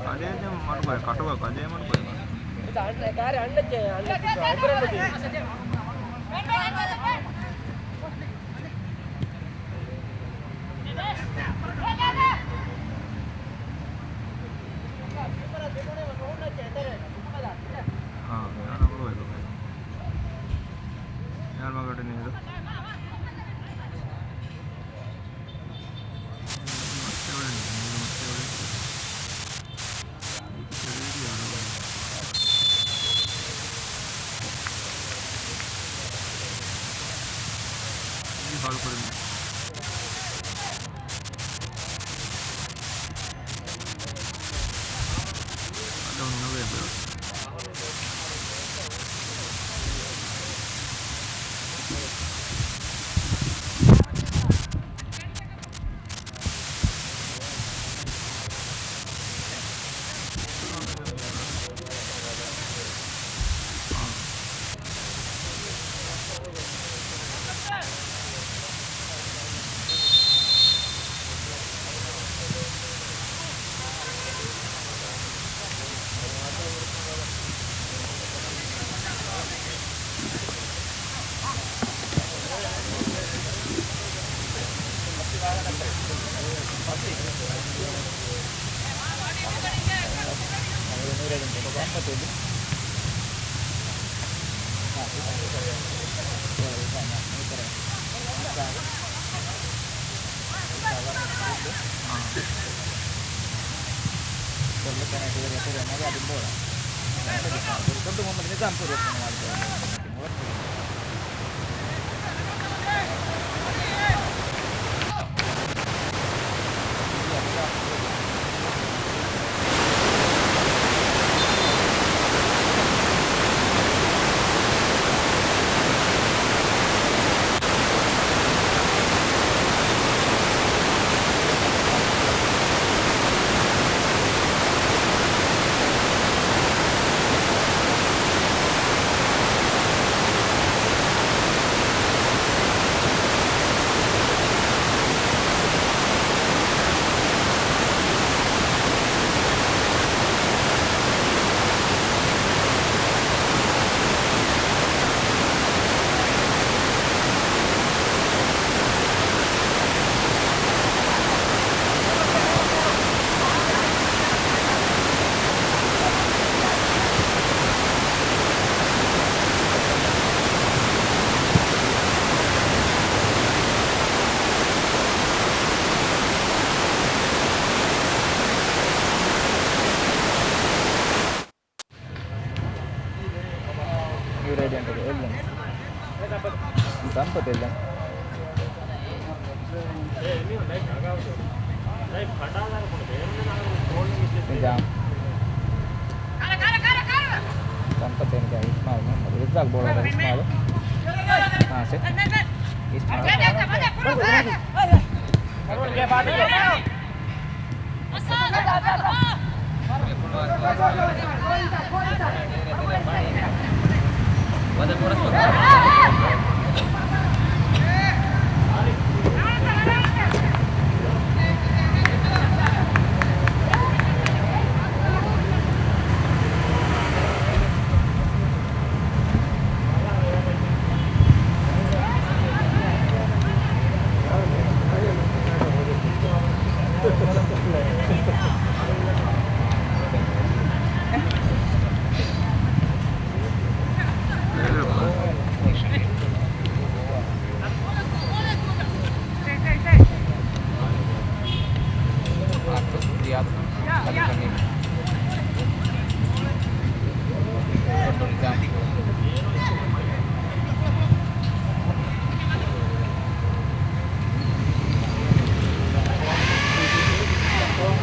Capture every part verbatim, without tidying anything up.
ކަލޭ ދެން މަޑުކޮށް، ކަޓުވާ ކަލޭ މަޑުކޮށް. ހާ، މިހާރު އަޅު އެދު. މިހާރު މަގަށް ނޭދު. ސަމްޕަތް އެއްލަން. ޖާ. ފަތޭންގެ އިސްމާއިލް މުޙައްމަދު ރައްޒާޤް ބޯޅަ އިސްމާއިލް. ނާސިރު. އިސްމާއިލް. ރިޔާޟް.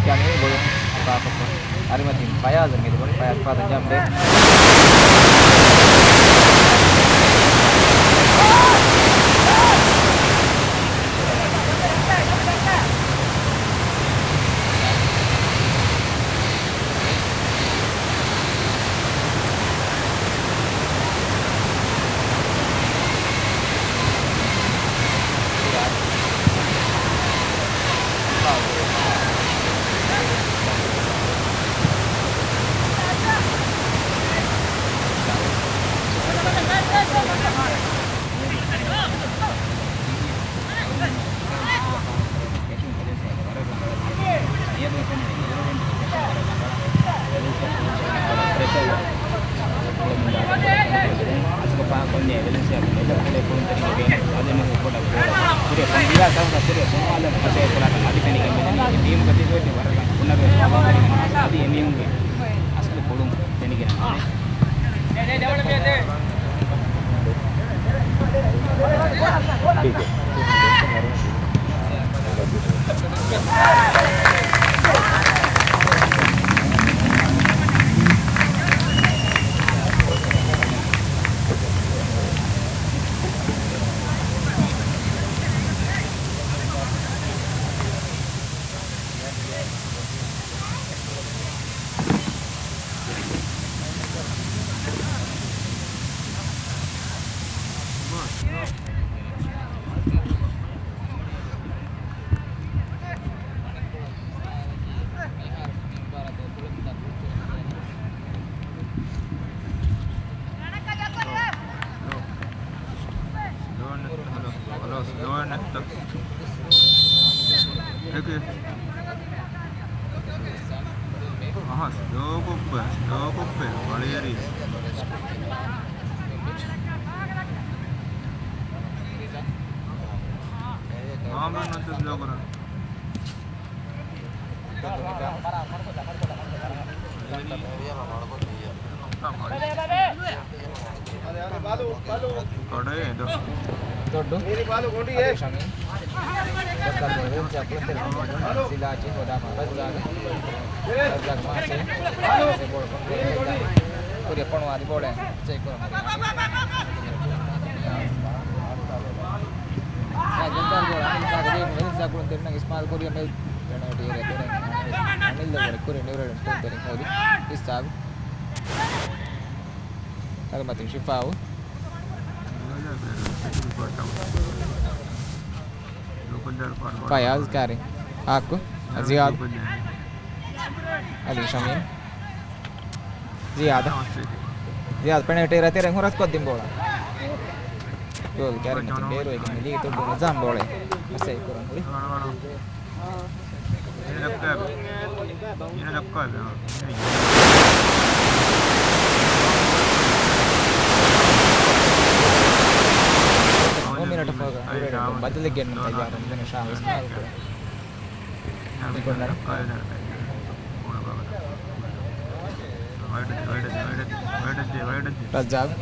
ޖަމީލް ބޮލުން އަތާކޮށްފަ. އަރިމަތިން ފަޔާޒަށް މިދިބުނީ. ފަޔާޒް ފާދަ ޖަމްޕެއް. ސްލޯ ނެތްތަ؟ ހަލޯ، ސްލޯ ނެތްތަ؟ އެކެ. އަހަ، ސްލޯ ކޮށްޕަ، ސްލޯ ކޮށްޕަ، ވަޅޭރި. މާމަ ނަތް ސްލޯ ކުރަން. ދޮއްޑު. އަދި ޝަމީމް. ސިލާ ޗިން ވަދާ ރައްޒާގެ. ރައްޒާގެ މާސެ. މާސެ ބޯޅަ ކޮންޓްރޯލް ކުރި ފޮނުވާލި ބޯޅަ ޗެކް ކުރަމުން. ރައްޒާގެ ބޯޅަ އަމިއްލަ ދެން ވެލިސް ޖާކުޅުން ދެންނަ އިސްމާލް ކުރިޔަ މެލް ޕެނަލްޓީ އޭރިއާ ދުރެން އަމިއްލަ ވަރަށް ކުރި ނިއުރަލް ޓޫ ތެރިން ހޯދި އިސްސާގު. އަރިމަތިން ޝިފާއު. ފަޔާޒް ކާރި. އާކު. ޒިޔާދު. އަލީ ޝަމީމް. ޒިޔާދު. ޒިޔާދު ޕެނަލްޓީ އޭރިއާ ތެރެއިން ހުރަސްކޮށްދިން ބޯޅަ. ގޯލް ކާރި މަތިން ބޭރުވެގެން މި ލީގު ތޮއްޑު ނިޒާމް ބޯޅަ މަސައްކަތް ކުރަން ހުރި. މިނެޓު ފަހުގަ ބަދަލެއް ގެންނަން ތައްޔާރު ވެގެން ޝާހު އިސްމާއިލް ކުރެ. ރައްޒާގް.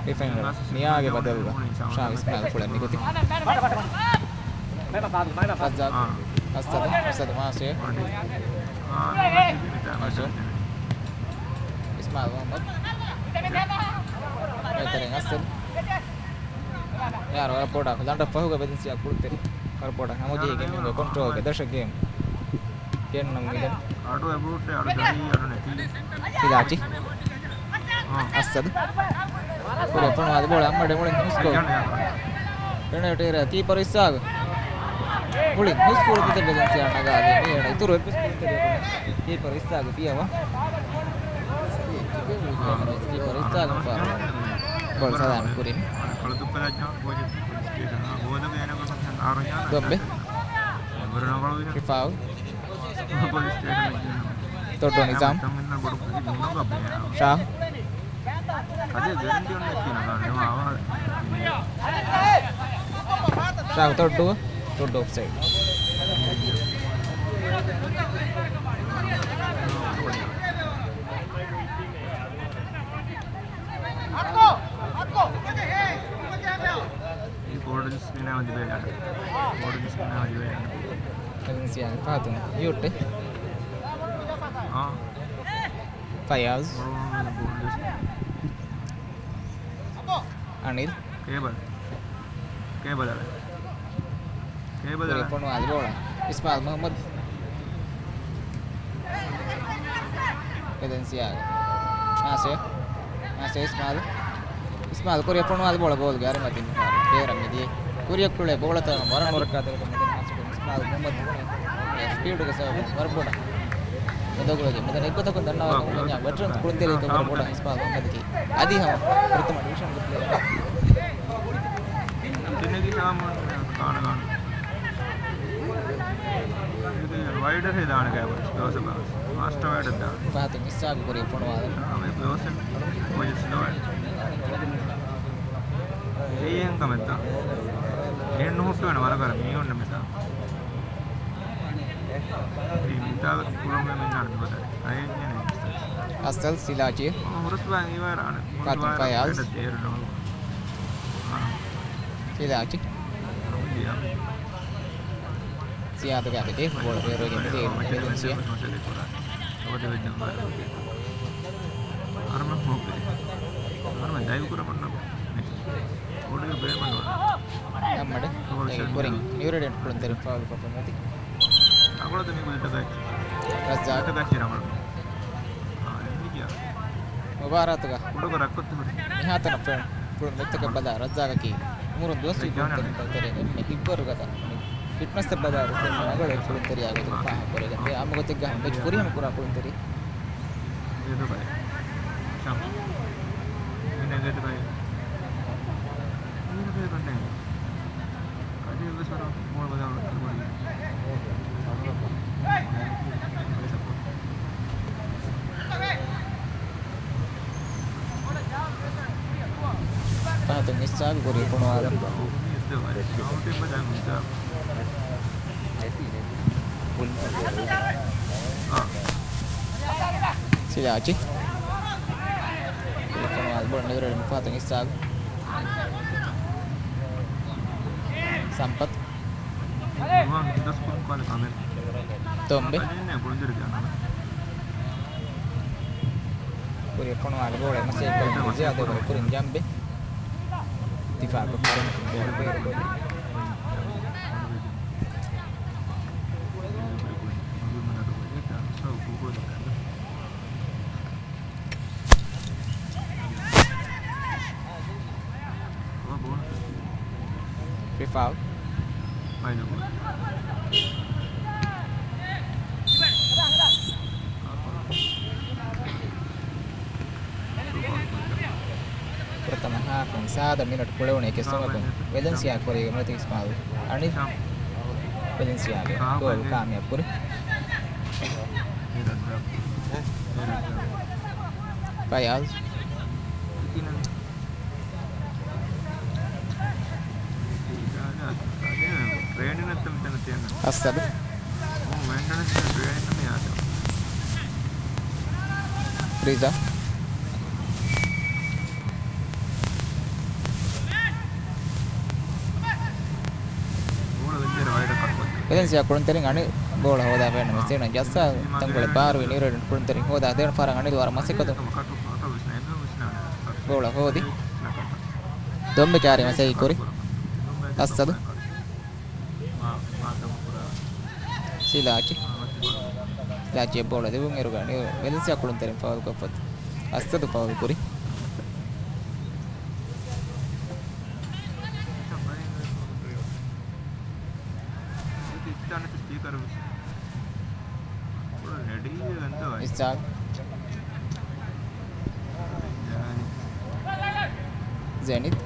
ޑިފެންޑަރ ނިޔާގެ ބަދަލުގަ ޝާހު އިސްމާއިލް ކުޅެން ނިކުތި. ރައްޒާޤް. އާ. އަސްއަދު. އަސްއަދު މާސި. އާ. އަސްއަދު. އިސްމާއިލް މުޙައްމަދު. މޭތެރެން އަސްއަދު. ޔާރު ވަރަށް ބޮޑަށް ލަނޑަށް ފަހުގަ ބެލެންސިއާ ކުޅުންތެރި. ވަރަށް ބޮޑަށް ހަމަޖެހިގެން މި ކޮންޓްރޯލްގެ ދަށަށް ގޭމް ގެންނަމުން މިދަނީ. ސިލާޗި. އަސްއަދު. ކުރިއަށް ފޮނުވާލި ބޯޅަ އަނބަޑެ މުޅިން ހުސްކޮށް. ޕެނަލްޓީ އެރިއާ ކީޕަރު އިސްހާގު. މުޅިން ހުސް ފުރުސަތެއް ބެލެންސިއާ ނަގާލީ. މި އޭނަ އިތުރު އެއްވެސް ކުޅުންތެރިޔަކު ނެތް. ކީޕަރު އިސްހާގު ފިޔަވާ. ކީޕަރު އިސްހާގު ފާރު. ބޯޅަ ސަލާމަތް ކުރިން. ދޮންބެ. ރިފާއު. ތޮއްޑޫ ނިޒާމް. ޝާ. ޝާ ތޮއްޑޫ. ތޮއްޑޫ އޮފްސައިޑް. ބޯޑު ޖުސް މިނާ ވަންދި ބޭ އަޑު. ބޯޑު ޖުސް މިނާ ވަންދި ބޭ އަޑު. އެޖެންސީއާ ފަހަތުން ޔޫޓެ. އާ. ފަޔާޒް. ބޯޑު ޖުސް. އަނިލް. ކޭބަލް. ކޭބަލް އަޅެ. ކޭބަލް ކުރިއަށް އަޅެ. ފޮނުވާލި ބޯޅަ. އިސްމާއިލް މުޙައްމަދު. އެޖެންސީއާ. ނާސިރު. ނާސިރު އިސްމާއިލް. އިސްމާއިލް ކުރިއަށް ފޮނުވާލި ބޯޅަ ގޯލްގެ އަރިމަތިން ފާރު. ބޭރަށް މިދިޔަ. ކުރިއަށް ކުޅޭ ބޯޅަތައް ވަރަށް ނުރައްކާތެރިކަމުގެ ނާސިރު އިސްމާއިލް މުޙައްމަދު ސްޕީޑުގެ ސަބަބުން ވަރަށް ބޮޑަށް އެދޮގުވެގެން މިދަނީ. އެއްގޮތަކުން ދަންނަވާލަމުން ވެޓަރންސް ކުޅުންތެރިއެއްގެ ވަރަށް ބޮޑަށް އިސްމާއިލް މުޙައްމަދަކީ އަދި ހަމަ ފުރަތަމަ ޑިވިޝަންގެ ޕްލޭޔަރެއް. ވައިޑަށް ހެދާނެ ގާތް ގޯސް ބާސް. މާސްޓަ ވައިޑަށް ދާނެ. ފަހަތުން އިސްހާގު ކުރި ފޮނުވާލަން. އާ، މި ގޯސް ޕޮޒިޝަން ވައިޑް. އެއީ އެހެން ކަމެއްތަ؟ އެހެން ނުހުއްޓުވޭނެ ވަރަކަށް މީހުންނަށް މިތާ. މިތާ ކުރަން މިންނާނެ މިގޮތަށް. އައި އެން އެން އެ. އަސްއަލް ސިލާޗި. ހުރަސް ބާ އިވާރާނެ. ފާތިމް ފަޔާޒް. ސިލާޗި. ސިޔާދުގެ އަތި ބޯޅަ ބޭރުވެގެން މިދިޔަ އެޖެންސީއާ. އަހްމަދު ކުރިން ނިއުރެޑެންޓް ކުޅުންތެރިން ފައުލުކޮށްފަ މިދި. ރައްޒާޤް. މުބާރާތުގަ މިހާތަނަށް ފެން ކުޅުނު މިއްތަކަށް ބަލާ ރައްޒާޤަކީ އުމުރުން ދުވަސްވީ ކުޅުންތެރިން ތެރޭގަ އެންމެ ހިތްވަރު ގަދަ ފިޓްނަސްއަށް ބަލާ ރައްޒާޤަކީ ރަނގަޅު ކުޅުންތެރިޔާ ގޮތުގަ ފާހަގަކުރެވިގެން ދިޔަ އާއްމު ގޮތެއްގަ ހަމަ މެޗް ފުރިހަމަ ކުރާ ކުޅުންތެރި. ފަހަތުން އިސްހާގު ކުރި ފޮނުވާލަން. ސިލާޗި. ފޮނުވާލި ބޯޅަ ނިއުރެޑެންޓް ފަހަތުން އިސްހާގު. ސަމްޕަތް. ދޮންބެ. ކުރިއަށް ފޮނުވާލި ބޯޅަ މަސައްކަތް ކުރިން ޒިޔާދު ކުރިން ޖަމްބެ. ދިފާޢު ކުރިން ބޯޅަ ބޭރުކޮށް. ރިފާ. ފުރަތަމަ ހާފުން ސާދަ މިނެޓް ކުޅެވުނު އެކެއް ސަބަބުން ވެލެންސިއާ ކުރީގެ މަތި އިސްމާއިލް އަނިލް ވެލެންސިއާގެ ގޯލް ކާމިޔާބު ކުރި. ފަޔާޒް. އަސްއަދު. ރިޒާ. ބޯޅަ ވެއްޖެރަ ވައި ވެލެންސިއާ ކުޅުންތެރިން އަނިލް ބޯޅަ ހޯދާފައި ނަމަ ސީނަ ޖައްސާ ތަންކޮޅެއް ބާރުވި ނިއުރެޑް ކުޅުންތެރިން ހޯދާ ދޭން ފަހަރަށް އަނިލް ވަރަށް މަސައްކަތު ބޯޅަ ހޯދި. ދޮންބެ ކާރި މަސައްކަތް ކުރި. އައްސަދު. ސިލާޗި. ސިލާޗި ބޯޅަ ލިބުން އިރުގަ ނިއު ވެލެންސިއާ ކުޅުންތެރިން ފައުލު ކޮށްފަ. އައްސަދު ފައުލު ކުރި. އިސްހާގް. ޒެނިތް.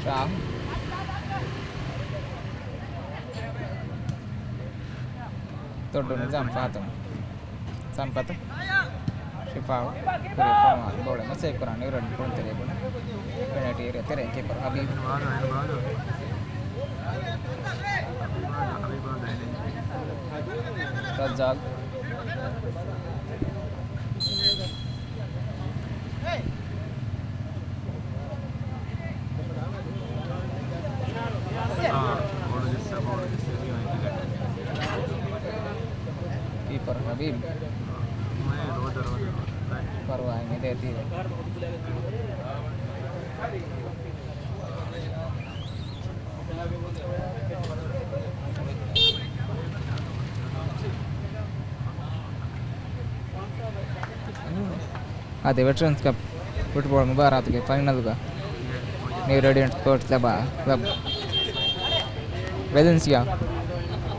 ޝާހު. ދޮއްޑު ނިޒާމް ފާތުން. ސަމްޕަތު. ޝިފާއު. ކުރި ފޯމާ ބޯޅަ މަސައްކަތް ކުރާ ނިއުރެޑް ކުޅުންތެރި ބުނަ. ޕެނަލްޓީ އޭރިއާ ތެރޭ ކީޕަރު ހަބީބް. ރަޒާގް. ކީޕަރު ހަބީބް. ފަރުވާއެއް ނެތޭ ތީ. އަދި ވެޓަރަންސް ކަޕް ފުޓްބޯޅަ މުބާރާތުގެ ފައިނަލްގަ ނިއު ރޭޑިއަންޓް ސްޕޯޓްސް ކްލަބާ ކްލަބް ވެލެންސިއާ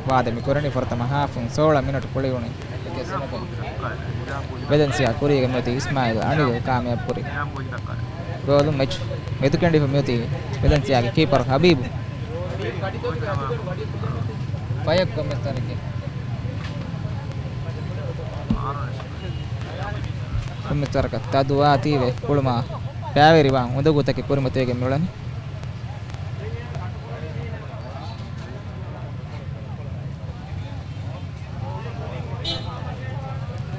ވާދަ މި ކުރަނީ. ފުރަތަމަ ހާފުން ސޯޅަ މިނެޓް ކުޅިވުނީ. ވެލެންސިއާ ކުރީގެ މިއޮތީ އިސްމާއިލް އަނިލް ކާމިޔާބު ކުރި. ގޯލުން މެޗް މެދުކެނޑިފަ މިއޮތީ ވެލެންސިއާގެ ކީޕަރު ހަބީބު. ފަޔަށް ކޮންމެސް ތަރަކެއް. ކޮންމެސް ތަރަކަށް ތަދުވާތީވެ ކުޅުމާ ފައިވެރިވާން އުނދަގޫތަކެއް ކުރިމަތިވެގެން މިއުޅެނީ.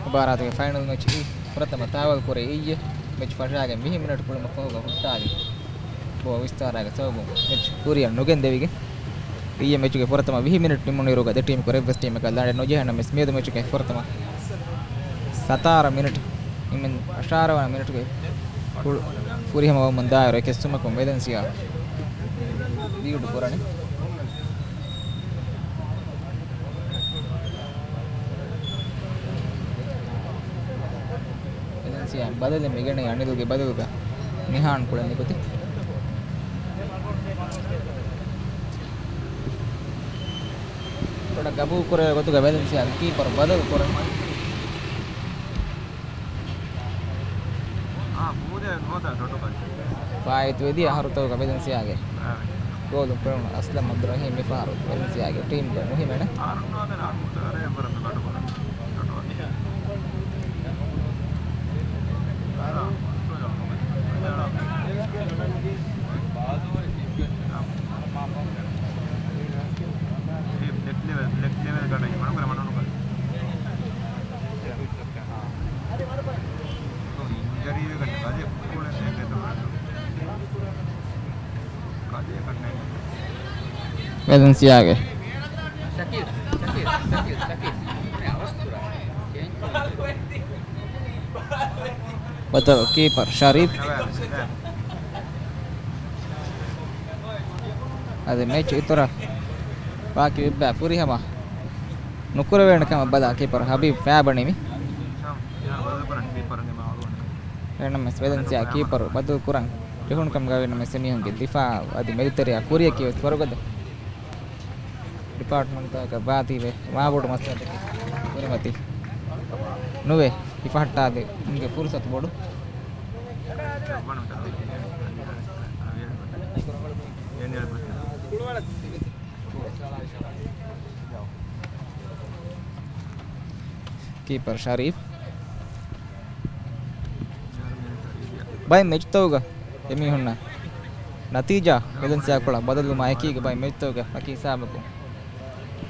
މުބާރާތުގެ ފައިނަލް މެޗް އި ފުރަތަމަ ތާވަލް ކުރީ އިއްޔެ. މެޗް ފަށާގެން ވިހި މިނެޓް ކުޅުމަށް ފަހުގަ ހުއްޓާލި ބޯ ވިސްތާރާގެ ސަބަބުން މެޗް ކުރިއަށް ނުގެންދެވިގެން. އިއްޔެ މެޗުގެ ފުރަތަމަ ވިހި މިނެޓް ނިމުނުއިރުގަ ދެ ޓީމްކު އެއްވެސް ޓީމަކަށް ލަނޑެއް ނުޖެހޭނަމަވެސް މިއަދު މެޗުގެ ފުރަތަމަ ސަތާރަ މިނެޓް އިމެން އަށާރަ ވަނަ މިނެޓުގެ ފު-، ފުރިހަމަވަމުން ދާއިރު އެކެއްސުމަކުން ވެލެންސިއާ ލީޑު ކުރަނީ. ވެލެންސިއާ ބަދަލެއް މިގެނައީ އަނިލްގެ ބަދަލުގަ ނިހާން ކުޅެން ނިކުތީ. ބޮޑަށް ގަބޫލު ކުރެވޭ ގޮތުގަ ވެލެންސިއާގެ ކީޕަރު ބަދަލު ކުރަން. ފާއިތުވެދިޔަ އަހަރުތަކުގަ ވެލެންސިއާގެ ގޯލުން ފެނުނު އަސްލަމް އަބްދުއްރަހީމް މިފަހަރު ވެލެންސިއާގެ ޓީމްގެ މުހިމެއް. ވެލެންސިއާގެ ބަދަލު ކީޕަރު ޝަރީފް. އަދި މެޗް އިތުރަށް ބާކީ އެއްބައި ފުރިހަމަ ނުކުރެވޭނެ ކަމަށް ބަލާ ކީޕަރު ހަބީބް ފައިބަނިވި. އެހެންނަމަވެސް ވެލެންސިއާ ކީޕަރު ބަދަލު ކުރަން ޖެހުނު ކަމުގަ ވެނަމަވެސް އެމީހުންގެ ދިފާއު އަދި މެދުތެރެއާ ކުރިއަކީ ވެސް ވަރުގަދަ. ޑިޕާޓްމަންޓްތަކަކަށް ވާތީވެ މާބޮޑު މައްސަލަތަކެއް ކުރިމަތި ނުވެ ހިފަހައްޓާދޭންގެ ފުރުސަތު ބޮޑު. ކީޕަރު ޝަރީފް. ބައެއް މެޗުތަކުގަ އެމީހުންނަށް ނަތީޖާ ވެލެންސިއާ ކޮޅަށް ބަދަލުވުމާ އެކީގަ ބައެއް މެޗުތަކުގަ ވަކި ހިސާބަކުން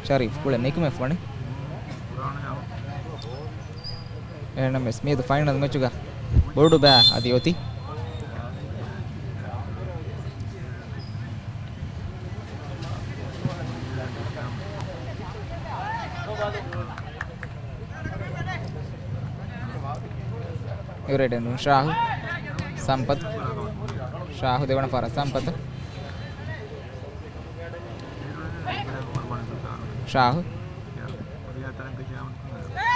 ޝަރީފް ކުޅެ ނިކުމެފަ ވަނީ. އެހެންނަމަވެސް މިއަދު ފައިނަލް މެޗުގަ ބޮޑު ބައި އަދި އޮތީ އިވެރޭޓެން ޝާހު. ސަމްޕަތު. ޝާހު ދެވަނަ ފަހަރަށް ސަމްޕަތު. ޝާހު.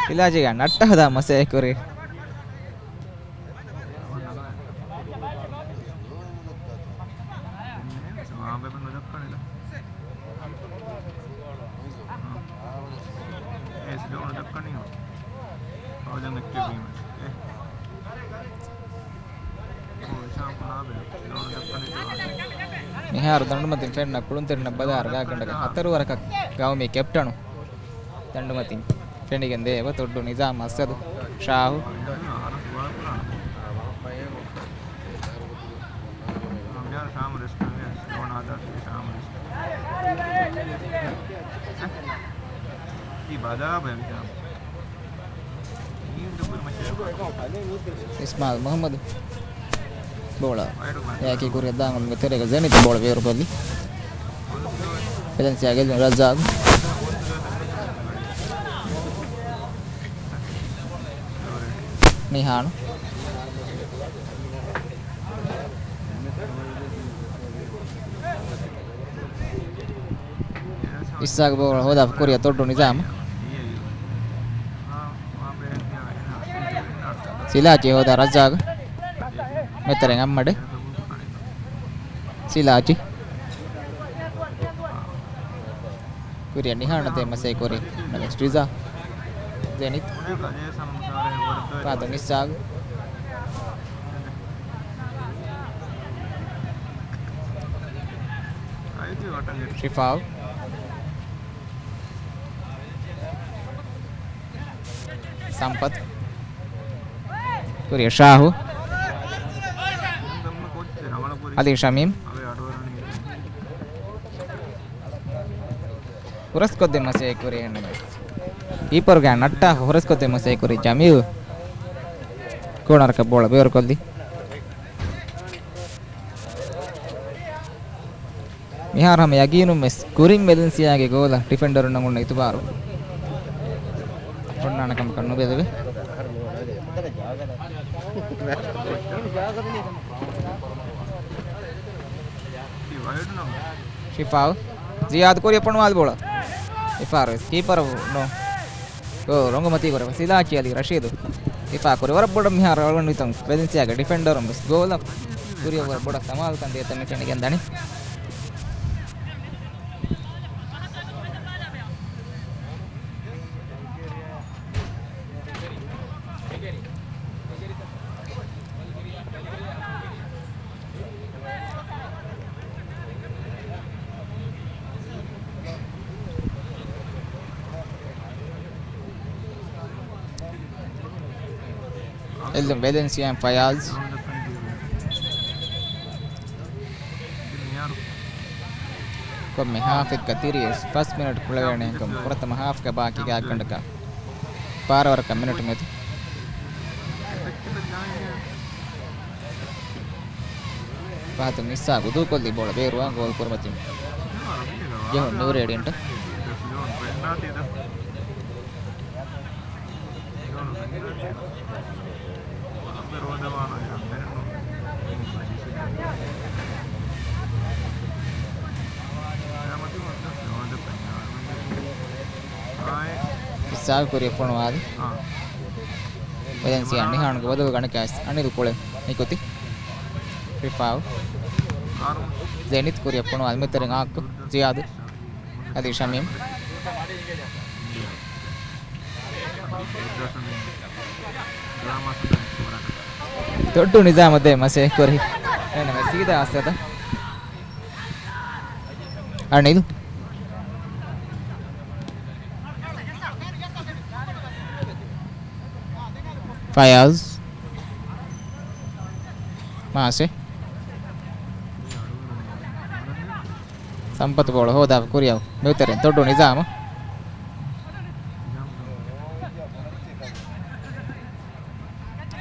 ސިލާޖީގެ ނައްޓާ ހަދާ މަސައްކަތް ކުރި. މިހާރު ދަނޑުމަތިން ފެންނަ ކުޅުންތެރިންނަށް ބަލާ އަރަގާގަނޑަކަށް ހަތަރު ވަރަކަށް ގައުމީ ކެޕްޓަނު ދަނޑުމަތިން ފެނިގެން ދޭ އެބަ ތޮއްޑު ނިޒާމް އަސްއަދު ޝާހު. އިސްމާއިލް މުހައްމަދު ބޯޅަ އެއާއެކީ ކުރިއަށް ދާން އޮންނަ ތެރޭގަ ޒެނިތު ބޯޅަ ބޭރުކޮށްލި. ވެލެންސިއާ ގެއްލުން ރައްޒާގު. ނިހާނު. އިސްހާގު ބޯޅަ ހޯދާފަ ކުރިއަށް ތޮއްޑު ނިޒާމް. ސިލާޖީ ހޯދާ ރައްޒާގު. މެތެރެން އައްމަޑެ. ސިލާޖީ. ކުރިއަށް ނިހާނު ދޭ މަސައްކަތް ކުރި. ނަމަސް ޓްރިޒާ. ޒެނިތް. ފާތު މިސްސާގު. ޝިފާއު. ސަމްޕަތު. ކުރިއަށް ޝާހު. އަލީ ޝަމީމް. ހުރަސްކޮށްދޭ މަސައްކަތް ކުރި އެހެންނަމަވެސް. ކީޕަރުގެ ނައްޓާ ހުރަސްކޮށްދޭ މަސައްކަތް ކުރި ޖަމީލް. ކޯނަރަކަށް ބޯޅަ ބޭރުކޮށްލި. މިހާރު ހަމަ ޔަގީނުން ވެސް ކުރިން ވެލެންސިއާގެ ގޯލަށް ޑިފެންޑަރުންނަށް އޮންނަ އިތުބާރު އޮންނާނެ ކަމަކަށް ނުބެލެވޭ. ޝިފާއު. ޒިޔާދު ކުރިއަށް ފޮނުވާލި ބޯޅަ. އެފާރު ވެސް ކީޕަރު ނޯ. ގޯލް ރޮނގުމަތީ ކުރެވި ސިލާޖީ އަލީ ރަޝީދު. އެފާ ކުރި ވަރަށް ބޮޑަށް މިހާރު އަޅުގަނޑު ހިތަން ވެލެންސިއާގެ ޑިފެންޑަރުން ވެސް ގޯލަށް ކުރިއަށް ވަރަށް ބޮޑަށް ސަމާލުކަން ދޭތަން މި ފެނިގެން ދަނީ. އެއްލުން ވެލެންސިއާ ފަޔާޒް. ކޮންމެ ހާފެއްގަ ތިރީސް ފަސް މިނެޓް ކުޅެވޭނެ އެކަމު ފުރަތަމަ ހާފްގެ ބާކީ ގާތްގަނޑަކަށް ބާރަ ވަރަކަށް މިނެޓު މެދު. ފަހަތުން އިސްހާގު ދޫކޮށްލީ ބޯޅަ ބޭރުވާ ގޯލް ކުރިމަތިން ޖެހުން ނޫރޭޑިއަންޓަށް. އިސްހާގު ކުރިއަށް ފޮނުވާލި. ވެލެންސިއާ ނިހާންގެ ބަދަލު ގަނޑަކަށް އަނިލް ކުޅެ ނިކުތި. ރިފާއު. ޒެނިތް ކުރިއަށް ފޮނުވާލި މިތަރިން އާއްކު. ޒިޔާދު. އަލީ ޝަމީމް. ދޮއްޑު ނިޒާމަށް ދޭ މަސޭ ކުރި. އެންމެ ސީދާ އަސްއަދަށް. އަނިލް. ފަޔާޒް. މާސެ. ސަމްޕަތު ބޯޅަ ހޯދާފަ ކުރިއަށް މިއުތެރެން ތޮއްޑު ނިޒާމު.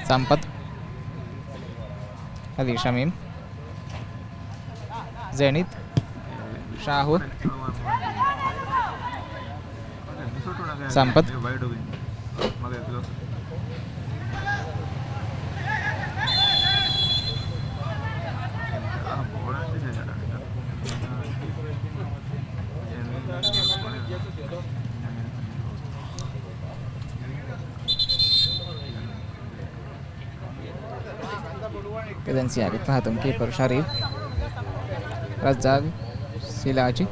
ސަމްޕަތު. އަލީ ޝަމީމް. ޒެނިތް. ޝާހު. ސަމްޕަތު. މަގޭ ކްލޯސް. ވެލެންސިއާގެ ފަހަތުން ކީޕަރު ޝަރީފް. ރައްޒާގު. ސިލާޗި.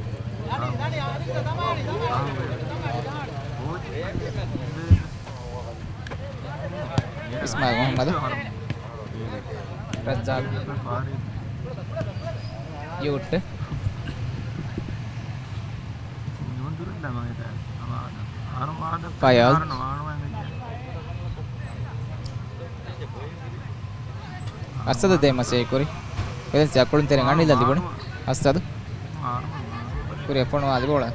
އިސްމާއިލް މުޙައްމަދު. ރައްޒާގު. ޔޫޓް. ފަޔާޒް. އަސަދު ދޭ މަސޭ ކުރި. ވެލެންސިއާ ކުޅުންތެރިން އަނިލަ ލިބުނު. އަސަދު. ކުރިއަށް ފޮނުވާލި ބޯޅަ.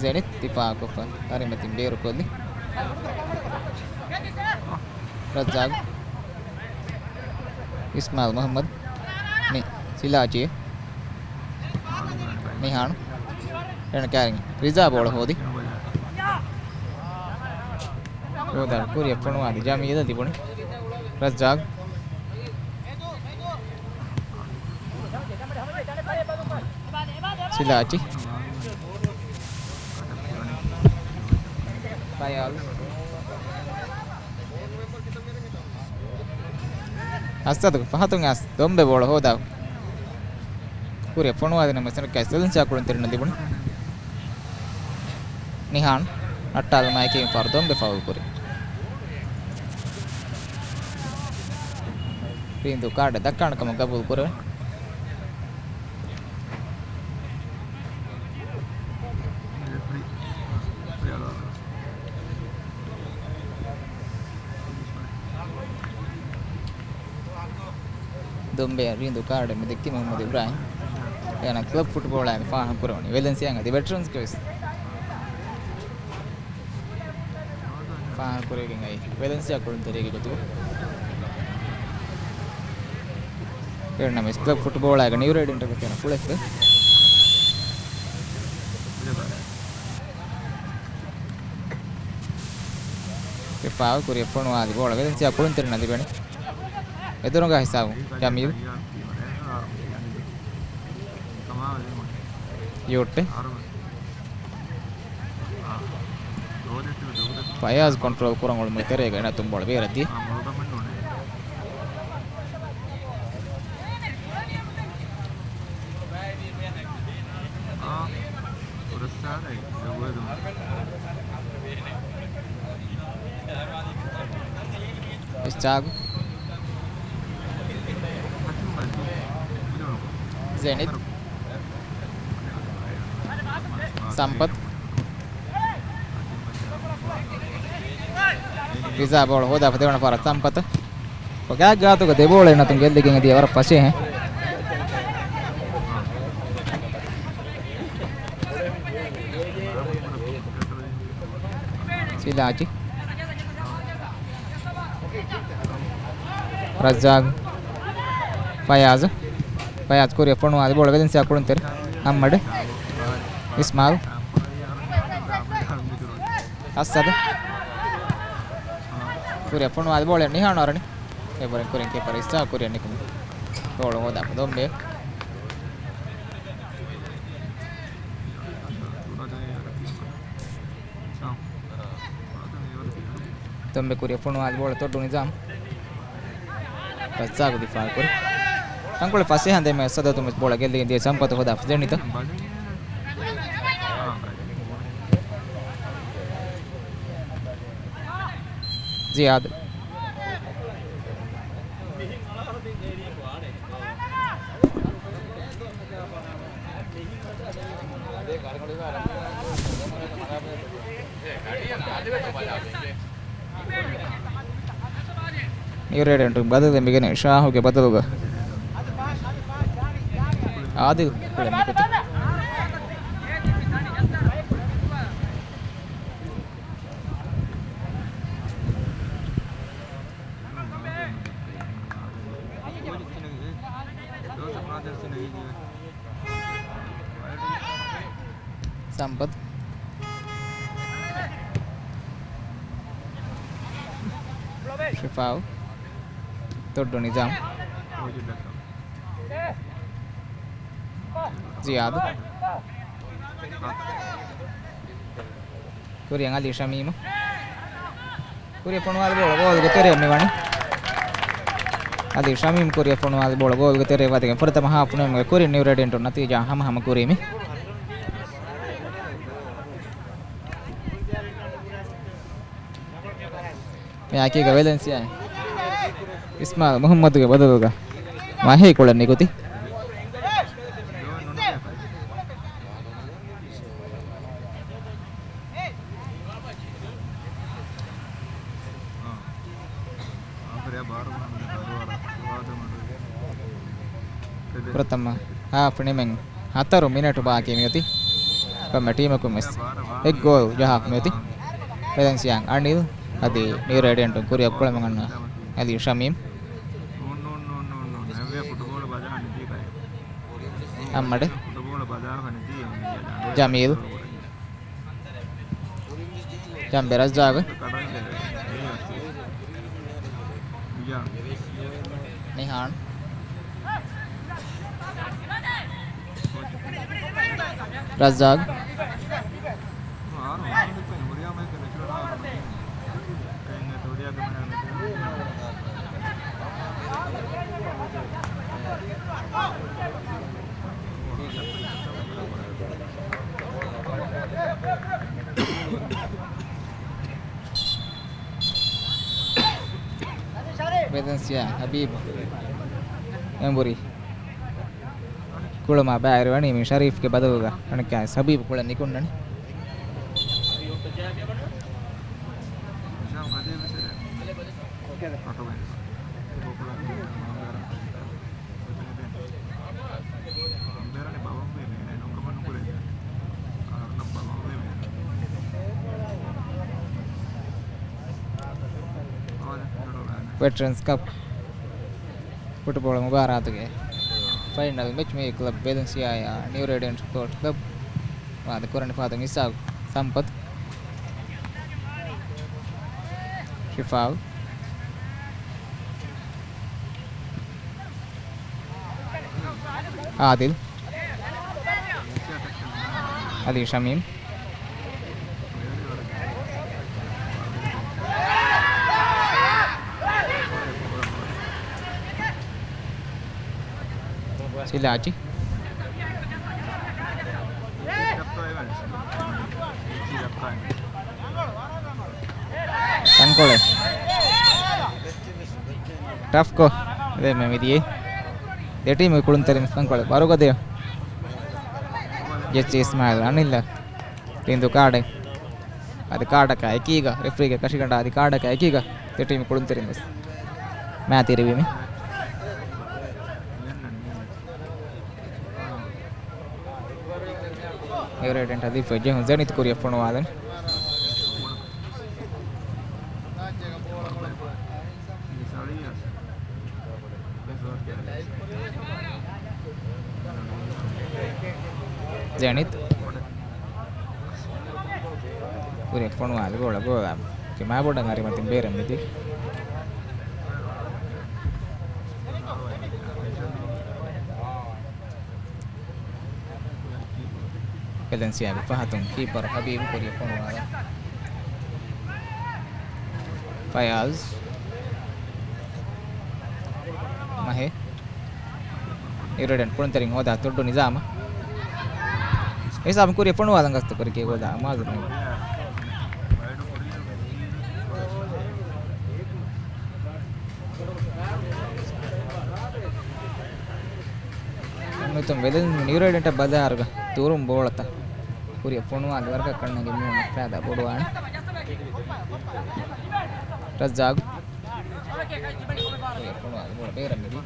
ޒެނިތް ދިފާއަކު އަރިމަތިން ބޭރުކޮށްލި. ރައްޒާގު. އިސްމާއިލް މުޙައްމަދު. މި ސިލާޗީ. ނިހާނު. އޭނަ ކާރިން ރިޒާ ބޯޅަ ހޯދި. ހޯދާ ކުރިއަށް ފޮނުވާލި ޖަމީލަށް ލިބުނީ. ރައްޒާގު. ސިލާޗި. ފަޔާޒް. އަސަދު ފަހަތުން އަސް ދޮންބެ ބޯޅަ ހޯދާ. ކުރިއަށް ފޮނުވާދިނަމަ ސެންޓަރ ކެސް ވެލެންސިއާ ކުޅުންތެރިންނަށް ލިބުނު. ނިހާން އައްޓާލުމާއެކީ ފާރު ދޮންބެ ފައުލް ކުރި. ރީނދޫ ކާޑެއް ދައްކާނެ ކަމަށް ގަބޫލު ކުރެވެން. ދޮންބެ ރީނދޫ ކާޑެއް މި ދެއްކި މުޙައްމަދު އިބްރާހިމް. އޭނަ ކްލަބް ފުޓްބޯޅައިގެ ފާހަގަ ކުރެވުނީ ވެލެންސިއާގެ އަދި ވެޓްރަންސްގެ ވެސް. ފާހަގަ ކުރެވިގެން އައި ވެލެންސިއާ ކުޅުންތެރިއެއްގެ ގޮތުގަ. އެހެންނަމަވެސް ކްލަބް ފުޓްބޯޅައިގެ ނިއުރޭޑިންޓަކަށް ފެންނަ ފުޅެއް. ފާއުލް ކުރިއަށް ފޮނުވާލި ބޯޅަ ވެލެންސިއާ ކުޅުންތެރިންނަށް ލިބެނީ. އެދުރުންގާ ހިސާބު ޖަމީލް. ޔޫޓް. ފަޔާޒް ކޮންޓްރޯލް ކުރަން އުޅުމުގެ ތެރޭގަ އެނަތުން ބޯޅަ ބޭރަށް ދިޔަ. އިސްހާގު. ޒެނިތް. ސަމްޕަތް. ރިޒާ ބޯޅަ ހޯދާފަ ދެވަނަ ފަހަރަށް ސަމްޕަތް. ގާތުގަ ދެ ބޯޅަ އެނަތުން ގެއްލިގެން އެދިޔަ ވަރަށް ފަށޭހެން. ސިލާޗި. ރައްޒާގު. ފަޔާޒު. ފަޔާޒް ކުރިއަށް ފޮނުވާލި ބޯޅަ ވެލެންސިއާ ކުޅުންތެރި. ހައްމަޑު. އިސްމާލް. އަސަދު. ކުރިއަށް ފޮނުވާލި ބޯޅަ ނިހާން އަރަނި. ކީޕަރެއް ކުރިން ކީޕަރ އިސްހާގު ކުރިއަށް ނިކުމެ. ބޯޅަ ހޯދާފަ ދޮންބެ. ދޮންބެ ކުރިއަށް ފޮނުވާލި ބޯޅަ ތޮއްޑު ނިޒާމް. ރައްޒާގު ދިފާއު ކުރި. ތަންކޮޅެއް ފަސޭހަ އަނދައިމެ އަސަދު ތުމެސް ބޯޅަ ގެއްލިގެން ދިޔަ ސަމްޕަތު ހޯދާ ފަ ޒެނިތަ. ޒިޔާދު. ނިއުރޭޑިންޓުން ބަދަލެއް މިގެން ޝާހުގެ ބަދަލުގަ އާދިލް ކުޅެން ނިކުތީ. ސަމްޕަތް. ޝިފާއު. ތޮއްޑު ނިޒާމް. ޒިޔާދު. ކުރިއަށް އަލީ ޝަމީމު. ކުރިއަށް ފޮނުވާލި ބޯޅަ ގޯލުގެ ތެރެއަށް މިވަނީ. އަދި ޝަމީމް ކުރިއަށް ފޮނުވާލި ބޯޅަ ގޯލްގެ ތެރެއަށް ވަދެގެން ފުރަތަމަ ހާފު ނިމުމުގެ ކުރިން ނިއު ރޭޑިއަންޓުން ނަތީޖާ ހަމަހަމަ ކުރީމި. މިއާއެކީގަ ވެލެންސިއާ އިސްމާއިލް މުހައްމަދުގެ ބަދަލުގަ މަހޭ ކުޅެން ނިކުތީ. ފުރަތަމަ ހާފް ނިމެން ހަތަރު މިނެޓު ބާކީ މިއޮތީ. ކޮންމެ ޓީމަކުން ވެސް އެއް ގޯލް ޖަހާފަ މިއޮތީ. ވެލެންސިއާ އަނިލް އަދި ނިއު ރޭޑިއަންޓުން ކުރިއަށް ކުޅެމުން އަންނަ އަލީ ޝަމީމް. ހައްމަޑެ. ޖަމީލް. ޖަމްބެ ރައްޒާގު. ނިހާން. ރައްޒާގު. ވެލެންސިއާ ހަބީބު އެނބުރި ކުޅުމާ ބައިވެރިވަނީ މި ޝަރީފްގެ ބަދަލުގަ އަނެއްކާވެސް ހަބީބު ކުޅެން ނިކުންނަނީ. ވެޓްރަންސް ކަޕް ފުޓުބޯޅަ މުބާރާތުގެ ފައިނަލް މެޗް މި ކްލަބް ވެލެންސިއާއާ ނިއު ރޭޑިއަންޓް ސްޕޯޓްސް ކްލަބް ވާދަ ކުރަނި ފާދު އިސާގު ސަމްޕަތު. ޝިފާއު. އާދިލް. އަލީ ޝަމީމް. ސިލާޗި. ތަންކޮޅެއް. ޓަފްކޮށް ދެމެ މިދިޔައީ. ދެ ޓީމުގެ ކުޅުންތެރިން ތަންކޮޅެއް ވަރުގަދަޔަށް. ޖެއްޗި އިސްމާއިލް އަނިލް ރިނދު ކާޑެއް. އަދި ކާޑަކާ އެކީގަ، ރެފްރީގެ ކަށިގަނޑާ އަދި ކާޑަކާ އެކީގަ ދެ ޓީމު ކުޅުންތެރިން ވެސް މާތިރިވީމެ. އެވަރޭޑެންޓް އަދި ފޮއްޖެހުން ޒެނިތު ކުރިއަށް ފޮނުވާލަން. ޒެނިތް. ކުރިއަށް ފޮނުވާލި ބޯޅަ ގޯލާ. ކިމާ ބޮޑަށް އަރިމަތިން ބޭރަށް މިދި. ވެލެންސިއާގެ ފަހަތުން ކީޕަރު ހަބީބު ކުރިއަށް ފޮނުވާލާ. ފަޔާޒް. މަހެ. އިރަޑެން ކުޅުންތެރިން ހޯދާ ތޮއްޑު ނިޒާމަށް. ހިސާބު ކުރިއަށް ފޮނުވާލަން ގަސްތު ކުރި ކީ ގޯލާ މާޒު ނޫން. އަންނުތުން ވެލެން ނިއުރޭޑެންޓަށް ބަލާއިރުގަ ދުރުން ބޯޅަތައް ކުރިއަށް ފޮނުވާލި ވަރަކަށް ކަންނޭނގެ މީހުންނަށް ފައިދާ ބޮޑުވާނެ. ރައްޒާގު. ކުރިއަށް ފޮނުވާލި ބޯޅަ ބޭރަށް މިދި.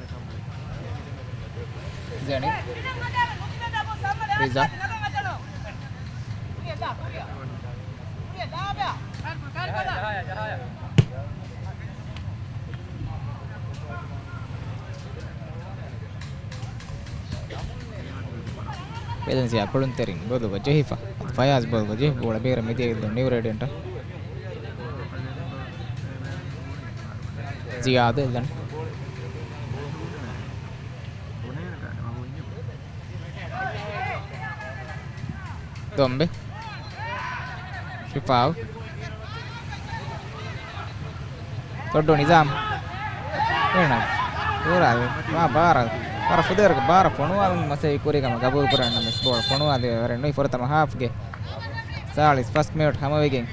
ޒެނި. ރިޒާ. ވެލެންސިއާ ކުޅުންތެރިން ބޯލުގަ ޖެހިފަ. ފަޔާޒް ބޯލުގަ ޖެހި ބޯޅަ ބޭރަށް މިދިޔައިރު ނިއު ރޭޑިއަންޓަށް. ޒިޔާދު އެއްލަން. ދޮންބެ. ޝިފާއު. ތޮއްޑޫ ނިޒާމް. އޭނާ. ކުރާ މާ ބާރަ، ވަރަށް ފުދޭވަރަކަށް ބާރަށް ފޮނުވާލުން މަސައްކަތް ކުރި ކަމަށް ގަބޫލު ކުރަން ނަމަވެސް ބޯޅަ ފޮނުވާ ދެވޭވަރެއް ނުވި. ފުރަތަމަ ހާފްގެ ސާޅީސް ފަސް މިނެޓް ހަމަވެގެން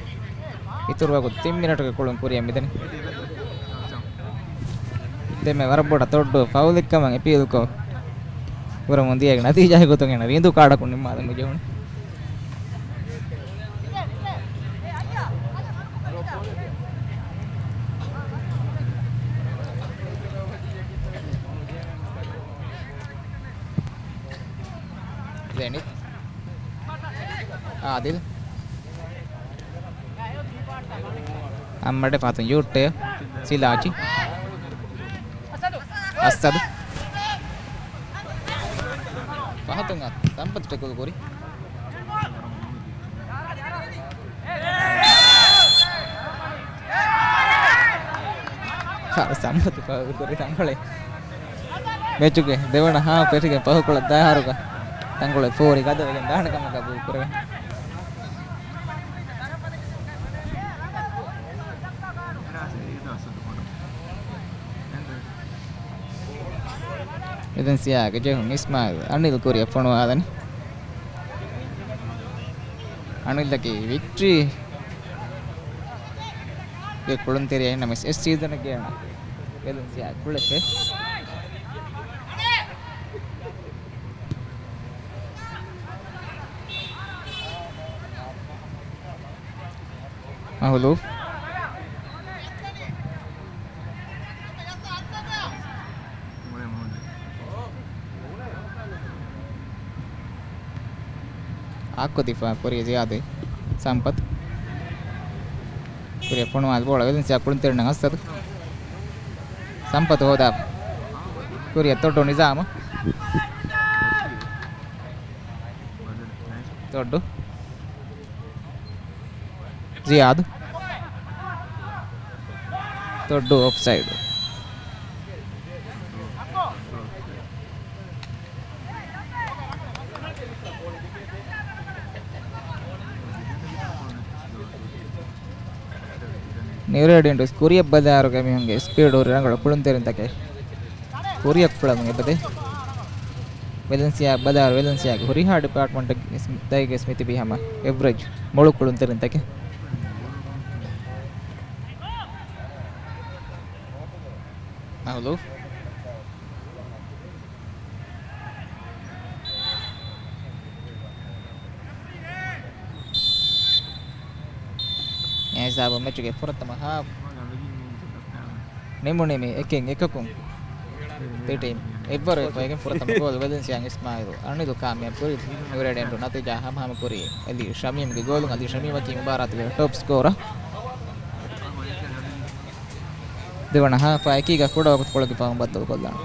އިތުރު ވަގުތު ތިން މިނެޓުގެ ކުޅުން ކުރިއަށް މިދަނީ. ދެންމެ ވަރަށް ބޮޑަށް ތޮއްޑު ފައުލެއްކަމަށް އެޕީލްކޮށް ކުރަމުން ދިޔައިގެ ނަތީޖާގެ ގޮތުން އޭނަ ރީނދޫ ކާޑަކުން ނިންމާލަން ޖެހުނު. ޒެނިތް. އާދިލް. އައްމަޑެ ފަހަތުން ޔޫޓޭ. ސިލާޖި. އަސަދު. ފަހަތުން ސަމްޕަތު ޓެކުލް ކުރި. ސަމްޕަތު ފައުލް ކުރި ތަންކޮޅެއް. މެޗުގެ ދެވަނަ ހާފް ފެށިގެން ފަހުކޮޅަށް ދާއިރުގަ ތަންކޮޅެއް ފޯރި ގަދަވެގެން ދާނެ ކަމަށް ގަބޫލު ކުރެވެން. ވެލެންސިއާގެ ޖެހުން އިސްމާއިލް އަނިލް ކުރިއަށް ފޮނުވާލަނީ. އަނިލްއަކީ ވިކްޓްރީގެ ކުޅުންތެރިޔާ ނަމަވެސް އެއް ސީޒަނެއްގައި ވެލެންސިއާ ކުޅެފަ. މަހުލޫފް. އާއްކޮ ދިފާ ކުރި ޒިޔާދު. ސަމްޕަތު. ކުރިއަށް ފޮނުވާލި ބޯޅަ ވެލެންސިއާ ކުޅުންތެރިންނަށް އައްސަދު. ސަމްޕަތު ހޯދާ. ކުރިއަށް ތޮއްޑު ނިޒާމު. ތޮއްޑު. ޒިޔާދު. ތޮއްޑު އޮފްސައިޑް. ނިއުރޭޑިއަންޓު ކުރިއަށް ބަލާއިރުގަ މީހުންގެ ސްޕީޑް ހުރި ރަނގަޅު ކުޅުންތެރިންތަކެއް ކުރިއަށް ކުޅަމުން އެބަދޭ. ވެލެންސިއާ ބަލާއިރު ވެލެންސިއާގެ ހުރިހާ ޑިޕާޓްމަންޓެއް ތަކެއްގެ މިތިބީ ހަމަ އެވްރެޖް މޮޅު ކުޅުންތެރިންތަކެއް. މަހުލޫފް. އެ ހިސާބުން މެޗުގެ ފުރަތަމަ ހާފް ނިމުނީމީ އެކެއް އެކަކުން. ދެ ޓީމް އެއްވަރު އެއްވަރުގެ ފުރަތަމަ ގޯލް ވެލެންސިއާ އިސްމާއިލް އަނިލް ކާމިޔާބު ކުރި. ނިއުރޭޑިއަންޓު ނަތީޖާ ހަމަހަމަ ކުރީ އަލީ ޝަމީމްގެ ގޯލުން. އަލީ ޝަމީމަކީ މުބާރާތުގެ ޓޮޕް ސްކޯރަ. ދެވަނަ ހާފާ އެކީގަ ކުޑަ ވަގުތުކޮޅެއްގެ ފަހުން ބައްދަލުކޮށްލާނެ.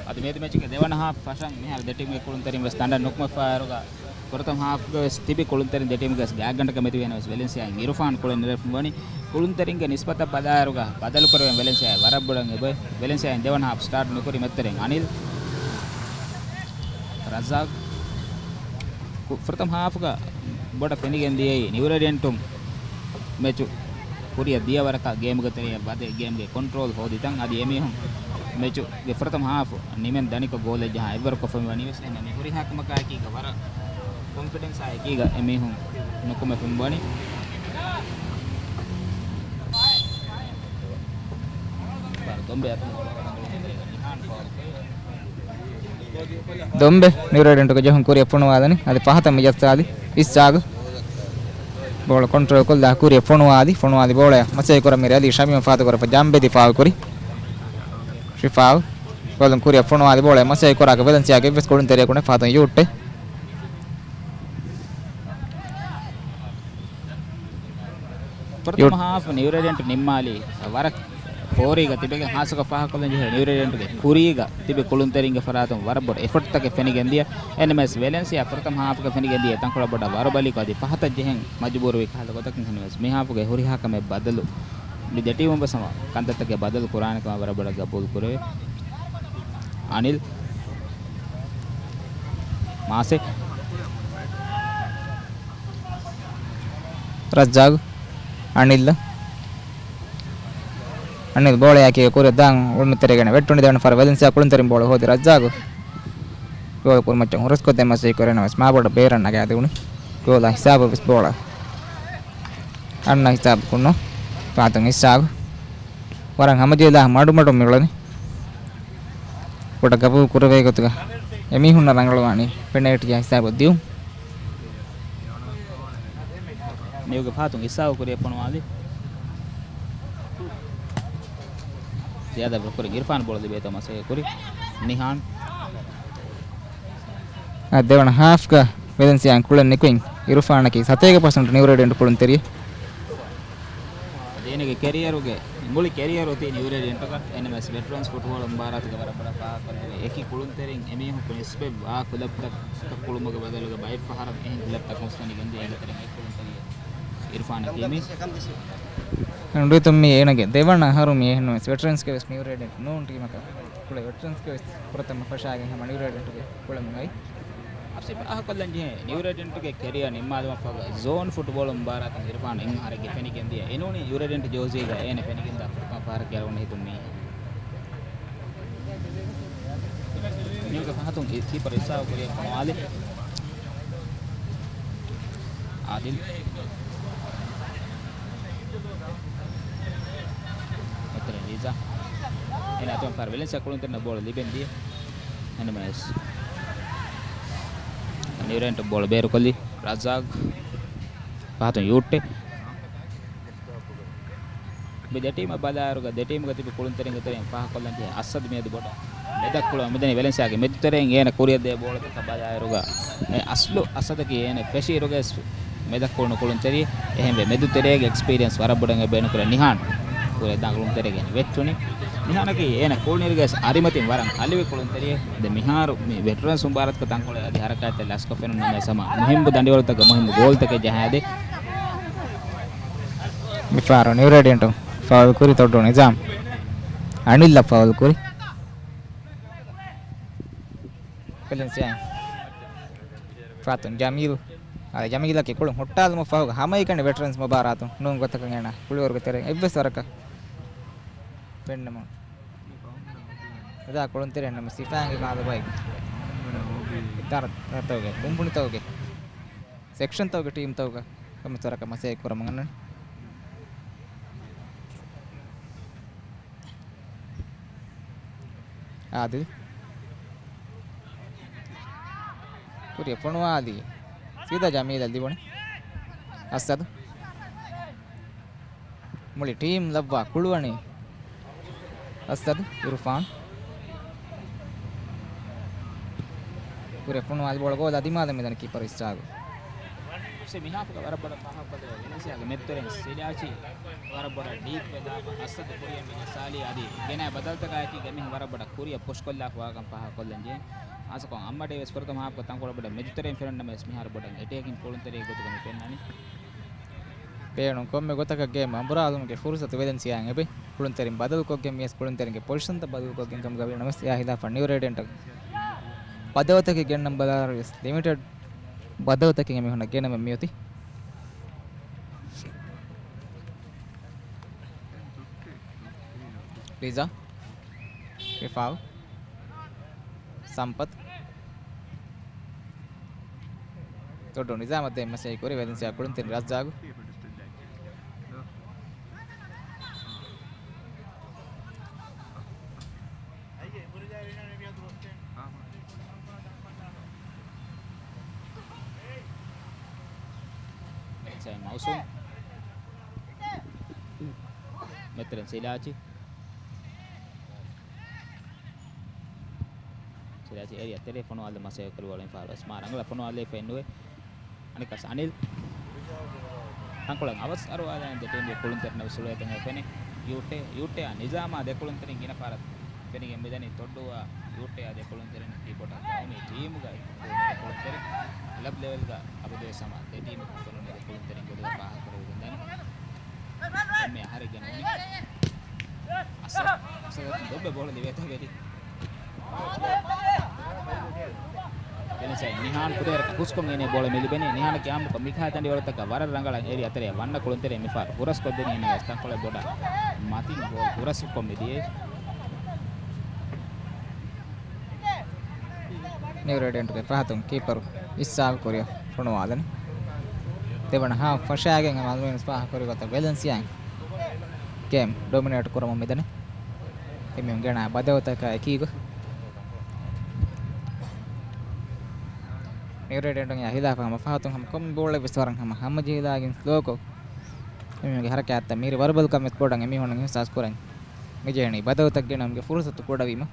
އަދި މިއަދު މެޗުގެ ދެވަނަ ހާފް ފަށަން މިހާރު ދެ ޓީމުގެ ކުޅުންތެރިން ވެސް ދަނޑަށް ނުކުމެފައި އިރުގަ، ފުރަތަމަ ހާފްގަ ވެސް ތިބި ކުޅުންތެރިން ދެ ޓީމުގެ ގާތްގަނޑަކަށް މެދުވި އެން އެސް ވެލެންސިއާއިން އިރުފާން ކުޅެން ނެރެފަ ވަނީ. ކުޅުންތެރިންގެ ނިސްބަތަށް ބަލާއިރުގަ ބަދަލުކުރެވެން ވެލެންސިއާ ވަރަށް ބޮޑަށް އެބައޮތް. ވެލެންސިއާއިން ދެވަނަ ހާފް ސްޓާޓް ނުކުރި މައްތަރެން އަނިލް. ރަޒާގް. ކު-، ފުރަތަމަ ހާފުގަ ބޮޑަށް ފެނިގެން ދިޔައީ ނިއުރޭޑިއަންޓުން މެޗު ކުރިއަށް ދިޔަ ވަރަކަށް ގޭމުގެ ތެރެއަށް ވަދެ ގޭމުގެ ކޮންޓްރޯލް ހޯދިތަން އަދި އެމީހުން މެޗުގެ ފުރަތަމަ ހާފު ނިމެން ދަނިކޮށް ގޯލެއް ޖަހާ އެއްވަރު ކޮށްފަ މިވަނީ ވެސް އެހެން މި ހުރިހާ ކަމަކާއެކީގަ ވަރަށް ކޮންފިޑެންސާ އެކީގަ އެމީހުން ނުކުމެ ފެންބޮނި. ދޮންބެ އަތުން ގޯލަށް ރަނގަޅު ނިހާން ފައުލު. ދޮންބެ ނިއުރޭޑެންޓުގެ ޖެހުން ކުރިއަށް ފޮނުވާލަނީ. އަދި ފަހަތަށް މި ޖައްސާލީ އިސްހާގު. ބޯޅަ ކޮންޓްރޯލް ކޮށްލާ ކުރިއަށް ފޮނުވާލީ. ފޮނުވާލި ބޯޅަޔަށް މަސައްކަތް ކުރަން މި ރިޔާލީ ޝަމީމް ފާތުކުރައްވާ ޖާމްބެދި ފާއުލް ކުރި. ޝިފާއު. ބޯޅަ ކުރިއަށް ފޮނުވާލި ބޯޅަޔަށް މަސައްކަތް ކުރާކަށް ވެލެންސިއާގެ އެއްވެސް ކުޅުންތެރިޔަކު ނެތް ފަހަތުން ޔޫއްޓެ. ފުރަތަމަ ހާފް ނިއުރޭޑެންޓް ނިންމާލީ ވަރަށް ފޯރީގަ ތިބެގެން ހާއްސަކޮށް ފާހަގަކޮށްލަން ޖެހޭ ނިއުރޭޑެންޓްގެ ކުރީގަ ތިބި ކުޅުންތެރިންގެ ފަރާތުން ވަރަށް ބޮޑު އެފަޓްތަކެއް ފެނިގެން ދިޔަ. އެހެންނަމަވެސް ވެލެންސިއާ ފުރަތަމަ ހާފްގަ ފެނިގެން ދިޔަ ތަންކޮޅެއް ބޮޑަށް ވަރުބަލިކޮށް އަދި ފަހަތަށް ޖެހެން މަޖުބޫރުވި ކަހަލަ ގޮތަކުން އެހެންނަމަވެސް މިހާފުގެ ހުރިހާ ކަމެއް ބަދަލު މި ދެ ޓީމުން ވެސް ހަމަ ކަންތައްތަކެއް ބަދަލު ކުރާނެ ކަމަށް ވަރަށް ބޮޑަށް ގަބޫލު ކުރެވޭ. އަނިލް މާސެ ރައްޒާގު އަނިލް. އަނިލް ބޯޅަޔާ ކުރިއަށް ދާން އުޅުމެއް ތެރޭގަ ވެއްޓުނީ ދެވަނަ ފަރަށް ވެލެންސިއާ ކުޅުންތެރިން ބޯޅަ ހޯދި ރައްޒާގު ގޯލް ކުރުމަށް ހުރަސްކޮށްދޭން މަސައްކަތް ކުރެވެނަމަވެސް މާބޮޑަށް ބޭރަށް ނަގާދެވުނު. ގޯލާ ހިސާބަށް ވެސް ބޯޅަ އަންނަ ހިސާބު ކުންނު. ފާތުން އިސްހާގު ވަރަށް ހަމަޖެހިލާ މަޑުމަޑުން މިއުޅެނީ. ބޮޑަށް ގަބޫލު ކުރެވޭ ގޮތުގަ އެމީހުންނަށް ރަނގަޅުވާނީ ޕެނަލްޓީއާ ހިސާބަށް ދިއުން. މީގެ ފާތުން އިސްހާގު ކުރިއަށް ފޮނުވާލި. ޒިޔާދަށް ކުރިން އިރުފާން ބޯޅަ ލިބޭތޯ މަސައްކަތް ކުރި ނިހާން. އަ، ދެވަނަ ހާފްގަ ވެލެންސިއާއިން ކުޅެން ނިކުތް އިރުފާނަކީ ސަތޭކަ ޕަސެންޓް ނިއުރޭޑެންޓް ކުޅުންތެރި. އޭނަގެ ކެރިއަރުގެ މުޅި ކެރިއަރު އޮތީ ނިއުރޭޑެންޓުގަ. އެހެންނަމަވެސް ވެޓްރަންސް ފުޓްބޯޅަ މުބާރާތުގަ ވަރަށް ބޮޑަށް ފާހަގަކޮށްލެވޭ އެކި ކުޅުންތެރިން އެމީހަކު ނިސްބަތް ވާ ކުލަބްތަކަށް ކުޅުމުގެ ބަދަލުގަ ބައެއް ފަހަރަށް އެހެން ކުލަބްތަކުން ފެނިގެންދިޔަ އެނގިތެރެއިން އެއް ކުޅުންތެރިއެއް އިރުފާނަކީ މި. ނުޑިތުން މީ އޭނަގެ ދެވަނަ އަހަރު މީ އެހެންނަމަވެސް ވެޓްރަންސްގެ ވެސް ނިއުރޭޑެންޓް ނޫން ޓީމަކަށް ކުޅެ ވެޓްރަންސްގެ ވެސް ފުރަތަމަ ފަށާގެން ހަމަ ނިއުރޭޑެންޓްގެ ކުޅެމުން އައި. އަފްސީ ފާހަގަކޮށްލަން ޖެހޭ ނިއުރޭޑެންޓްގެ ކެރިއަރ ނިންމާލުމަށްފަހުގަ ޒޯން ފުޓްބޯޅަ މުބާރާތުން އިރުފާން އެއް އަހަރެއްގެ ފެނިގެން ދިޔަ. އެނޫނީ ނިއުރޭޑެންޓް ޖޯޒީގަ އޭނަ ފެނިގެންދާ ފުރަތަމަ ފަހަރަށް ގެންނަ ހިތުން މީ. މީގެ ފަހަތުން ކީޕަރ އިސްހާގު ކުރިއަށް ފޮނުވާލި. އާދިލް. އެތެރެ ލީޒާ. އޭނަ އަތުން ފަހަރު ވެލެންސިއާ ކުޅުންތެރިންނަށް ބޯޅަ ލިބެން ދިޔަ. އެހެންނަމަވެސް ނިއުރޭޑެންޓް ބޯޅަ ބޭރުކޮށްލީ ރަޒާގް. ފަހަތުން ޔޫއްޓެ. މި ދެ ޓީމަށް ބަލާއިރުގަ ދެ ޓީމުގަ ތިބި ކުޅުންތެރިންގެ ތެރެއިން ފާހަގަކޮށްލަން ޖެހޭ އަސަދު މިއަދު ބޮޑަށް މެދަށް ކުޅަމުން މިދަނީ. ވެލެންސިއާގެ މެދުތެރެއިން އޭނަ ކުރިއަށް ދޭ ބޯޅަތަކަށް ބަލާއިރުގަ އެ އަސްލު އަސަދަކީ އޭނަ ފެށިއިރުގަ މެދަށް ކުޅުނު ކުޅުންތެރި. އެހެންވެ މެދުތެރޭގެ އެކްސްޕީރިއަންސް ވަރަށް ބޮޑަށް އެބަ ބޭނުންކުރޭ ނިހާން. ކުރިއަށް ދާން ކުޅުންތެރޭގެ ވެއްޓުނީ. ނިހާނަކީ އޭނަ ކުޅުނުއިރުގަ އަރިމަތިން ވަރަށް ހަލިވި ކުޅުންތެރިއެއް. ދެ މިހާރު މި ވެޓްރަންސް މުބާރާތުގަ ތަންކޮޅެއް އަދި ހަރަކާތްތެރި ލަސްކޮށް ފެނުން ނަމަވެސް ހަމަ މުހިއްމު ދަނޑިވަޅުތަކަށް މުހިއްމު ގޯލްތަކެއް ޖަހާދޭ. މިފަހަރު ނިއުރޭޑިއަންޓު ފައުލް ކުރި ތޮއްޑޫ ނިޒާމް. އަނިލްއަށް ފައުލް ކުރި. ވެލެންސިއާ. ފާތުން ޖަމީލް. އާ، ޖަމީލަކީ ކުޅުން ހުއްޓާލުމަށް ފަހުގަ ހަމައެކަނި ވެޓްރަންސް މުބާރާތު ނޫން ގޮތަކަށް އޭނާ ކުޅިވަރުގެ ތެރެއިން އެއްވެސް ވަރަކަށް ފެންނަމުން. އެދާ ކުޅުންތެރިން ނަމަ ސިފައިންގެ މާލެ ބައި. އިދާރާތަކުގެ، ކުންފުނިތަކުގެ، ސެކްޝަންތަކުގެ ޓީމްތަކުގަ ކަމެއް ވަރަކަށް މަސައްކަތް ކުރަމުން އަންނަނީ. އާދިލް. ކުރިއަށް ފޮނުވާލީ. ސީދާ ޖަމީލަށް ލިބުނީ. އަސަދު. މުޅި ޓީމް ލައްވާ ކުޅުވަނީ. އަސަދު، އިރުފާން. ކުރިއަށް ފޮނުވާލި ބޯޅަ ގޯލާ ދިމާލަށް މިދަނީ ކީޕަރު އިސްހާގު. އެފްސީ މިހާފުގަ ވަރަށް ބޮޑަށް ފާހަގަކޮށްލެވޭ ވެލެންސިއާގެ މެދުތެރެއިން ސިޑާޗީ ވަރަށް ބޮޑަށް ޑީޕް ވެލާފަ އަސަދު ކުރިއަށް މި ޖައްސާލީ އަދި ގެނައި ބަދަލުތަކާއެކީގަ މީހުން ވަރަށް ބޮޑަށް ކުރިއަށް ޕުޝްކޮށްލާފަ ވާކަން ފާހަގަކޮށްލަން ޖެހޭ. އާސަކޮށް އައްމަޑޭ ވެސް ފުރަތަމަ ހާފްގަ ތަންކޮޅެއް ބޮޑަށް މެދުތެރެއިން ފެނުން ނަމަވެސް މިހާރު ބޮޑަށް އެޓޭކިން ކުޅުންތެރިއެއް ގޮތުގަ މި ފެންނަނީ. ބޭނުން ކޮންމެ ގޮތަކަށް ގޭމް އަނބުރާލުމުގެ ފުރުސަތު ވެލެންސިއާއަށް އެބަ ކުޅުންތެރިން ބަދަލުކޮށްގެން ވިޔަސް ކުޅުންތެރިންގެ ޕޮޒިޝަންތައް ބަދަލުކޮށްގެން ކަމުގަ ވީ ނަމަވެސް އެއާ ހިލާފަށް ނިއުރޭޑިއަންޓަށް ބަދަލުތަކެއް ގެންނަން ބަލާއިރު ވިޔަސް ލިމިޓެޑް ބަދަލުތަކެއް އެމީހުންނަށް ގެނެވެން މިއޮތީ. ރިޒާ. ރިފާވް. ސަމްޕަތް. ދޮއްޑު ނިޒާމަށް ދޭން މަސައްކަތް ކުރި ވެލެންސިއާ ކުޅުންތެރިން ރައްޒާގު. މައުސޫމް. މެތިރެން ސިލާޗި. ސިލާޗި އޭރިއާ ތެރޭ ފޮނުވާލަން މަސައްކަތް ކުރި ވަރަށް ފާރުވެސް މާ ރަނގަޅަށް ފޮނުވާލައިފަ އިންނުވޭ. އަނެއްކާސް އަނިލް. ތަންކޮޅެއް އަވަސް އަރުވާލައި ދެ ޓީމުގެ ކުޅުންތެރިން ވެސް އުޅޭތަން އެ ފެނޭ. ޔޫޓޭ، ޔޫޓޭއާ ނިޒާމާ ދެ ކުޅުންތެރިން ގިނަ ފަހަރަށް ފެނިގެން މިދަނީ. ތޮއްޑޫއާ ޔޫޓޭއާ ދެ ކުޅުންތެރިން ތިބޮޓަށް ގައުމީ ޓީމުގައި ކުޅުންތެރިން ކްލަބް ލެވެލްގަ އަބަދުވެސް ހަމަ ދެ ޓީމަކުން ފެނުނު ދެ ކުޅުންތެރިން ގޮތުގަ ފާހަގަކުރެވިގެންދާނެ. އެންމެ އަހަރެއްގަ ނޫނީ. އަސަދު، އަސަދު ދޮށް ބޯޅަ ލިބޭތާ ވެލި. ވެލެންސިއާ ނިހާން ފުދޭވަރަކަށް ހުސްކޮށް އޭނަ ބޯޅަ މި ލިބެނީ. ނިހާނަކީ އާއްމުކޮށް މިކަހަލަ ތަނޑިވަރުތަކަށް ވަރަށް ރަނގަޅަށް އޭރިއާ ތެރެއަށް ވަންނަ ކުޅުންތެރިން މިފަހަރު ހުރަސްކޮށްދިނީ. އެންމެ ތަންކޮޅެއް ބޮޑަށް މަތިން ބޯޅަ ހުރަސްކޮށް މި ދިޔައީ. ނިއު ރޭޑިއަންޓުގެ ފަހަތުން ކީޕަރު އިސްހާގު ކުރިއަށް ފޮނުވާލަނީ. ދެވަނަ ހާފް ފަށާގެން އަލްމީން ފާހަގަކުރި ގޮތަށް ވެލެންސިއާ ގޭމް ޑޮމިނޭޓް ކުރަމުން މިދަނީ. އެމީހުން ގެނައި ބަދަލުތަކާ އެކީގަ ނިއު ރޭޑިއަންޓުން ހިލާފަށް ހަމަ ފަހަތުން ހަމަ ކޮންމެ ބޯޅައެއް ވެސް ވަރަށް ހަމަ ހަމަޖެހިލާގެން ސްލޯކޮށް، އެމީހުންގެ ހަރަކާތްތައް މީރި ވަރުބަލިކަމެއް ބޮޑަށް އެމީހުންނަށް އިހްސާސް ކުރަން މި ޖެހެނީ ބަދަލުތައް ގެނައުމުގެ ފުރުސަތު ކުޑަވީމަ.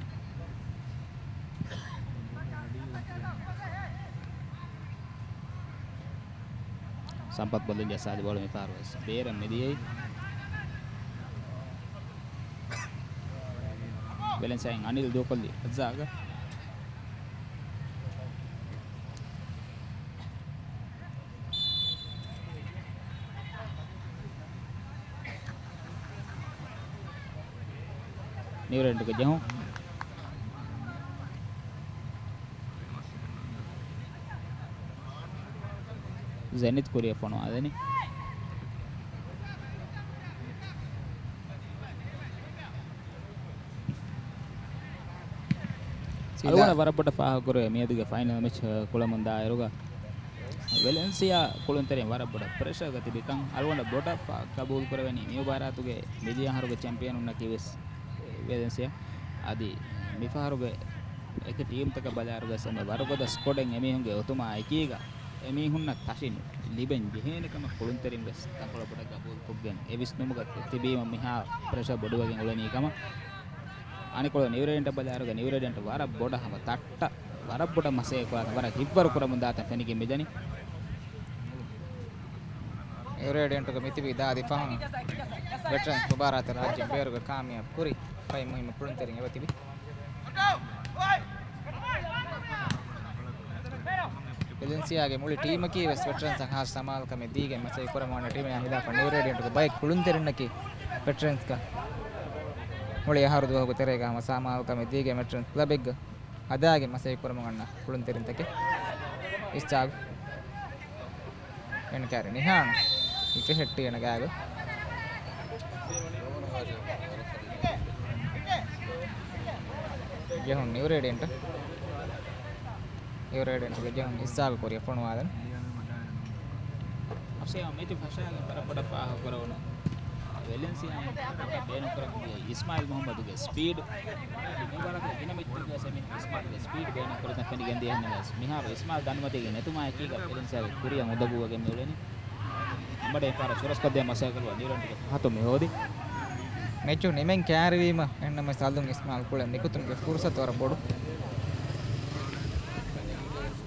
ސަމްޕަތް ބޮލުން ޖައްސާލި ބޯޅަ މިފަހަރު ވެސް ބޭރަށް މިދިޔައީ. ވެލެންސިއާއިން އަނިލް ދޫކޮށްލީ ރައްޒާގަށް. ނިއުރޭޑިއަންޓުގެ ޖެހުން. ޒެނިތް ކުރިއަށް ފޮނުވާލަނީ. ސީދާ. އަޅުގަނޑަށް ވަރަށް ބޮޑަށް ފާހަގަކުރެވޭ މިއަދުގެ ފައިނަލް މެޗް ކުޅަމުން ދާއިރުގަ ވެލެންސިއާ ކުޅުންތެރިން ވަރަށް ބޮޑަށް ޕްރެޝަރގަ ތިބިކަން އަޅުގަނޑަށް ބޮޑަށް ފާ-، ގަބޫލުކުރެވެނީ. މި މުބާރާތުގެ މިދިޔަ އަހަރުގެ ޗެމްޕިއަނުންނަކީ ވެސް ވެލެންސިއާ. އަދި މިފަހަރުގެ އެކި ޓީމްތަކަށް ބަލާއިރުގަސް އެންމެ ވަރުގަދަ ސްކޮޑެއް އެމީހުންގެ އޮތުމާ އެކީގަ އެމީހުންނަށް ތަށިން ލިބެން ޖެހޭނެ ކަމަށް ކުޅުންތެރިން ވެސް ތަންކޮޅެއް ބޮޑަށް ގަބޫލުކޮށްގެން އެ ވިސްނުމުގަ ތިބީމަ މިހާ ޕްރެޝަރ ބޮޑުވެގެން އުޅެނީ ކަމަށް. އަނެކުޅަ ނިއުރޭޑިއަންޓަށް ބަލާއިރުގަ ނިއުރޭޑިއަންޓް ވަރަށް ބޮޑަށް ހަމަ ތައްޓަށް ވަރަށް ބޮޑަށް މަސައްކަތް ކުރާތަން ވަރަށް ހިތްވަރު ކުރަމުން ދާތަން ފެނިގެން މިދަނީ. ނިއުރޭޑިއަންޓުގެ މިތިބީ ދާދި ފަހުން ވެޓްރަންސް މުބާރާތަށް ރާއްޖެ ބޭރުގެ ކާމިޔާބު ކުރި ފައި މުހިއްމު ކުޅުންތެރިން އެބަތިބި. ވެލެންސިއާގެ މުޅި ޓީމަކީ ވެސް ވެޓްރަންސަށް ހާސް ސަމާލުކަމެއް ދީގެން މަސައްކަތް ކުރަމުން ވަންނަ ޓީމެއް ހިލާފަށް ނިއުރޭޑިއަންޓުގެ ބައެއް ކުޅުންތެރިންނަކީ ވެޓްރަންސްގަ މުޅި އަހަރު ދުވަހުގެ ތެރޭގަ ހަމަ ސަމާލުކަމެއް ދީގެން ވެޓްރަންސް ކްލަބެއްގަ ހަދާގެން މަސައްކަތް ކުރަމުން ވަންނަ ކުޅުންތެރިންތަކެއް. އިސްހާގު. އެން ކާރި ނިހާން އިފެހެއްޓި އޭނަ ގާގަ. ޖެހުން ނިއުރޭޑިއަންޓަށް. ނިއުރޭޑިއަންޓުގެ ޖެހުން އިސްހާގު ކުރިއަށް ފޮނުވާލަން. އަފްސޭ މެޗު ފަށާގެން ވަރަށް ބޮޑަށް ފާހަގަކުރެވުނު. ވެލެންސިއާއިން ބޭނުންކުރަން ދިޔަ އިސްމާއިލް މުހައްމަދުގެ ސްޕީޑް. މި ވަރަކަށް ގިނަ މެޗުތަކުގަ އިސްމާއިލްގެ ސްޕީޑް ބޭނުންކުރަން ފެނިގެން ދިޔަ ހިނދު ވެސް މިހާރު އިސްމާއިލް ދަނޑުމަތީގެ ނެތުމާ އެކީގަ ވެލެންސިއާގެ ކުރިއަށް އުނދަގޫވެގެން މިއުޅެނީ. އަނބަޑޭ ފާރަށް ސުރަސްކޮށްދޭ މަސައްކަތް ކުރުވަން ނިއުރޭޑިއަންޓުގެ ފަހަތުން މި ހޯދި. މެޗު ނިމެން ކައިރިވީމަ އެހެންނަމަވެސް އަލުން އިސްމާއިލް ކުޅެން ނިކުތުމުގެ ފުރުސަތު ވަރަށް ބޮޑު.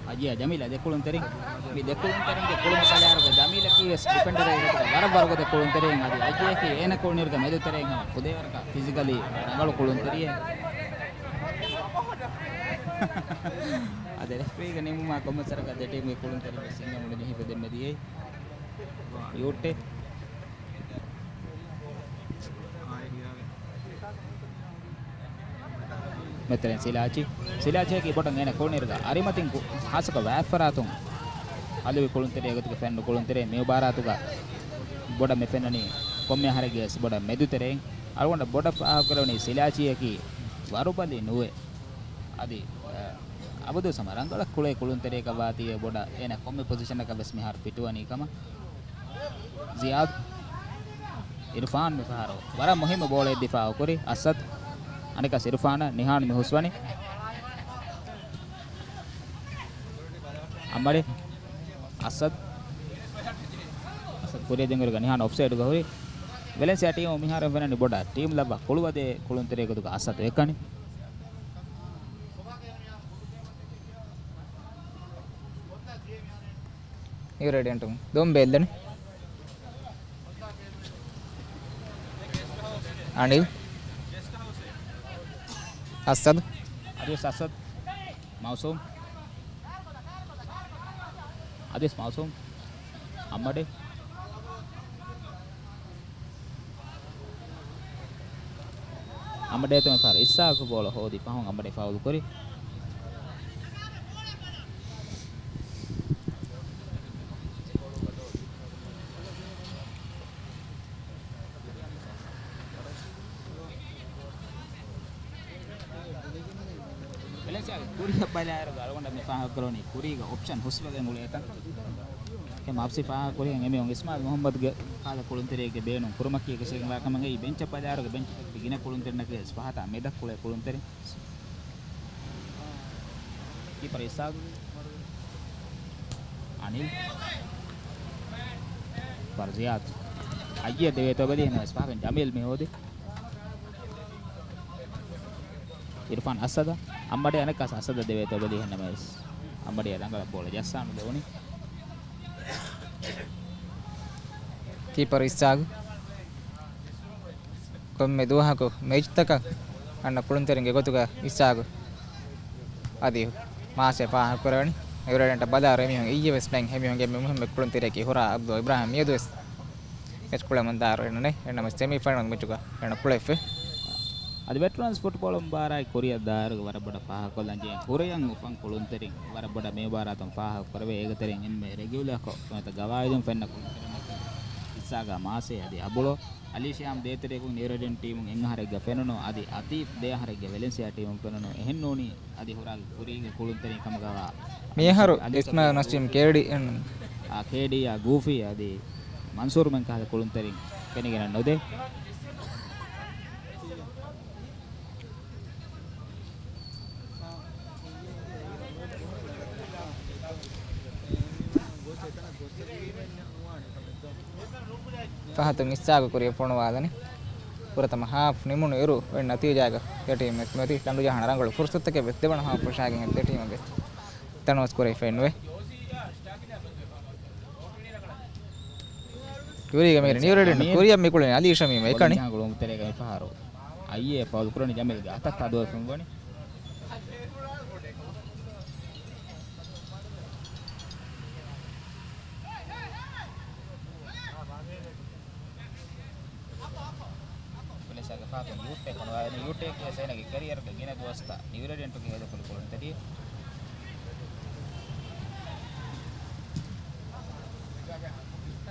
އަޖިޔާ ޖަމީލާ ދެ ކުޅުންތެރިން. މި ދެ ކުޅުންތެރިންގެ ކުޅުމަށް ބަލާއިރުގަ ޖަމީލަކީ ވެސް ޑިފެންޑަރެއް ގޮތުގަ ވަރަށް ވަރުގަދަ ކުޅުންތެރިން. އަދި އަޖިޔާއަކީ އޭނަ ކުޅުނީރުގަ މެދުތެރެއިން ހަމަ ފުދޭވަރަކަށް ފިޒިކަލީ ރަނގަޅު ކުޅުންތެރިއެއް. އަދި ރެފްރީގެ ނިންމުމާ ކޮންމެސް ވަރަކަށް ދެ ޓީމުގެ ކުޅުންތެރިން ވެސް ހިނގަމުން ޖެހިފަ ދެންމެ ދިޔައީ. ޔޫޓެ. މެތެރެން ސިލާޗި. ސިލާޗިއަކީ ބޮޑަށް އޭނަ ކުޅުނީރުގަ އަރިމަތިން ކު-، ހާއްސަކޮށް ވާތްފަރާތުން އަލިވި ކުޅުންތެރިއެއް ގޮތުގަ ފެންނު ކުޅުންތެރިއެއް. މި މުބާރާތުގަ ބޮޑަށް މި ފެންނަނީ ކޮންމެ އަހަރެއްގެ ވެސް ބޮޑަށް މެދުތެރެއިން. އަޅުގަނޑަށް ބޮޑަށް ފާހަގަކުރެވެނީ ސިލާޗީއަކީ ވަރުބަލި ނުވެ. އަދި، އަ، އަބަދުވެސް ހަމަ ރަނގަޅަށް ކުޅޭ ކުޅުންތެރިޔަކަށް ވާތީވެ ބޮޑަށް އޭނަ ކޮންމެ ޕޮޒިޝަނަކަށް ވެސް މިހާރު ފިޓުވަނީ ކަމަށް. ޒިޔާދު. އިރުފާން މިފަހަރު ވަރަށް މުހިއްމު ބޯޅައެއް ދިފާއު ކުރި. އަސަދު. އަނެއްކާ އިރުފާނަށް ނިހާން މި ހުސްވަނީ. އަމަޑި. އަސަދު. އަސަދު ކުރިއަށް ދިން ކުރިގަ ނިހާން އޮފްސައިޑުގަ ހުރި. ވެލެންސިއާ ޓީމު މިހާރު ފެންނަނީ ބޮޑަށް ޓީމް ލައްވާ ކުޅުވަދޭ ކުޅުންތެރިޔެއް ގޮތުގަ އަސަދު އެކަނި. އިވްރެޑިއަންޓު ދޮންބެ އެއްލަނީ. އަނިލް. އަސަދު. އަދިވެސް އަސަދު. މައުސޫމް. އަދިވެސް މައުސޫމް. އަމަޑެ. އަމަޑޭ ތަމަ ފަހަރު އިސްހާގު ބޯޅަ ހޯދި ފަހުން އަމަޑޭ ފައުލު ކުރި. ވެލެންސިއާގެ ކުރިއަށް ބަލާއިރުގަ އަޅުގަނޑަށް މި ފާހަގަކުރަނީ ކުރީގަ އޮޕްޝަން ހުސްވެގެން އުޅޭތަން. އެ މާޕްސި ފާހަގަކުރިހެން އެމީހުން އިސްމާއިލް މުހައްމަދުގެ ކާލަ ކުޅުންތެރިއެއްގެ ބޭނުން ކުރުމަކީ އެކަށީގެންވާ ކަމަށް އެއީ ބެންޗަށް ބަލާއިރުގަ ބެންޗުގަ ގިނަ ކުޅުންތެރިންނަކީ ވެސް ފަހަތާ މެދަށް ކުޅޭ ކުޅުންތެރިން. ކީޕަރ އިސާގު. އަނިލް. ފަރުޒިޔާދު. އައްޔެ ދެވޭތޯ ބެލި ހެނަސް ފަހަކަށް ޖަމީލް މި ހޯދި. އިރުފާން އަސަދަށް. އައްމަޑޭ އަނެއްކާ އަސަދަށް ދެވޭތޯ ބެލި ހެންނަމަވެސް އައްމަޑޭ ރަނގަޅަށް ބޯޅަ ޖައްސާނުދެވުނީ. ކީޕަރު އިސްހާގު. ކޮންމެ ދުވަހަކު މެޗްތަކަށް އަންނަ ކުޅުންތެރިންގެ ގޮތުގަ އިސްހާގު އަދި މާސޭ ފާހަގަކުރެވެނީ. އިވްރެޑެންޓަށް ބަލާއިރު އެމީހުން އިއްޔެ ވެސް ނެތް އެމީހުންގެ މި މުހިއްމު ކުޅުންތެރިޔަކީ ހުރާ އަބްދު އިބްރާހިމް މިއަދުވެސް މެޗް ކުޅެމުން ދާއިރު އެންނެ. އެންނަމަ ސެމީ ފައިނަލް މެޗުގަ އެންނަ ކުޅެފި. އަދި ވެޓްރަންސް ފުޓްބޯޅަ މުބާރާތް ކުރިއަށް ދާއިރުގަ ވަރަށް ބޮޑަށް ފާހަގަކޮށްލަން ޖެހޭ ކުރިއަށް އުފަން ކުޅުންތެރިން ވަރަށް ބޮޑަށް މި މުބާރާތުން ފާހަގަކުރެވޭ. އޭގެތެރެއިން އެންމެ ރެގިއުލަރކޮށް ނުވަތަ ގަވާއިދުން ފެންނަ ކުޅުންތެރިންނަކީ އިސްހާގާ މާސޭ އަދި އަބުޅޯ. އަލީ ޝިހާމް ދޭތެރެއަކުން ނިއުރެޑިން ޓީމުން އެއްއަހަރެއްގަ ފެނުނު އަދި އަތީފް ދެއަހަރެއްގެ ވެލެންސިއާ ޓީމުން ފެނުނު. އެހެންނޫނީ އަދި ހުރާ ކުރީގެ ކުޅުންތެރިން ކަމުގަވާ މިއަހަރު އިސްމާއިލް ނަސީމް ކޭޑީ އެން. އާ، ކޭޑީއާ ގޫފީ އަދި މަންސޫރުމެން ކަހަލަ ކުޅުންތެރިން ފެނިގެން ނުދޭ. ފަހަތުން އިސްހާގު ކުރިއަށް ފޮނުވާލަނީ. ފުރަތަމަ ހާފް ނިމުނު އިރު އޮތް ނަތީޖާގަ ދެ ޓީމް ވެސް ނުވަތީ ދަނޑުޖަހާނެ ރަނގަޅު ފުރުސަތުތަކެއް ވެސް ދެވަނަ ހާފް ހުށައިގެން ދެ ޓީމަށް ވެސް ތަނަވަސް ކުރެވިފައެއް ނުވޭ. ކުރީގަ މި ނިއުރެޑިން ކުރިއަށް މި ކުޅެނީ އަލީ ޝަމީމް އެކަނި. ގޮލުންތެރޭގަ މިފަހަރު އައްޔޭ ފައުލު ކުރަނީ ޖަމީލްގެ އަތަށް ތަދުވެފަ ވަނީ. ވެލެންސިއާގެ ފަހަތުން ޔޫޓޭކް ފޮނުވާލަނީ. ޔޫޓޭކް ވެސް އޭނަގެ ކެރިއަރގެ ގިނަ ދުވަސްތައް ނިއުރެޑިންޓުގެ ހޭދަކުރި ކުޅުންތެރި.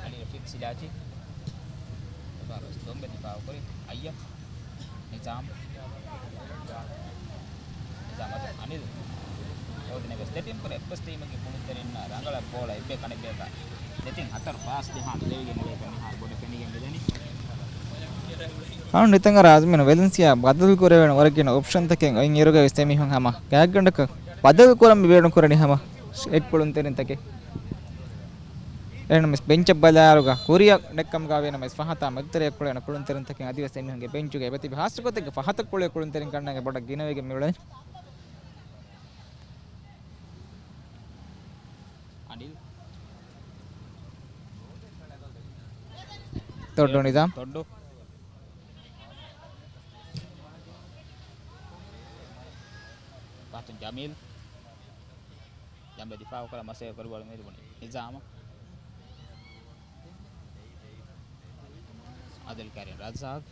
އަލީ ރަޝީދު ސިލާޗީ. އެބާރު ވެސް ދޮންބެ ދިފާއު ކުރި. އައްޔަ. ނިޒާމް. ނިޒާމް އަދި އަނިލް. ހޯދިނެވެސް ދެ ޓީމް ކުރެ އެއްބަސް ޓީމުގެ ކުޅުންތެރިންނަށް ރަނގަޅަށް ބޯޅަ އެއްބަޔަކު އަނެއްބަޔަކަށް ދެތިން ހަތަރު ފާސް ޖަހާން ލެވިގެން އުޅޭކަން މިހާރު ބޮޑަށް ފެނިގެން މިދަނީ. އަޅުގަނޑު ނިތަން އަރާ އަޒްމީނު ވެލެންސިއާ ބަދަލު ކުރެވޭނެ ވަރަށް ގިނަ އޮޕްޝަންތަކެއް އޮތް އިރުގައި ވެސް އެމީހުން ހަމަ ގާތްގަނޑަކަށް ބަދަލު ކުރަން މި ބޭނުން ކުރަނީ ހަމަ އެއް ކުޅުންތެރިންތަކެއް. އެހެންނަމަވެސް ބެންޗަށް ބަލާއިރުގަ ކުރިއަށް ނެއްކަމުގަ ވީނަމަވެސް ފަހަތާ މެދުތެރެއަށް ކުޅެން ކުޅުންތެރިންތަކެއް އަދިވެސް އެމީހުންގެ ބެންޗުގަ އެބަތިބި ހާއްސަގޮތެއްގަ ފަހަތަށް ކުޅޭ ކުޅުންތެރިން ކަންނޭނގެ ބޮޑަށް ގިނަވެގެން މިއުޅެނީ. އަނިލް. ތޮއްޑު ނިޒާމް. ތޮއްޑު. ފަހަތުން ޖަމީލް. ޖަމްބެ ދިފާއުކުރާ މަސޭ ކުރިބޮޅަ މި ލިބުނީ ނިޒާމަށް. އަބްދުލް ކަރީމް ރައްޒާޤް.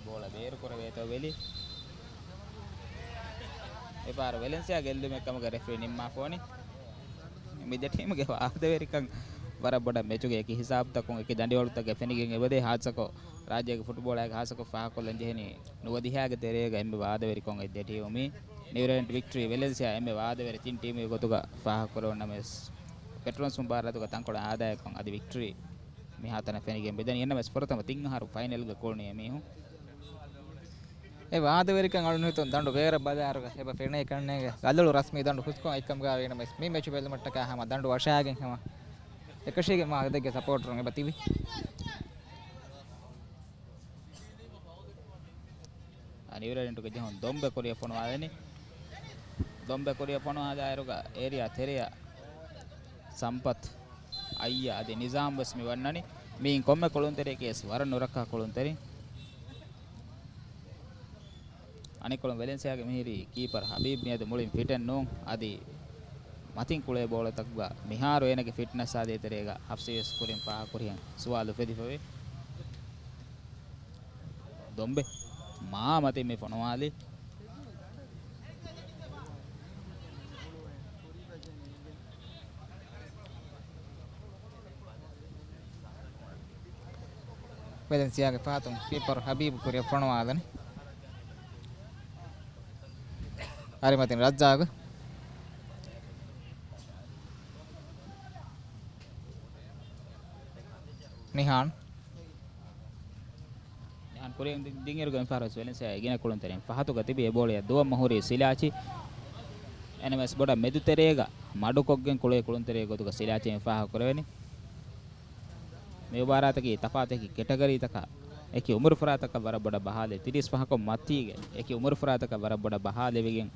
ބޯޅަ ބޭރު ކުރެވޭތޯ ބެލި. އެ ފަހަރު ވެލެންސިއާ ގެއްލުމެއް ކަމުގަ ރެފްރީ ނިންމާފަ ވަނީ. މި ދެ ޓީމުގެ ވާހަކަވެރިކަން ވަރަށް ބޮޑަށް މެޗުގެ އެކި ހިސާބުތަކުން، އެކި ދަނޑިވަޅުތަކެއް ފެނިގެން އެބަދޭ. ހާއްސަކޮށް ރާއްޖޭގެ ފުޓްބޯޅައިގެ ހާއްސަކޮށް ފާހަގަކޮށްލަން ޖެހެނީ ނުވަދިހައިގެ ތެރޭގަ އެންމެ ވާދަވެރިކޮށް އެއްދެ ޓީމު މީ ނިއުރެންޓް ވިކްޓްރީ ވެލެންސިއާ އެންމެ ވާދަވެރި ތިން ޓީމުގެ ގޮތުގަ ފާހަގަކުރެވުނަމަވެސް، ޕެޓްރޯންސް މުބާރާތުގަ ތަންކޮޅެއް އާދައިގެން އަދި ވިކްޓްރީ މިހާތަނަށް ފެނިގެން މިދަނީ. އެންނަމަވެސް ފުރަތަމަ ތިން އަހަރު ފައިނަލްގަ ކުޅުނީ އެމީހުން. އެ ވާދަވެރިކަން އަޅުން ހިތުން ދަނޑު ބޭރަށް ބަލާއިރުގަ އެބަ ފެނޭ ކަންނޭނގެ ގަލޮޅު ރަސްމީ ދަނޑު ހުސްކޮށް އައިކަމުގަ ވީނަމަވެސް، މި މެޗު ބެލުމަށްޓަކާ ހަމަ ދަނޑު ވަށާގެން ހަމަ އެކަށީގެން މާ ދެއްގެ ސަޕޯޓަރުން އެބަ ތިބި. އަ، ނިއުރެންޓުގެ ޖެހުން ދޮންބެ ކުރިއަށް ފޮނުވާލަނީ. ދޮންބެ ކުރިއަށް ފޮނުވާލާއިރުގަ އޭރިއާ ތެރެއަށް ސަމްޕަތް، އައްޔަ އަދި ނިޒާމް ވެސް މި ވަންނަނީ. މިއިން ކޮންމެ ކުޅުންތެރިޔަކީ ވެސް ވަރަށް ނުރައްކާ ކުޅުންތެރިން. އަނެއްކޮޅުން ވެލެންސިއާގެ މިހިރީ ކީޕަރ ހަބީބް މިއަދު މުޅިން ފިޓެއް ނޫން. އަދި މަތިން ކުޅޭ ބޯޅަތަކުގަ މިހާރު އޭނަގެ ފިޓްނަސް އާދޭ ތެރޭގަ ހަފްސީ ވެސް ކުރިން ފާހަގަކުރިހެން ސުވާލު އުފެދިފަވޭ. ދޮންބެ މާ މަތިން މި ފޮނުވާލީ. ވެލެންސިއާގެ ފަހަތުން ކީޕަރު ހަބީބު ކުރިއަށް ފޮނުވާލަނީ. އަރިމަތިން ރައްޒާގު. ނިހާން. ނިހާން ކުރިއަށް ދި-، ދިންއިރުގަ މިފަހަރު ވެސް ވެލެންސިއާގެ ގިނަ ކުޅުންތެރިން ފަހަތުގަ ތިބި އެ ބޯޅަޔަށް ދުވަން މަހުރީ ސިލާޗި. އެންއެމްއެސް ބޮޑަށް މެދުތެރޭގަ މަޑުކޮށްގެން ކުޅޭ ކުޅުންތެރިއެއް ގޮތުގަ ސިލާޗީ މި ފާހަގަ ކުރެވެނީ. މި މުބާރާތަކީ ތަފާތު އެކި ކެޓަގަރީތަކާ، އެކި އުމުރުފުރާތަކަށް ވަރަށް ބޮޑަށް ބަހާލެވި، ތިރީސް ފަހަކުން މަތީގެ އެކި އުމުރުފުރާތަކަށް ވަރަށް ބޮޑަށް ބަހާލެވިގެން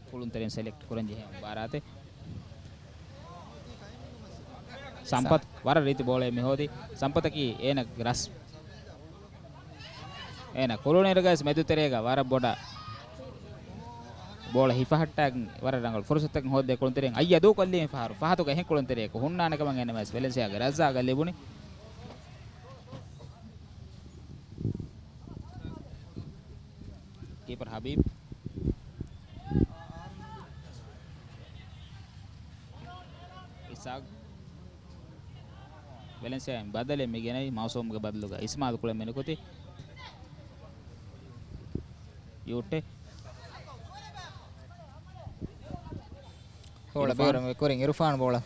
ކުޅުންތެރިން ސެލެކްޓް ކުރަން ޖެހޭ މުބާރާތެއް. ސަމްޕަތް ވަރަށް ރީތި ބޯޅައެއް މި ހޯދީ. ސަމްޕަތަކީ އޭނަ ރަސް-، އޭނަ ކުޅުނުއިރުގައި މެދުތެރޭގަ ވަރަށް ބޮޑަށް ބޯޅަ ހިފަހައްޓާގެން ވަރަށް ރަނގަޅު ފުރުސަތުތަކެއް ހޯދޭ ކުޅުންތެރިން. އައްޔަ ދޫކޮށްލީ މި ފަހަރު ފަހަތުގަ އެހެން ކުޅުންތެރިޔަކު ހުންނާނެ ކަމަށް އެންއެމްއެސް ވެލެންސިއާގެ ރައްޒާގަ ލިބުނީ. ކީޕަރ ހަބީބް. އިސާގް. ވެލެންސިއާއިން ބަދަލެއް މި ގެނައީ މައުސޫމްގެ ބަދަލުގަ އިސްމާލް ކުޅެން މި ނުކުތީ. ޔޫޓެ. ބޯޅަ އިރުފާން. ބޭރު މި ކުރިން އިރުފާން ބޯޅަ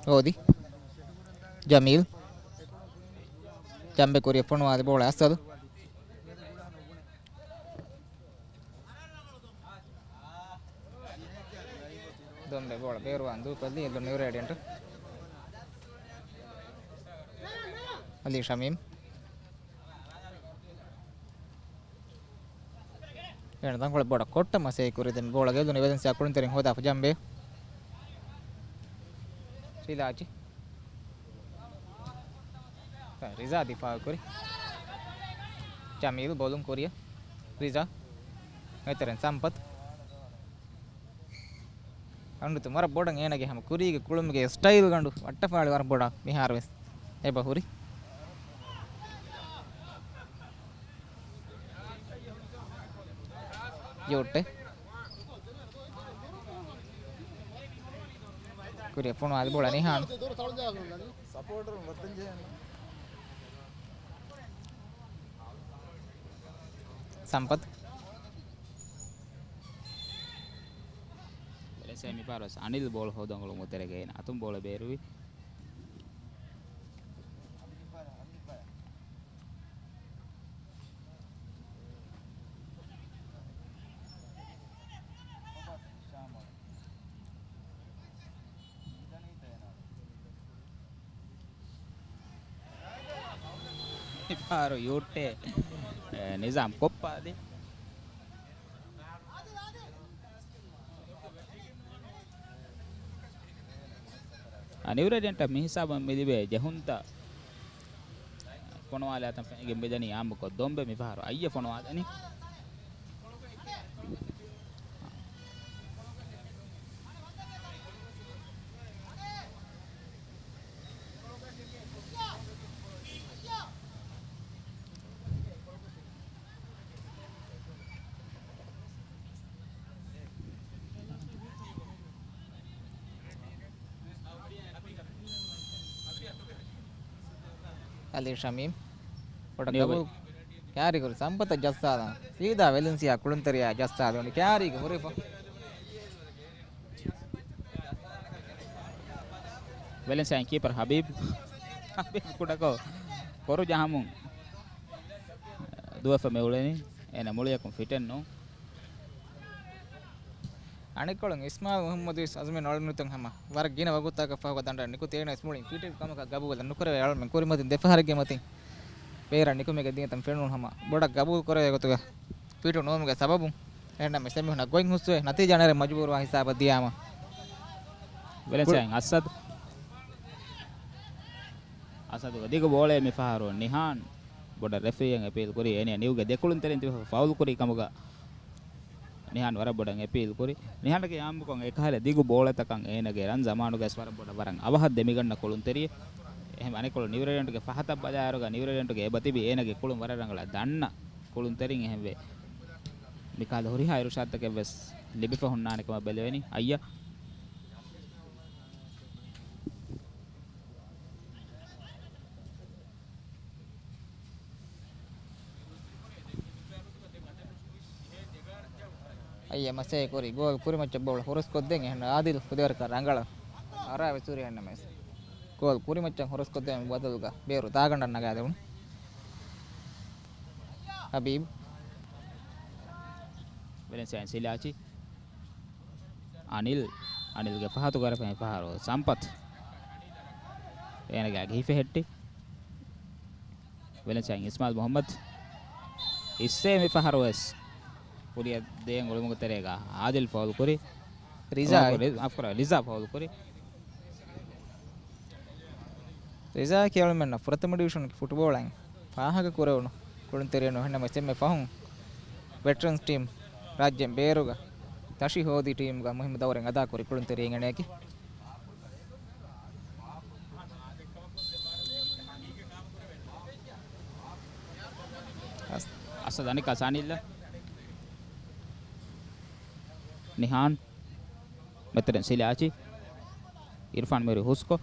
ހޯދި. ޖަމީލް. ޖަމްބެ ކުރިއަށް ފޮނުވާލި ބޯޅަ އަސްއަދު. ދޮންބެ ބޯޅަ ބޭރުވާން ދޫކޮށްލީ އެއްލުން ނިއުރޭޑިއަންޓު. އަލީ ޝަމީމް. އޭނަ ތަންކޮޅެއް ބޯޅަ ކޮށްޓަ މަސޭ ކުރި ދެން ބޯޅަ ގެއްލުނީ ވެލެންސިއާ ކުޅުންތެރިން ހޯދާފަ ޖަމްބެ. ސިލާޗި. ރިޒާ ދިފާއު ކުރި. ޖަމީލް ބޯލުން ކުރިއަށް. ރިޒާ. އެތެރެން ސަމްޕަތް. އަންޑުތު ވަރަށް ބޮޑަށް އޭނަގެ ހަމަ ކުރީގެ ކުޅުމުގެ ސްޓައިލް ގަނޑު ވައްޓަފާޅި ވަރަށް ބޮޑަށް މިހާރު ވެސް އެބަ ހުރި. ޔޫޓެ. ކުރިއަށް ފޮނުވާލި ބޯޅަ ނިހާން. ސަމްޕަތް. ވެލެންސިއާ މި ފަހަރު ވެސް އަނިލް ބޯޅަ ހޯދަން އުޅުމުގެ ތެރޭގައި އަތުން ބޯޅަ ބޭރުވި. މިފަހަރު ޔޫޓެ، އެ، ނިޒާމް ކޮށްޕާލި. އަ، ނިއުރޭޑިއަންޓަށް މި ހިސާބަށް މި ލިބޭ ޖެހުންތައް ފޮނުވާލާތަން ފެނިގެން މިދަނީ އާއްމުކޮށް ދޮންބެ މިފަހަރު އައްޔަ ފޮނުވާލަނީ. އަލީ ޝަމީމް. ބޮޑަށް ނިޔޮބެ. ގަބޫލު ކާރިގޮތު ސަމްޕަތަށް ޖައްސާލާ. ސީދާ ވެލެންސިއާ ކުޅުންތެރިޔާ ޖައްސާލުން ކާރީގަ ހުރިފަ. ވެލެންސިއާ ކީޕަރ ހަބީބް. ހަބީބް ކުޑަކޮށް ކޮރު ޖަހަމުން ދުވެފަ މި އުޅެނީ. އޭނަ މުޅިއަކުން ފިޓެއް ނޫން. އަނެއްކޮޅުން އިސްމާއިލް މުހައްމަދު ވެސް އަޒުމެއް ނުއަޅުނުތަން ހަމަ ވަރަށް ގިނަ ވަގުތުތަކަށް ފަހުގަ ދަނޑަށް ނިކުތީ. އޭނަ ވެސް މުޅިން ފިޓެއް ކަމަކަށް ގަބޫލެއް ނުކުރެވޭ. އަޅުމެން ކުރިމަތިން ދެފަހަރެއްގެ މަތިން ބޭރަށް ނިކުމެގެ ދިޔަތަން ފެނުނު ހަމަ ބޮޑަށް ގަބޫލު ކުރެވޭ ގޮތުގަ ފިޓު ނުވުމުގެ ސަބަބުން އެހެންނަމަވެސް އެމީހުންނަށް ގޮތް ހުސްވެ ނަތީޖާ ނެރެ މަޖުބޫރުވާ ހިސާބަށް ދިޔާމަ. ވެލެންސިއާއިން އަސަދު. އަސަދުގެ ދިގު ބޯޅައެއް މިފަހަރު ނިހާން ބޮޑަށް ރެފްރީއަށް އެޕީލް ކުރީ. އޭނަ ނިއުގެ ދެކުޅުންތެރިން ތިބެފަ ފައުލް ކުރީ ކަމުގަ ނިހާން ވަރަށް ބޮޑަށް އެޕީލް ކުރި. ނިހާންގެ އާއްމުކޮށް އެކަހަލަ ދިގު ބޯޅަތަކަށް އޭނަގެ ރަން ޒަމާނުގައި ވަރަށް ބޮޑަށް ވަރަށް އަވަހަށް ދެމިގަންނަ ކުޅުންތެރިއެއް. އެހެން އަނެކޮޅު ނިއުޒީލެންޑްގެ ފަހަތަށް ބަލާއިރުގަ ނިއުޒީލެންޑްގެ އެބަ ތިބި އޭނަގެ ކުޅުން ވަރަށް ރަނގަޅަށް ދަންނަ ކުޅުންތެރިން އެހެންވެ. މިކަހަލަ ހުރިހާ އިރުޝާދުތަކެއް ވެސް ލިބިފަ ހުންނާނެ ކަމަށް ބެލެވެނީ. އައްޔަ. އައްޔަ މަސައްކަތް ކުރި ގޯލް ކުރިމައްޗަށް ބޯޅަ ހުރަސްކޮށްދޭން އެހެން އާދިލް ކުދިވަރަކަށް ރަނގަޅަށް އަރާ ވެސް ހުރި އެހެންނަމަވެސް ގޯލް ކުރިމައްޗަށް ހުރަސްކޮށްދޭން ބަދަލުގަ ބޭރު ދާގަނޑަށް ނަގާދެވުނު. ހަބީބް. ވެލެންސިއާއިން ސިލާޗި. އަނިލް. އަނިލްގެ ފަހަތު ގަރަފައިން ފަހަރު ސަމްޕަތް. އޭނަގެ އަގެ ހިފެހެއްޓި. ވެލެންސިއާއިން އިސްމާއިލް މުހައްމަދު. އިއްސޭ މި ފަހަރު ވެސް ކުރިއަށް ދޭން އުޅުމުގެ ތެރޭގަ އާދިލް ފައުލް ކުރި. ރިޒާ. ރި-، މާފުކުރޭ، ރިޒާ ފައުލް ކުރި. ރިޒާއަކީ އަޅުމެންނަށް ފުރަތަމަ ޑިވިޝަންގެ ފުޓްބޯޅައިން ފާހަގަ ކުރެވުނު ކުޅުންތެރިއެއް ނޫން. އެހެންނަމަވެސް އެންމެ ފަހުން ވެޓްރަންސް ޓީމް ރާއްޖޭން ބޭރުގަ ތަށި ހޯދި ޓީމްގަ މުހިއްމު ދައުރެއް އަދާކުރި ކުޅުންތެރިއެއް އޭނައަކީ. އަސް-، އަސަދު އަނިކާ ސާނިއްލަ. ނިހާން. މެތެރެން ސިލާޗި. އިރްފާން މިރި ހުސްކޮ.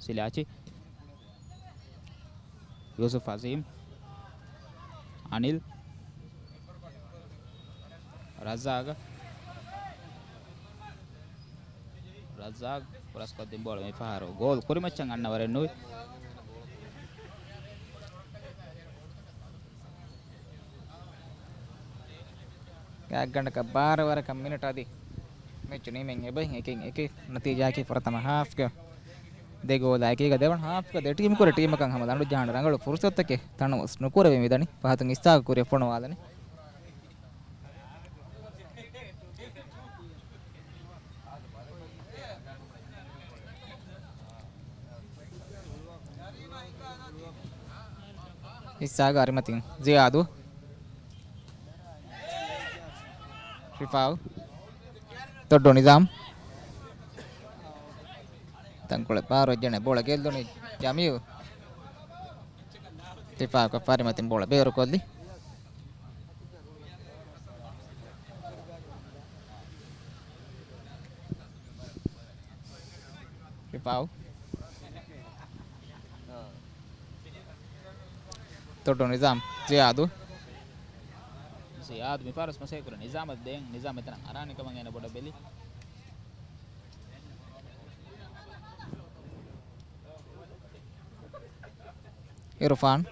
ސިލާޗި. ޔޫސުފް އަޒީމް. އަނިލް. ރަޒާގަ. ރަޒާގް ފުރަސްކޮށްދިން ބޯޅަ މިފަހަރު ގޯލް ކުރިމައްޗަށް އަންނަވަރެއް ނުވި. ގާތްގަނޑަކަށް ބާރަ ވަރަކަށް މިނެޓް އަދި މެޗު ނިމެން އެބައިން އެކެއް އެކެއް ނަތީޖާއަކީ ފުރަތަމަ ހާފްގެ ދެ ގޯލާ އެކީގަ ދެވަނަ ހާފްގަ ދެ ޓީމް ކުރެ ޓީމަކަށް ހަމަ ދަނޑު ޖަހާނެ ރަނގަޅު ފުރުސަތުތަކެއް ތަނަވަސް ނުކުރެވި މިދަނީ. ފަހަތުން އިސްތާގު ކުރިއަށް ފޮނުވާލަނީ. އިސްހާގު އަރިމަތިން ޒިޔާދު. ރިފާއު. ދޮއްޑު ނިޒާމް. ތަންކޮޅެއް ބާރު އެއްޖެނެ ބޯޅަ ގެއްލުނީ ޖަމީލް. ރިފާއު ކޮށްފަ އަރިމަތިން ބޯޅަ ބޭރުކޮށްލި. ރިފާއު. ދޮއްޑު ނިޒާމް. ޒިޔާދު. ޒިޔާދު މިފަހަރު މަސައްކަތް ކުރި ނިޒާމަށް ދޭން. ނިޒާމް މިތަނަށް އަރާނެ ކަމަށް އޭނަ ބޮޑަށް ބެލި. އިރުފާން.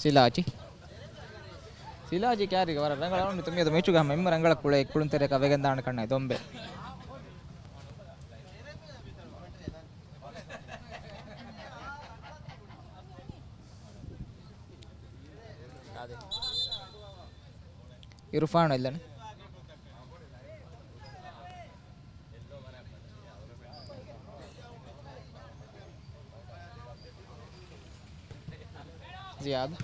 ސިލާޗި. ސިލާޗި ކާރީގަ ވަރަށް ރަނގަޅަށް އަޅުން މިއަދު މެޗުގަ ހަމަ އެންމެ ރަނގަޅަށް ކުޅޭ ކުޅުންތެރިޔަކަށް ވެގެންދާނެ ކަންނޭ ދޮންބެ. އިރުފާން އެއްލަނީ. ޒިޔާދު.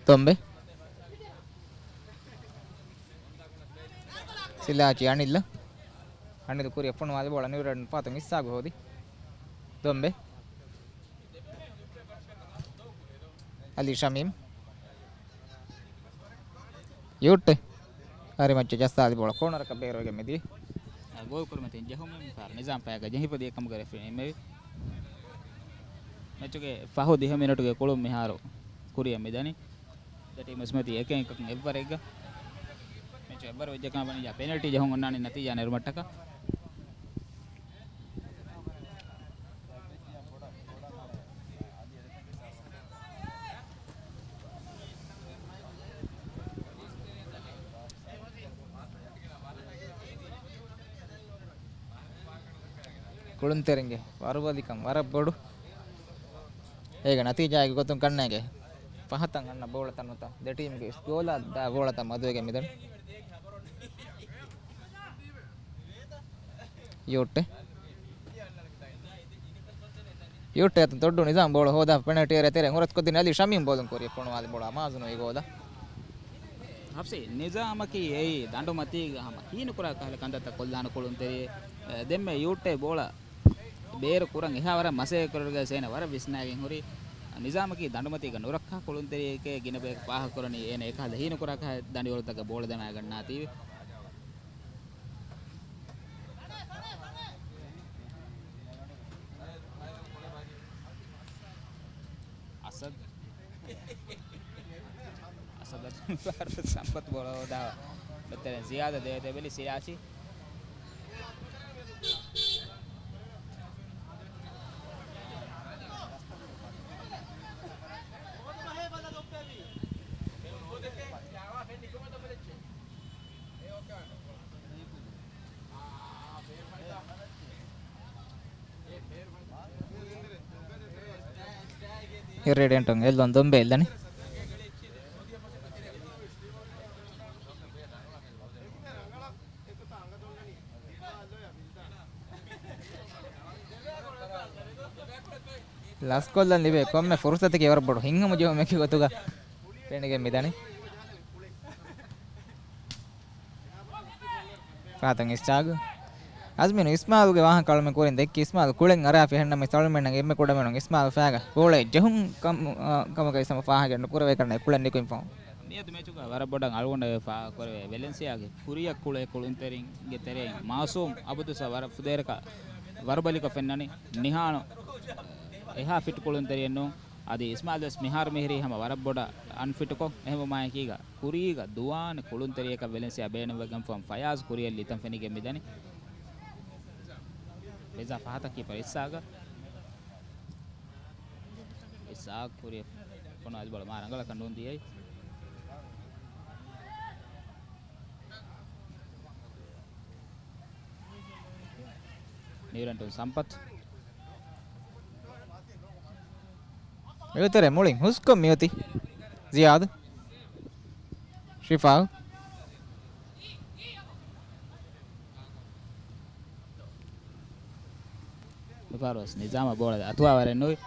ދޮންބެ. ސިލާޗި އަނިލް. އަނިލް ކުރިއަށް ފޮނުވާލި ބޯޅަ ނިއުޒީލެންޑް ފަހަތުން އިސްހާގު ހޯދި. ދޮންބެ. އަލީ ޝަމީމް. ޔޫޓް. ހަރި މައްޗަށް ޖައްސާލި ބޯޅަ ކޯނަރަކަށް ބޭރުވެގެން މިދިޔަ. ގޯލް ކުރުމަތިން ޖެހުމެއް މިފަހަރު ނިޒާމް ފަޔާގަ ޖެހިފަ ދިޔަ ކަމުގެ ރެފްރީ ނިންމެވި. މެޗުގެ ފަހު ދިހަ މިނެޓުގެ ކުޅުން މިހާރު ކުރިއަށް މިދަނީ. ދެ ޓީމު އިސްމަތީ އެކެއް އެކަކުން އެއްވަރެއްގަ. މެޗު އެއްވަރު ވެއްޖެ ކަމަށް ވަނީ ޕެނަލްޓީ ޖެހުން އޮންނާނެ ނަތީޖާ ނެރުމަށްޓަކާ. ކުޅުންތެރިންގެ ވަރުބަލިކަން ވަރަށް ބޮޑު. އޭގެ ނަތީޖާގެ ގޮތުން ކަންނޭނގެ ފަހަތަށް އަންނަ ބޯޅަތައް ނުތަ ދެ ޓީމުގެ ގޯލަށް ދާ ގޯޅަތައް މަދުވެގެން މިދަނީ. ޔޫޓް. ޔޫޓް އަތުން ތޮއްޑު ނިޒާމް ބޯޅަ ހޯދާ ޕެނަލްޓީ އެރޭ ތެރެއިން ހުރަސްކޮށްދިން އަލީ ޝަމީމް ބޯލުން ކުރިއަށް ފޮނުވާލި ބޯޅަ އަމާޒުނުވި ގޯލަށް. ހަފްސީ ނިޒާމަކީ އެއީ ދަނޑުމަތީގަ ހަމަ ހީނުކުރާ ކަހަލަ ކަންތައްތައް ކޮށްލާނެ ކުޅުންތެރިއެއް. ދެންމެ ޔޫޓް ބޯޅަ ބޭރު ކުރަން އެހާ ވަރަށް މަސައްކަތް ކުރެވިގެން ސޭނަ ވަރަށް ވިސްނާގެން ހުރި. ނިޒާމަކީ ދަނޑުމަތީގަ ނުރައްކާ ކުޅުންތެރިއެކޭ ގިނަ ބަޔަކު ފާހަގަ ކުރަނީ އޭނަ އެކަހަލަ ހީނުކުރާ ކަހަލަ ދަނޑިވަޅުތަކަށް ބޯޅަ ދަމާގަންނާތީވެ. އަސަދް. އަސަދަށް ސަމްޕަތް ބޯޅަ ހޯދާ ނުތެރެން ޒިޔާދަށް ދޭތެ ބެލި ސިރާޖީ. ހިއްރިޑެންޓުން އެއްލޮން ދޮންބެ އެއްލަނީ. ލަސްކޮށްލަން ލިބޭ ކޮންމެ ފުރުސަތަކީ ވަރަށް ބޮޑު ހިތްހަމަޖެހުމެއްގެ ގޮތުގަ ފެނިގެން މިދަނީ. ފަހަތުން އިސްހާގު. އަޒްމީނު އިސްމާލުގެ ވާހަކަ އަޅުމެން ކުރިން ދެއްކި. އިސްމާލު ކުޅެން އަރާފި އެހެންނަމަވެސް އަޅުމެންނަށް އެންމެ ކުޑަމިނުން އިސްމާލު ފަޔާގަ ބޯޅައެއް ޖެހުން ކަމުގައި ސަމަ ފާހަގަ ނުކުރެވޭ ކަންނޭ ކުޅެން ނިކުތް ފަހުން. މިއަދު މެޗުގަ ވަރަށް ބޮޑަށް އަޅުގަނޑަށް ފާހަގަކުރެވޭ ވެލެންސިއާގެ ކުރިއަށް ކުޅޭ ކުޅުންތެރިންގެ ތެރެއިން މާސޫމް އަބަދުސް ވަރަށް ފުދޭވަރަކަށް ވަރުބަލިކޮށް ފެންނަނީ. ނިހާނު އެހާ ފިޓް ކުޅުންތެރިއެއް ނޫން. އަދި އިސްމާލް ވެސް މިހާރު މިހިރީ ހަމަ ވަރަށް ބޮޑަށް އަންފިޓްކޮށް އެހެންވުމާއެކީގަ ކުރީގަ ދުވާނެ ކުޅުންތެރިޔަކަށް ވެލެންސިއާ ބޭނުންވެގެންފަހުން ފަޔާޒް ކުރިއަށް ލިތަން ފެނިގެން މިދަނީ. ވެޒާ ފަހަތަކީ ޕަރިއްސާގަ. އިސާގް ކުރިއަށް ފޮނުވާލި ބޯޅަ މާ ރަނގަޅަކަށް ނޫން ދިޔައީ. ނިއުރެންޓުން ސަމްޕަތް. މިއުތެރެ މުޅިން ހުސްކޮށް މިއޮތީ ޒިޔާދު. ޝިފާ. މިފަހަރުވެސް ނިޒާމަށް ބޯޅަ އަތުވާވަރެއް ނުވި.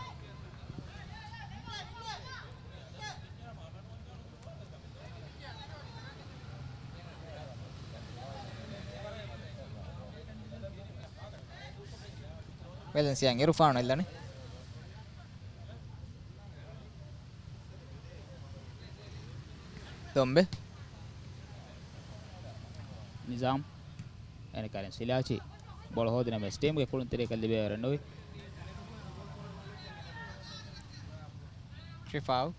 ވެލެންސިއާ އިރުފާނު އެއްލަނީ. ދޮންބެ. ނިޒާމް. އޭނަ ކަރިން ސިލާޗި. ބޯޅަ ހޯދި ނަމަވެސް ޓީމުގެ ކުޅުންތެރިޔަކަށް ލިބޭވަރެއް ނުވި. ޝިފާއު.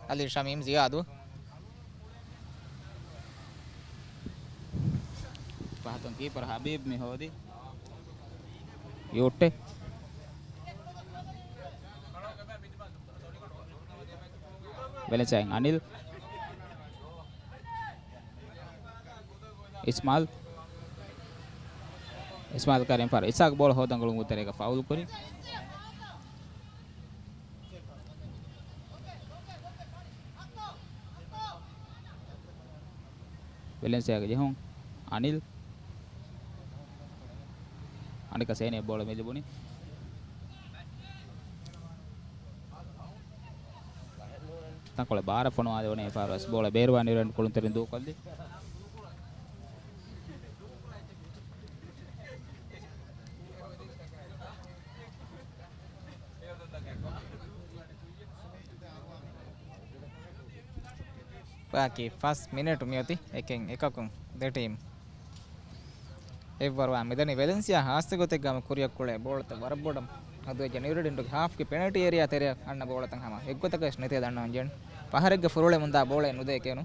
އަލީ ޝަމީމް ޒިޔާދު. ފަހަތުން ކީޕަރު ހަބީބް މި ހޯދި. ޔޫއްޓެ. ވެލެންސިއާއިން އަނިލް. އިސްމާލް. އިސްމާލް ކަރިން ފާރު. އިސާގް ބޯޅަ ހޯދަން ގުޅުން ތެރޭގަ ފައުލް ކުރި. ވެލެންސިއާގެ ޖެހުން. އަނިލް. އަނެކަ ސޭނޭ ބޯޅަ މި ލިބުނީ. ތަންކޮޅެއް ބާރަށް ފޮނުވާލެވުނީ އެފާރުވެސް ބޯޅަ ބޭރުވާ ނިއުރެންޓް ކުޅުންތެރިން ދޫކޮށްލި. ބާކީ ފަސް މިނެޓު މިއޮތީ އެކެއް އެކަކުން ދެ ޓީމް އެއްވަރުވާ މިދަނީ. ވެލެންސިއާ ހާއްސަ ގޮތެއްގަ ކުރިއަށް ކުޅޭ ބޯޅަތައް ވަރަށް ބޮޑަށް މަދުވެއްޖެ. ނިއުރެޑިންޓުގެ ހާފްގެ ޕެނަލްޓީ އޭރިއާ ތެރެއަށް އަންނަ ބޯޅަތައް ހަމަ އެއްގޮތަކަށް ނެތޭ ދަންނަވަން ޖެން. ފަހަރެއްގަ ފުރޮޅެމުންދާ ބޯޅައެއް ނުދޭ ކެނު.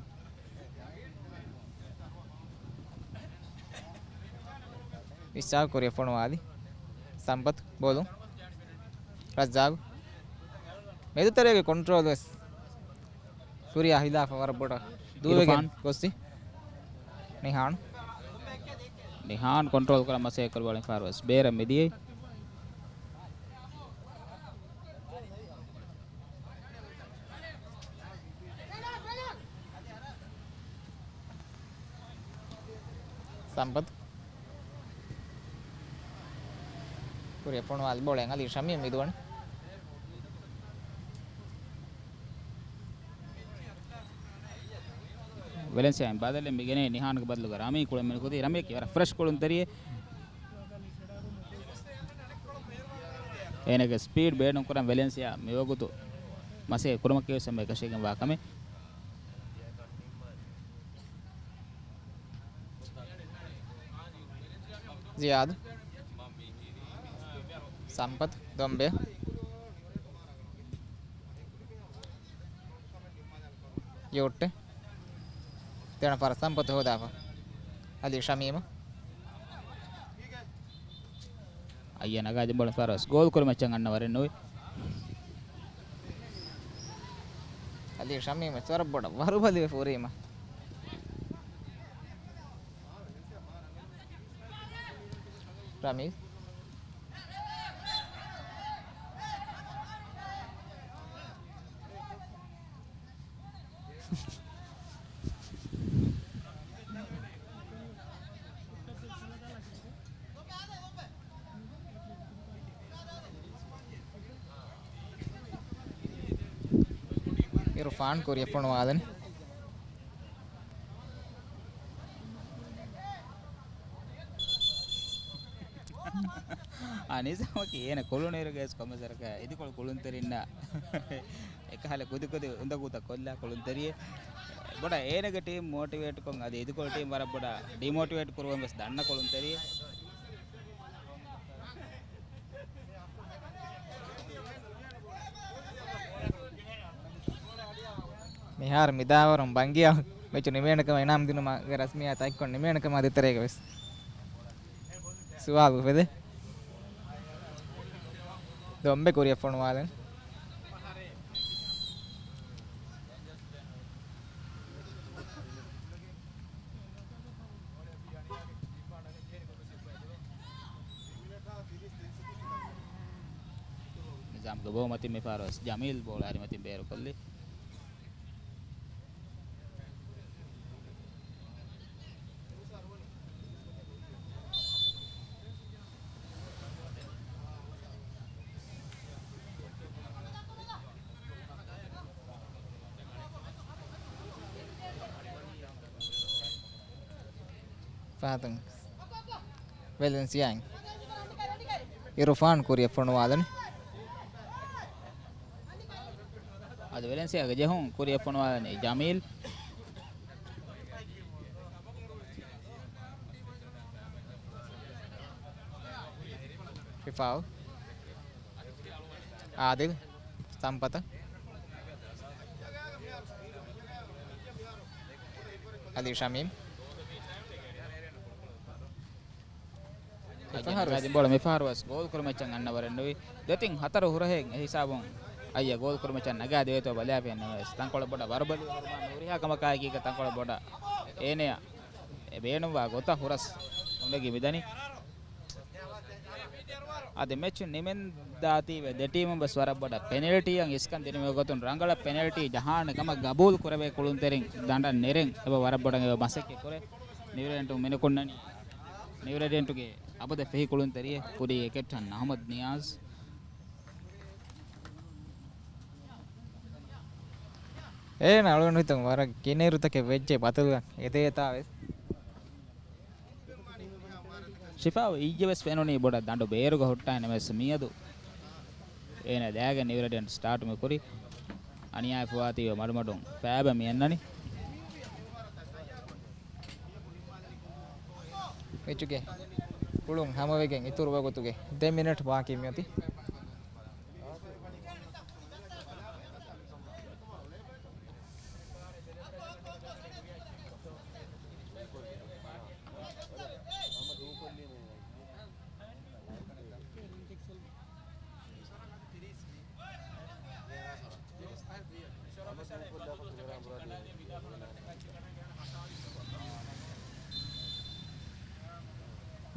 އިސްހާގު ކުރިއަށް ފޮނުވާލި. ސަމްޕަތު ބޯލުން. ރައްޒާގު. މެދުތެރޭގެ ކޮންޓްރޯލް ވެސް ކުރިއާ ހިލާފަށް ވަރަށް ބޮޑަށް ދޫވެގެން އިރުފާން. ގޮސްތި. ނިހާން. ނިހާން ކޮންޓްރޯލް ކުރަން މަސައްކަތް ކުރި ބޯޅަ މިފަހަރު ވެސް ބޭރަށް މިދިޔައީ. ސަމްޕަތު. ކުރިއަށް ފޮނުވާލި ބޯޅައިން އަލީ ޝަމީމް މިދުވަނީ. ވެލެންސިއާއިން ބަދަލެއް މިގެނޭ ނިހާންގެ ބަދަލުގަ ރަމީ ކުޅެން މިނުކުތީ. ރަމީ ވަރަށް ފްރެޝް ކުޅުންތެރިއެއް. އޭނަގެ ސްޕީޑް ބޭނުންކުރަން ވެލެންސިއާ މިވަގުތު މަސައްކަތް ކުރުމަކީ ވެސް އެންމެ އެކަށީގެންވާ ކަމެއް. ޒިޔާދު. ސަމްޕަތު ދޮންބެ. ޔޫއްޓެ. ތިނަ ފަރަ ސަމްޕަތު ހޯދާފަ. އަލީ ޝަމީމު. އައްޔަ ނަގާ ދިން ބޯޅަ ފަރަސް ގޯލް ކުރުމަށް އަންނަ ވަރެއް ނުވި. އަލީ ޝަމީމް ވަރަށް ބޮޑަށް ވަރުބަލިވެފަ ހުރީމަ. ރަމީ. އިރުފާން ކުރިއަށް ފޮނުވާލަން. އާ، ނިޒާމަކީ އޭނަ ކުޅުނުއިރުގައި ވެސް ކޮންމެސް ވަރަކަށް އިދިކޮޅު ކުޅުންތެރިންނާ އެކަހަލަ ކުދިކުދި އުނދަގޫތައް ކޮށްލާ ކުޅުންތެރިއެއް. ބޮޑަށް އޭނަގެ ޓީމް މޯޓިވޭޓްކޮށް އަދި އިދިކޮޅު ޓީމް ވަރަށް ބޮޑަށް ޑިމޯޓިވޭޓް ކުރުވަން ވެސް ދަންނަ ކުޅުންތެރިއެއް. މިހާރު މިދާވަރުން ބަންގިޔާ މެޗު ނިމޭނެ ކަމަށް އިނާމް ދިނުމުގެ ރަސްމިއްޔާތު އަތްކޮށް ނިމޭނެ ކަމަށް އަދި ތެރޭގަ ވެސް ސުވާލު އުފެދޭ. ދޮންބެ ކުރިއަށް ފޮނުވާލަން. ނިޒާމްގެ ބޯ މަތިން މިފަހަރު ވެސް ޖަމީލް ބޯޅަ ހަރިމަތިން ބޭރުކޮށްލީ. ފަހަތުން ވެލެންސިއާއިން އިރުފާން ކުރިއަށް ފޮނުވާލަނީ. އަދި ވެލެންސިއާގެ ޖެހުން ކުރިއަށް ފޮނުވާލަނީ ޖަމީލް. ފިފާ އާދިލް ސަމްޕަތަށް. އަލީ ޝަމީމް. އަދި ފަހަރު ވެސް ދިން ބޯޅަ މިފަހަރު ވެސް ގޯލް ކުރުމަށް އަންނަ ވަރެއް ނުވި. ދެތިން ހަތަރު ހުރަހެއް އެ ހިސާބުން އައްޔަ ގޯލް ކުރުމަށް ނަގާ ދެވޭތޯ ބަލާފި އެންނަމަވެސް ތަންކޮޅެއް ބޮޑަށް ވަރުބަލި ހުރުމާ ނުހުރިހާ ކަމަކާއެކީގަ ތަންކޮޅެއް ބޮޑަށް އޭނަޔަށް އެ ބޭނުންވާ ގޮތަށް ހުރަސް ނުނެގި މިދަނީ. އަދި މެޗު ނިމެންދާތީވެ ދެ ޓީމުން ވެސް ވަރަށް ބޮޑަށް ޕެނަލްޓީއަށް އިސްކަން ދިނުމުގެ ގޮތުން ރަނގަޅަށް ޕެނަލްޓީ ޖަހާނެ ކަމަށް ގަބޫލު ކުރެވޭ ކުޅުންތެރިން ދަނޑަށް ނެރެން އެބަ ވަރަށް ބޮޑަށް އެބަ މަސައްކަތް ކުރޭ. ނިއުރެޑެންޓު މިނުކުންނަނީ ނިއުރެޑެންޓުގެ އަބަދު ފެހި ކުޅުންތެރިއެއް ކުރީގެ ކެޕްޓަން އަހުމަދު ނިޔާޒް. އޭނަ އަޅުގަނޑު ހިތުން ވަރަށް ގިނައިރުތަކެއް ވެއްޖެ ބަތަލުގަ އެދޭތާ ވެސް. ޝިފާއު އިއްޔެ ވެސް ފެނުނީ ބޮޑަށް ދަނޑު ބޭރުގަ ހުއްޓާ ނަމަވެސް މިއަދު އޭނަ ދާގެން ނިއުރެޑެންޓް ސްޓާޓު މި ކުރި. އަނިޔާވެފަވާތީވެ މަޑުމަޑުން ފައިބަ މި އަންނަނީ. މެޗުގެ ކުޅުން ހަމަވެގެން އިތުރު ވަގުތުގެ ދެ މިނެޓް ބާކީ މިއޮތީ.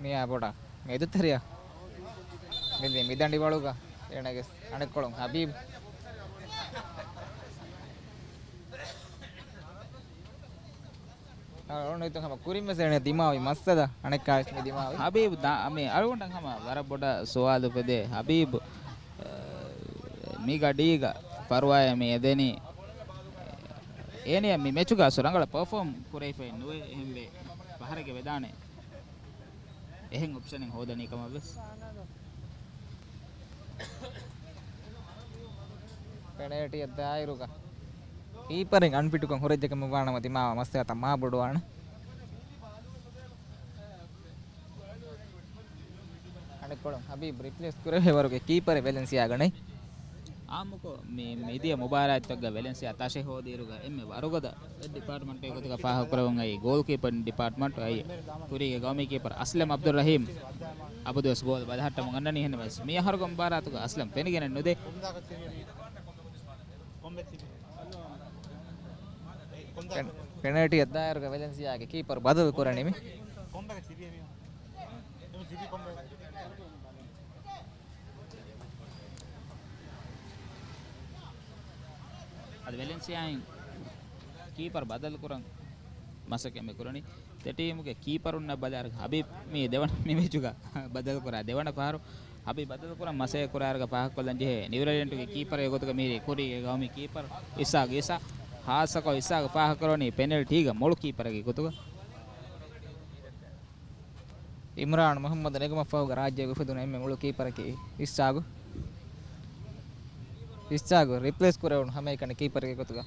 މިއާ ބޮޑަށް މެދުތެރެއަށް މި މިދަނޑިވަޅުގަ އޭނަގެ އަނެއްކޮޅުން ހަބީބް. އަޅުގަނޑު ހިތުން ހަމަ ކުރިން ވެސް އޭނަ ދިމާވި މައްސަލަ އަނެއްކާވެސް މި ދިމާވި. ހަބީބް ދާ-، މި އަޅުގަނޑަށް ހަމަ ވަރަށް ބޮޑަށް ސުވާލު އުފެދޭ. ހަބީބް، އަ، މި ގަޑީގަ ފަރުވާއެއް މި އެދެނީ. އޭނަ މި މެޗުގަ އަސްލު ރަނގަޅަށް ޕަރފޯމް ކުރެވިފައެއް ނުވޭ. އެހެންވެ، ފަހަރެއްގަ ވެދާނެ. އެހެން އޮޕްޝަނެއް ހޯދަނީ ކަމަށް ވެސް. ޕެނަލްޓީއަށް ދާއިރުގަ ކީޕަރެއް އަންފިޓްކޮށް ހުރެއްޖެކަމަށް ވާނަމަ ދިމާވާ މައްސަލަތައް މާ ބޮޑުވާނެ. އަނެއްކޮޅުން ހަބީބް ރިޕްލޭސް ކުރެވޭ ވަރުގެ ކީޕަރެއް ވެލެންސިއާގަ ނެތް. އާއްމުކޮށް، މި މިދިޔަ މުބާރާތްތަކުގަ ވެލެންސިއާ ތަށެއް ހޯދިއިރުގަ އެންމެ ވަރުގަދަ ޑިޕާޓްމަންޓެއް ގޮތުގަ ފާހަގަކުރެވުން އައީ ގޯލްކީޕަރ ޑިޕާޓްމަންޓް އައީ ކުރީގެ ގައުމީ ކީޕަރ އަސްލަމް އަބްދުއްރަހީމް. އަބަދުވެސް ގޯލް ބަލަހައްޓަމުން އަންނަނީ. އެހެންނަމަވެސް މި އަހަރުގެ މުބާރާތުގަ އަސްލަމް ފެނިގެނެއް ނުދޭ. ޕެނަލްޓީއަށް ދާއިރުގަ ވެލެންސިއާގެ ކީޕަރު ބަދަލު ކުރަނީ މި. އަދި ވެލެންސިއާއިން ކީޕަރު ބަދަލު ކުރަން މަސައްކަތް މި ކުރަނީ. ދެ ޓީމުގެ ކީޕަރުންނަށް ބަލާއިރު ހަބީބް މީ ދެވަނަ މި މެޗުގަ ބަދަލު ކުރާ ދެވަނަ ފަހަރު. ހަބީބް ބަދަލު ކުރަން މަސައްކަތް ކުރާއިރުގަ ފާހަގަކޮށްލަން ޖެހޭ ނިއުރެލެންޑުގެ ކީޕަރެއް ގޮތުގަ މިހިރީ ކުރީގެ ގައުމީ ކީޕަރު އިސްހާގް އީސާ. ހާއްސަކޮށް އިސްހާގް ފާހަގަކުރަނީ ޕެނަލްޓީގަ މޮޅު ކީޕަރެއްގެ ގޮތުގަ. އިމްރާން މުހައްމަދު ނެގުމަށްފަހުގަ ރާއްޖޭގަ އުފެދުނު އެންމެ މޮޅު ކީޕަރަކީ އިސްހާގު. އިސްހާގު ރިޕްލޭސް ކުރެވުނު ހަމައެކަނި ކީޕަރެއްގެ ގޮތުގަ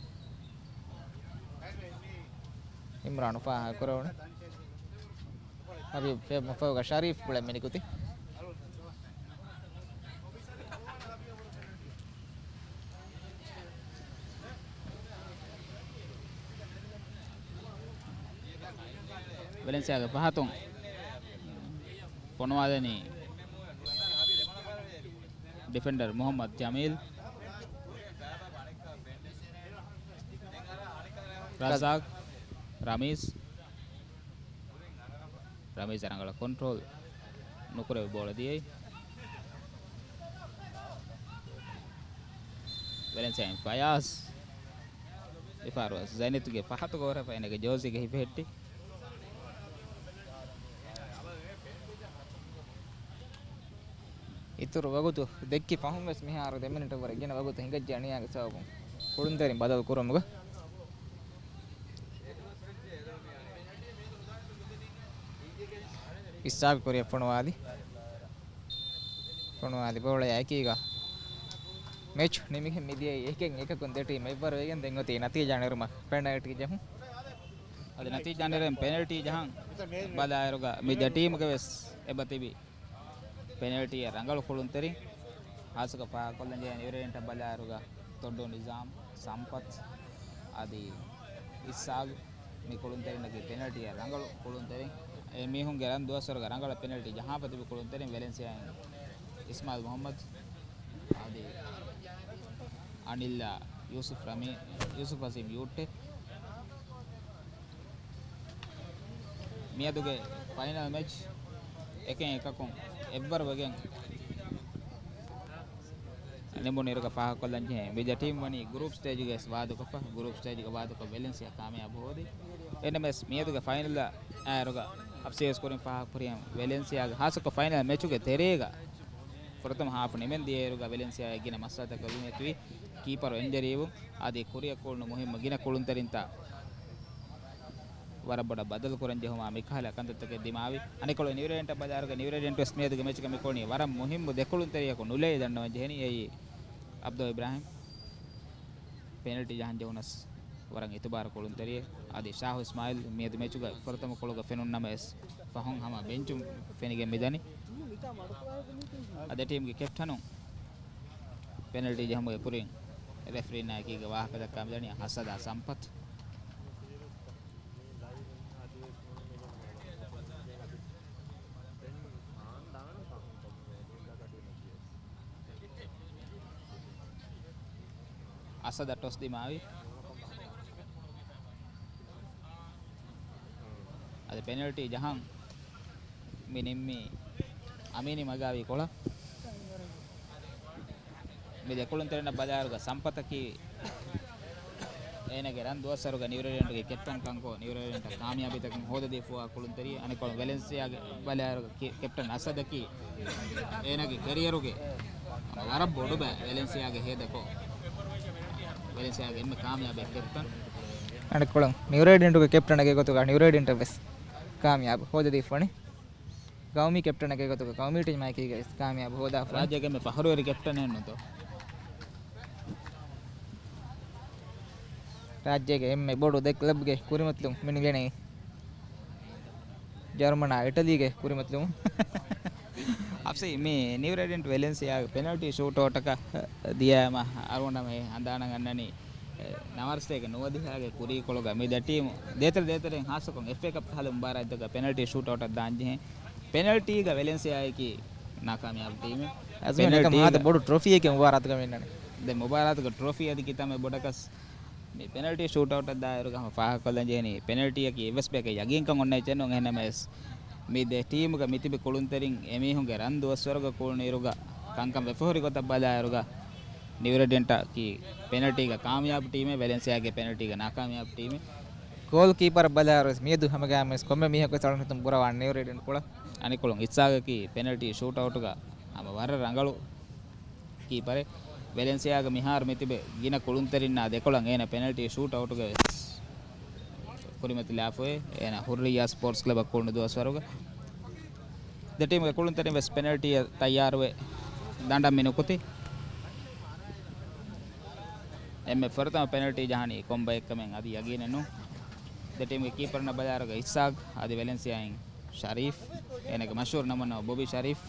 އިމްރާން ފާހަގަ ކުރެވުނު. ހަބީބް ފެ-، މަފަހުގަ ޝަރީފް ކުޅެން މިނިކުތި. ވެލެންސިއާގެ ފަހަތުން ފޮނުވާލަނީ ޑިފެންޑަރ މުހައްމަދު ޖަމީލް. ރަޒާގް، ރަމީޒް. ރަމީޒް ރަނގަޅަށް ކޮންޓްރޯލް ނުކުރެވި ބޯޅަ ދިޔައީ. ވެލެންސިއާއިން ފަޔާޒް. މިފަހަރު ޒައިނަތުގެ ފަހަތުގަ ހުރެފަ އޭނަގެ ޖާޒީގަ ހިފެހެއްޓި. އިތުރު ވަގުތު ދެއްކި ފަހުން ވެސް މިހާރު ދެ މިނެޓަށް ވުރެ ގިނަ ވަގުތު ހިނގައްޖެ އަނިޔާގެ ސަބަބުން ކުޅުންތެރިން ބަދަލު ކުރުމުގަ. އިސްހާގް ކުރިއަށް ފޮނުވާލި. ފޮނުވާލި ބޯޅަޔާ އެކީގަ މެޗު ނިމިގެން މިދިޔައީ އެކެއް އެކަކުން. ދެ ޓީމް އެއްވަރު ވެގެން ދެން އޮތީ ނަތީޖާ ނެރުމަށް ޕެނަލްޓީ ޖަހުން. އަދި ނަތީޖާ ނެރެން ޕެނަލްޓީ ޖަހަން ބަލާއިރުގަ މި ދެ ޓީމުގެ ވެސް އެބަ ތިބި ޕެނަލްޓީއަށް ރަނގަޅު ކުޅުންތެރިން. ހާއްސަކޮށް ފާހަގަކޮށްލަން ޖެހޭ ނިއުރެލެންޑަށް ބަލާއިރުގަ ތޮއްޑޫ ނިޒާމް، ސަމްޕަތް އަދި އިސްހާގް މި ކުޅުންތެރިންނަކީ ޕެނަލްޓީއަށް ރަނގަޅު ކުޅުންތެރިން. އެ މީހުންގެ ރަން ދުވަސްވަރުގަ ރަނގަޅަށް ޕެނަލްޓީ ޖަހާފަ ތިބި ކުޅުންތެރިން ވެލެންސިއާއިން އިސްމާއިލް މުހައްމަދު އަދި އަނިލްއާ ޔޫސުފް ރަމީ، ޔޫސުފް ހަސީމް ޔޫއްޓެ. މިއަދުގެ ފައިނަލް މެޗް އެކެއް އެކަކުން އެއްވަރު ވެގެން ނިމުނުއިރުގަ ފާހަގަކޮށްލަން ޖެހޭ. މި ދެ ޓީމް ވަނީ ގްރޫޕް ސްޓޭޖުގަ ވެސް ވާދަކޮށްފަ، ގްރޫޕް ސްޓޭޖުގަ ވާދަކޮށް ވެލެންސިއާ ކާމިޔާބު ހޯދި. އެން އެމް އެސް މިއަދުގެ ފައިނަލްއަށް އާއިރުގަ އަފްސޭސް ކުރިން ފާހަގަކުރިހެން ވެލެންސިއާގެ ހާއްސަކޮށް ފައިނަލް މެޗުގެ ތެރޭގަ ފުރަތަމަ ހާފް ނިމެން ދިޔައިރުގަ ވެލެންސިއާއަށް ގިނަ މައްސަލަތަކެއް އޮތުވި. ކީޕަރު އިންޖަރީވުން އަދި ކުރިއަށް ކުޅުނު މުހިއްމު ގިނަ ކުޅުންތެރިންތައް ވަރަށް ބޮޑަށް ބަދަލު ކުރަން ޖެހުމާ މިކަހަލަ ކަންތައްތަކެއް ދިމާވި. އަނެއްކޮޅު ނިއުރެލެންޑަށް ބަލާއިރުގަ ނިއުރެލެންޑް ވެސް މިއަދުގެ މެޗުގަ މިކުޅުނީ ވަރަށް މުހިއްމު ދެ ކުޅުންތެރިޔަކު ނުލައި ދަންނަވަން ޖެހެނީ. އެއީ އަބްދުލް އިބްރާހިމް ޕެނަލްޓީ ޖަހަން ޖެހުނަސް ވަރަށް އިތުބާރު ކުޅުންތެރިއެއް. އަދި ޝާހު އިސްމާއިލް މިއަދު މެޗުގަ ފުރަތަމަ ކޮޅުގަ ފެނުން ނަމަވެސް، ފަހުން ހަމަ ބެންޗުން ފެނިގެން މިދަނީ. އަދި ޓީމްގެ ކެޕްޓަނު ޕެނަލްޓީ ޖެހުމުގެ ކުރިން ރެފްރީންނާ އެކީގަ ވާހަކަ ދައްކާ މިދަނީ ހަސަދާ ސަމްޕަތް. އަސަދަށް ޓޮސް ދިމާވި. އަދި ޕެނަލްޓީ ޖަހަން މި ނިންމީ އަމީނި މަގާވީ ކޮޅަށް. މި ދެ ކުޅުންތެރިންނަށް ބަލާއިރުގަ ސަމްޕަތަކީ އޭނަގެ ރަން ދުވަސްވަރުގަ ނިއުރެޑެންޓްގެ ކެޕްޓަން ކަންކޮށް، ނިއުރެޑެންޓަށް ކާމިޔާބީތަކުން ހޯދަދީފަވާ ކުޅުންތެރި. އަނެއްކޮޅުން ވެލެންސިއާގެ ބަލާއިރުގަ ކެ-، ކެޕްޓަން އަސަދަކީ އޭނަގެ ކެރިއަރުގެ ވަރަށް ބޮޑު ބައެއް ވެލެންސިއާގެ ހޭދަކޮށް، ވެލެންސިއާގެ އެންމެ ކާމިޔާބެއް ކެޕްޓަން. އަނެއްކޮޅުން ނިއުރެޑެންޓުގެ ކެޕްޓަނަކީ ގޮތުގަ ނިއުރެޑެންޓަށް ވެސް ކާމިޔާބު ހޯދަދީފަވަނީ. ގައުމީ ކެޕްޓަނަކީ ގޮތުގަ ގައުމީ ޓީމަކީގަ ވެސް ކާމިޔާބު ހޯދާފަވަނީ. ރާއްޖޭގެ އެންމެ ފަޚުރުވެރި ކެޕްޓަނެއް ނޫންތޯ؟ ރާއްޖޭގެ އެންމެ ބޮޑު ދެ ކްލަބްގެ ކުރިމަތިލުން މި ނިލެނީ ޖަރުމަނާ އިޓަލީގެ ކުރިމަތިލުމުން. އަފްސީ، މި ނިއުރެޑެންޓް ވެލެންސިއާގެ ޕެނަލްޓީ ޝޫޓްއައުޓަކަށް ދިޔައިމަ އަޅުގަނޑަށް މި ހަނދާނަށް އަންނަނީ، އެ، ނަވާރަސްތޭކަ ނުވަދިހައިގެ ކުރީކޮޅުގަ މި ދެ ޓީމު ދޭތެރެ ދޭތެރެއިން ހާއްސަކޮށް އެފްއޭ ކަޕް ކަހަލަ މުބާރާތްތަކަށް ޕެނަލްޓީ ޝޫޓްއައުޓަށް ދާންޖެހޭ. ޕެނަލްޓީގަ ވެލެންސިއާއަކީ ނާކާމިޔާބު ޓީމެއް. އަޒްމީން، އެކަމް ޕެނަލްޓީގަ ހާދަ ބޮޑު ޓްރޮފީއެކޭ މުބާރާތުގަ މި އިންނަނީ. ދެ މުބާރާތުގަ ޓްރޮފީ އަދި ކިތަންމެ ބޮޑަކަސް މި ޕެނަލްޓީ ޝޫޓްއައުޓަށް ދާއިރުގަ ހަމަ ފާހަގަކޮށްލަން ޖެހެނީ، ޕެނަލްޓީއަކީ އެއްވެސް ބަޔަކަށް ޔަގީންކަން އޮންނަ އެއްޗެއް ނޫން. އެހެންނަމަވެސް، މި ދެ ޓީމުގަ މިތިބި ކުޅުންތެރިން އެމީހުންގެ ރަން ދުވަސްވަރުގަ ކުޅުނުއިރުގަ ކަންކަން ވެފަހުރި ގޮތަށް ބަލާއިރުގަ، ނިއުރެޑެންޓަކީ ޕެނަލްޓީގަ ކާމިޔާބު ޓީމެއް، ވެލެންސިއާގެ ޕެނަލްޓީގަ ނާކާމިޔާބު ޓީމެއް. ގޯލް ކީޕަރަށް ބަލާއިރުވެސް މިއަދު ހަމަގައިމުވެސް ކޮންމެ މީހަކުވެސް އަޅުގަނޑު ހިތުން ބުރަވާން ނިއުރެޑެންޓް ކުޅަ. އަނެއްކޮޅުން އިސްހާގަކީ ޕެނަލްޓީ ޝޫޓްއައުޓުގަ ހަމަ ވަރަށް ރަނގަޅު ކީޕަރެއް. ވެލެންސިއާގަ މިހާރު މިތިބެ ގިނަ ކުޅުންތެރިންނާ ދެކޮޅަށް އޭނަ ޕެނަލްޓީ ޝޫޓްއައުޓުގަ ވެސް ކުރިމަތިލާފައި. އޭނަ ހުއްރިއްޔާ ސްޕޯޓްސް ކްލަބަށް ކުޅުނު ދުވަސްވަރުގަ ދެ ޓީމުގެ ކުޅުންތެރިން ވެސް ޕެނަލްޓީއަށް ތައްޔާރުވެ ދަނޑަށް މި ނުކުތީ. އެންމެ ފުރަތަމަ ޕެނަލްޓީ ޖަހަނީ ކޮން ބައެއްކަމެއް އަދި ޔަގީނެއް ނޫން. ދެ ޓީމުގެ ކީޕަރުންނަށް ބަލާއިރުގަ އިސްހާގް އަދި ވެލެންސިއާއިން ޝަރީފް، އޭނަގެ މަޝްހޫރު ނަމުން ނަމަ ބޮބީ ޝަރީފް.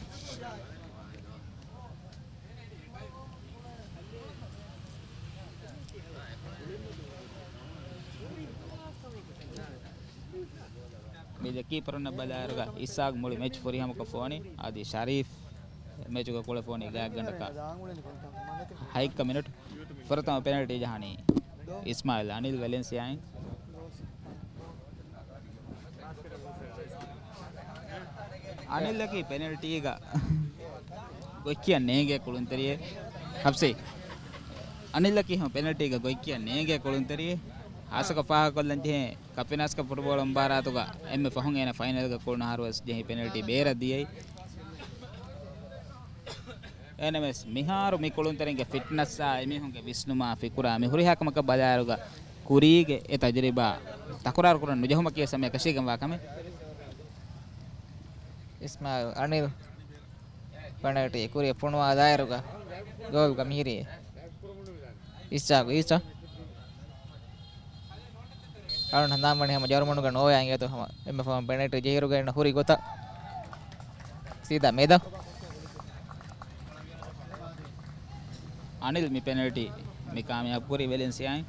މި ދެ ކީޕަރުންނަށް ބަލާއިރުގަ އިސްހާގް މުޅި މެޗް ފުރިހަމަކޮށްފަވަނީ. އަދި ޝަރީފް މެޗުގަ ކުޅެފަވަނީ ގާތްގަނޑަކަށް. ހަތްކަ މިނެޓް. ފުރަތަމަ ޕެނަލްޓީ ޖަހަނީ އިސްމާއިލް އަނިލް ވެލެންސިއާއިން. އަނިލްއަކީ ޕެނަލްޓީގަ ގޮތްކިޔަން ނޭނގޭ ކުޅުންތެރިއެއް. ހަފްސީ. އަނިލްއަކީ ހަމަ ޕެނަލްޓީގަ ގޮތްކިޔަން ނޭނގޭ ކުޅުންތެރިއެއް. ހާއްސަކޮށް ފާހަގަކޮށްލަން ޖެހޭ، ކަޕް ފިނާންސް ކަޕް ފުޓްބޯޅަ މުބާރާތުގަ އެންމެ ފަހުން އޭނަ ފައިނަލްގަ ކުޅުނު އަހަރުވެސް ޖެހި ޕެނަލްޓީ ބޭރަށް ދިޔައީ. އެހެންނަމަވެސް، މިހާރު މި ކުޅުންތެރިންގެ ފިޓްނަސްއާ އެމީހުންގެ ވިސްނުމާ ފިކުރާ މި ހުރިހާ ކަމަކަށް ބަލާއިރުގަ ކުރީގެ އެ ތަޖުރިބާ ތަކުރާރު ކުރަން ނުޖެހުމަކީ ވެސް ހަމައަށް އެކަށީގެންވާ ކަމެއް. އިސްމާއިލް އަނިލް ޕެނަލްޓީ ކުރިއަށް ފޮނުވާ ދާއިރުގަ ގޯލްގަ މިހިރީ އިސްހާގް އީސާ. އަޅުން ހަނދާންވަނީ ހަމަ ޖަރުމަނުގަ ނޯވޭ އިނގޭތޯ ހަމަ އެންމެ ފަހުން ޕެނަލްޓީ ޖެހިއިރުގަ އޭނަ ހުރި ގޮތަށް ސީދާ މެދަށް. އަނިލް މި ޕެނަލްޓީ މި ކާމިޔާބު ކުރީ ވެލެންސިއާއިން.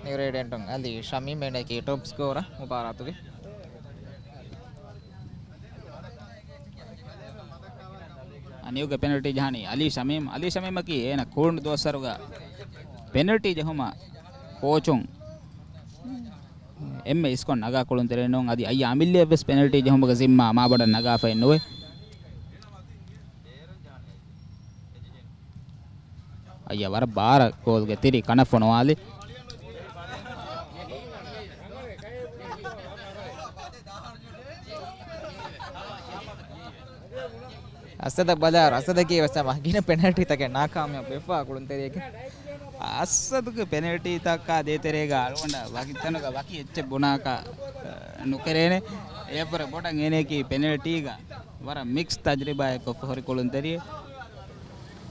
ނިއުރެޑެންޓުން އަލީ ޝަމީމް އޭނައަކީ ޓޮޕް ސްކޯރަ މުބާރާތުގެ. އަނިލްގެ ޕެނަލްޓީ ޖަހަނީ އަލީ ޝަމީމް. އަލީ ޝަމީމަކީ އޭނަ ކުޅުނު ދުވަސްވަރުގަ ޕެނަލްޓީ ޖެހުމަށް ކޯޗުން އެންމެ އިސްކޮށް ނަގާ ކުޅުންތެރިއެއް ނޫން. އަދި އައްޔާ އަމިއްލައަށްވެސް ޕެނަލްޓީ ޖެހުމުގެ ޒިންމާ މާބޮޑަށް ނަގާފައެއް ނުވޭ. އައްޔާ ވަރަށް ބާރަށް ގޯލްގެ ތިރި ކަނަށް ފޮނުވާލި. އަސަދަށް ބަލާއިރު، އަސަދަކީ ވެސް ހަމަ ގިނަ ޕެނަލްޓީތަކެއް ނާކާމިޔާބު ވެފާ ކުޅުންތެރިއެކޭ. އަސަދުގެ ޕެނަލްޓީތަކާ ދޭތެރޭގަ އަޅުގަނޑަށް ވަކި ތަނުގަ ވަކި އެއްޗެއް ބުނާކަށް، އަ، ނުކެރޭނެ. އެއަށްވުރެ ބޮޑަށް އޭނައަކީ ޕެނަލްޓީގަ ވަރަށް މިކްސް ތަޖްރިބާއެއްކޮށް ފޯރި ކުޅުންތެރިއެއް.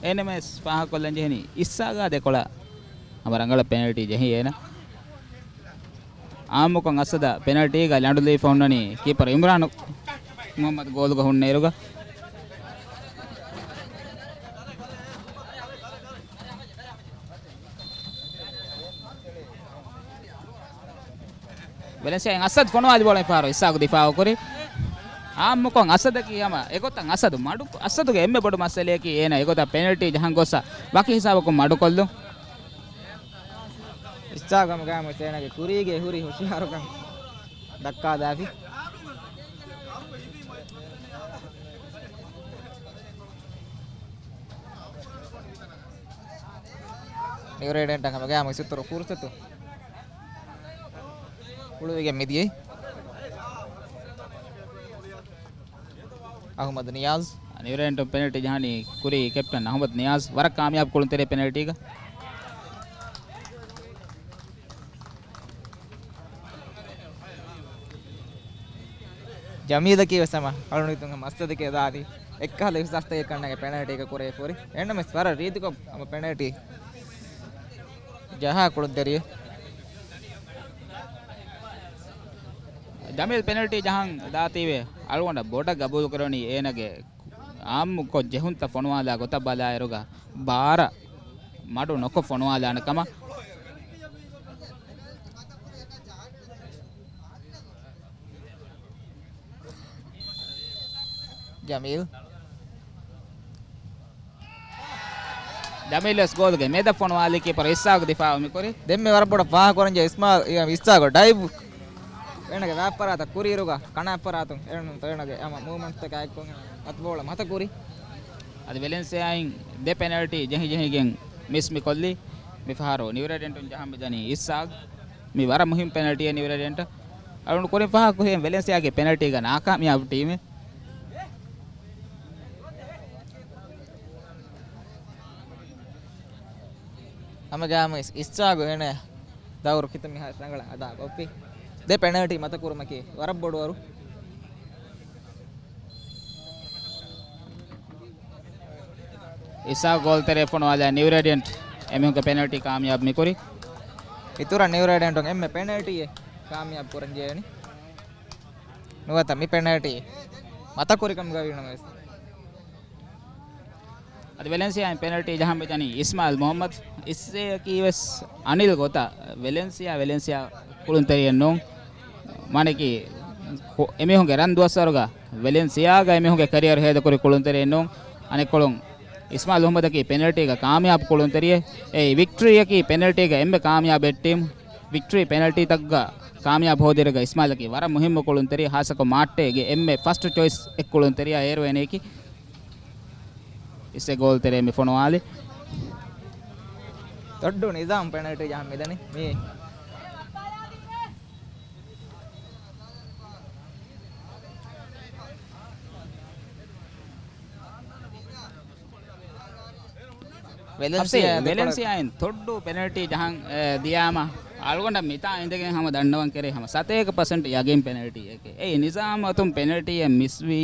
އެންއެމްއެސް ފާހަގަކޮށްލަން ޖެހެނީ އިއްސާގާ ދެކޮޅަށް ހަމަ ރަނގަޅަށް ޕެނަލްޓީ ޖެހި އޭނަ. އާއްމުކޮށް އަސަދަށް ޕެނަލްޓީގަ ލަނޑުލީފަ ހުންނަނީ ކީޕަރ އިމްރާނު މުހައްމަދު ގޯލުގަ ހުންނައިރުގަ. ވެލެންސިއާއިން އަސަދް ފޮނުވާލި ބޯޅަ މިފަހަރު އިސާގު ދިފާއު ކުރި. އާއްމުކޮށް އަސަދަކީ ހަމަ އެގޮތަށް އަސަދު މަޑު، އަސަދުގެ އެންމެ ބޮޑު މައްސަލައަކީ އޭނަ އެގޮތަށް ޕެނަލްޓީ ޖަހަން ގޮއްސަ ވަކި ހިސާބަކުން މަޑުކޮށްލުން. އިސާގު ހަމަ ގާމު އޭނަގެ ކުރީގެ ހުރި ހުޝިޔާރުކަން ދައްކާލާފި. ނިއުރޭޑެންޓަށް ހަމަ ގާމު އިސްއިތުރު ފުރުސަތު ހުޅުވިގެން މިދިޔައީ. އަހުމަދު ނިޔާޒް. ނިއުރޭޑެންޓުން ޕެނަލްޓީ ޖަހަނީ ކުރީ ކެޕްޓަން އަހުމަދު ނިޔާޒް. ވަރަށް ކާމިޔާބު ކުޅުންތެރި ޕެނަލްޓީގަ. ޖަމީލަކީ ވެސް ހަމަ އަޅުނިތުން ހަމަ އަސަދަކީ ދާދި އެއްކަހަލަ އިހްސާސްތަކެއް ކަންނޭނގެ ޕެނަލްޓީގަ ކުރެވިފަ ހުރި. އެހެންނަމަވެސް ވަރަށް ރީތިކޮށް ހަމަ ޕެނަލްޓީ ޖަހާ ކުޅުންތެރިއެއް. ޖަމީލް ޕެނަލްޓީ ޖަހަން ދާތީވެ އަޅުގަނޑަށް ބޮޑަށް ގަބޫލުކުރެވެނީ އޭނަގެ އާއްމުކޮށް ޖެހުންތައް ފޮނުވާލާ ގޮތަށް ބަލާއިރުގަ ބާރަށް މަޑު ނުކޮށް ފޮނުވާލާނެ ކަމަށް. ޖަމީލް. ޖަމީލް ވެސް ގޯލުގެ މެދަށް ފޮނުވާލި ކީޕަރު އިސްހާގު ދިފާއު މިކުރި. ދެންމެ ވަރަށް ބޮޑަށް ފާހަގަކުރަންޖެހޭ އިސްމާ-، އިސްހާގު ޑައިވް. އޭނަގެ ވާއްޕަރާތަށް ކުރިއިރުގަ ކަނާ އައްޕަރާތުން އޭނަ އޭނަގެ ހަމަ މޫވްމަންޓްތަކާ އެއްކޮށް އަތް ބޯޅަ މަތަ ކުރި. އަދި ވެލެންސިއާއިން ދެ ޕެނަލްޓީ ޖެހި ޖެހިގެން މިސް މި ކޮށްލީ. މިފަހަރު ނިއުރޭޑެންޓުން ޖަހަން މިދަނީ އިސްހާގް. މި ވަރަށް މުހިންމު ޕެނަލްޓީއެއް ނިއުރޭޑެންޓަށް. އަޅުގަނޑު ކުރިން ފާހަގަކުރިހެން ވެލެންސިއާގެ ޕެނަލްޓީގަ ނާކާމިޔާބު ޓީމެއް. ހަމަގައިމު އިސް-، އިސްހާގު އޭނަ ދައުރު ކިތަންމެ މިހާރު ރަނގަޅަށް އަދާ ކޮށްފި. ދެ ޕެނަލްޓީ މަތަ ކުރުމަކީ ވަރަށް ބޮޑު ވަރު. އިސްހާގު ގޯލް ތެރޭ ފޮނުވާލާ ނިއުރޭޑިއަންޓް އެމީހުންގެ ޕެނަލްޓީ ކާމިޔާބު މިކުރި. އިތުރަށް ނިއުރޭޑިއަންޓުން އެންމެ ޕެނަލްޓީއެއް ކާމިޔާބު ކުރަން ޖެހޭނީ. ނުވަތަ މި ޕެނަލްޓީ މަތަ ކުރިކަމުގަ ވީނަމަވެސް. އަދި ވެލެންސިއާއިން ޕެނަލްޓީ ޖަހަން މިދަނީ އިސްމާއިލް މުހައްމަދު. އިސްއޭއަކީ ވެސް އަނިލް ގޮތަށް ވެލެންސިއާ، ވެލެންސިއާ ކުޅުންތެރިއެއް ނޫން. މާނައަކީ ކު-، އެމީހުންގެ ރަން ދުވަސްވަރުގަ ވެލެންސިއާގަ އެމީހުންގެ ކެރިއަރު ހޭދަކުރި ކުޅުންތެރިއެއް ނޫން. އަނެއްކޮޅުން އިސްމާއިލް މުހައްމަދަކީ ޕެނަލްޓީގަ ކާމިޔާބު ކުޅުންތެރިއެއް. އެއީ ވިކްޓްރީއަކީ ޕެނަލްޓީގަ އެންމެ ކާމިޔާބު އެއް ޓީމް. ވިކްޓްރީ ޕެނަލްޓީތަކުގަ ކާމިޔާބު ހޯދިއިރުގަ އިސްމާއިލަކީ ވަރަށް މުހިއްމު ކުޅުންތެރި، ހާއްސަކޮށް މާއްޓޭގެ އެންމެ ފަސްޓް ޗޮއިސް އެއް ކުޅުންތެރިޔާ އޭރު އޭނައަކީ. އިސްއޭ ގޯލް ތެރޭ މި ފޮނުވާލި. ދޮއްޑު ނިޒާމް ޕެނަލްޓީ ޖަހަން މިދަނީ މީ. ވެލެންސިއާ ހަފްސީ، ދެކޮޅަށް ވެލެންސިއާއިން ތޮއްޑޫ ޕެނަލްޓީ ޖަހަން، އެ، ދިޔާމަ، އަޅުގަނޑަށް މިތާ އިނދެގެން ހަމަ ދަންނަވަން ކެރޭ ހަމަ ސަތޭކަ ޕަސެންޓް ޔަގީން ޕެނަލްޓީއެކޭ. އެއީ ނިޒާމް އަތުން ޕެނަލްޓީއެއް މިސްވީ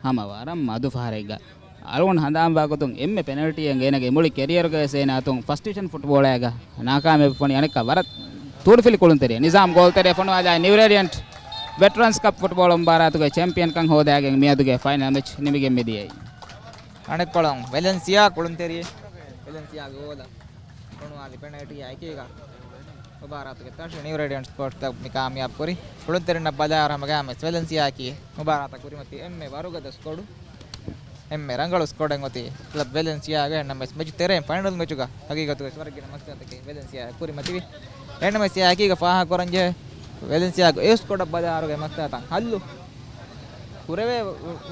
ހަމަ ވަރަށް މަދު ފަހަރެއްގަ. އަޅުގަނޑު ހަނދާންވާ ގޮތުން އެންމެ ޕެނަލްޓީއެއް އޭނަގެ މުޅި ކެރިއަރުގައި އޭނަ އަތުން ފަސްޓް ޑިވިޝަން ފުޓްބޯޅައިގަ ނާކާމިޔާބުވަނީ އަނެއްކާ ވަރަށް ތޫރިފިލި ކުޅުންތެރިއެއް. ނިޒާމް ގޯލް ތެރޭ ފޮނުވާލާ ނިއުރޭޑިއަންޓް ވެޓްރަންސް ކަޕް ފުޓްބޯޅަ މުބާރާތުގެ ޗެމްޕިއަންކަން ހޯދާގެން މިއަދުގެ ފައިނަލް މެޗް ނިމިގެން މިދިޔައީ. އަނެއްކޮޅުން ވެލެންސިއާ ކުޅުންތެރިއެއް. ވެލެންސިއާގެ ގޯލަށް ފޮނުވާލި ޕެނަލްޓީއާ އެކީގަ މުބާރާތުގެ ތަށި ނިއުރޭޑިއަންޓް ސްޕޯޓްސް ކްލަބް މި ކާމިޔާބު ކުރި. ކުޅުންތެރިންނަށް ބަލާއިރު ހަމަގައިމުވެސް ވެލެންސިއާއަކީ މުބާރާތަށް ކުރިމަތީ އެންމެ ވަރުގަދަ ސްކޮޑު، އެންމެ ރަނގަޅު ސްކޮޑެއް އޮތީ ކްލަބް ވެލެންސިއާގެ. އެހެންނަމަވެސް މެޗު ތެރެއިން ފައިނަލް މެޗުގަ ހަގީގަތުގައި ވަރަށް ގިނަ މައްސަލަތަކެއް ވެލެންސިއާއަށް ކުރިމަތިވި. އެހެންނަމަވެސް އެއާ އެކީގަ ފާހަގަކުރަންޖެހޭ ވެލެންސިއާގެ އެ ސްކޮޑަށް ބަލާއިރުގައި މައްސަލަތައް ހައްލު ކުރެވޭ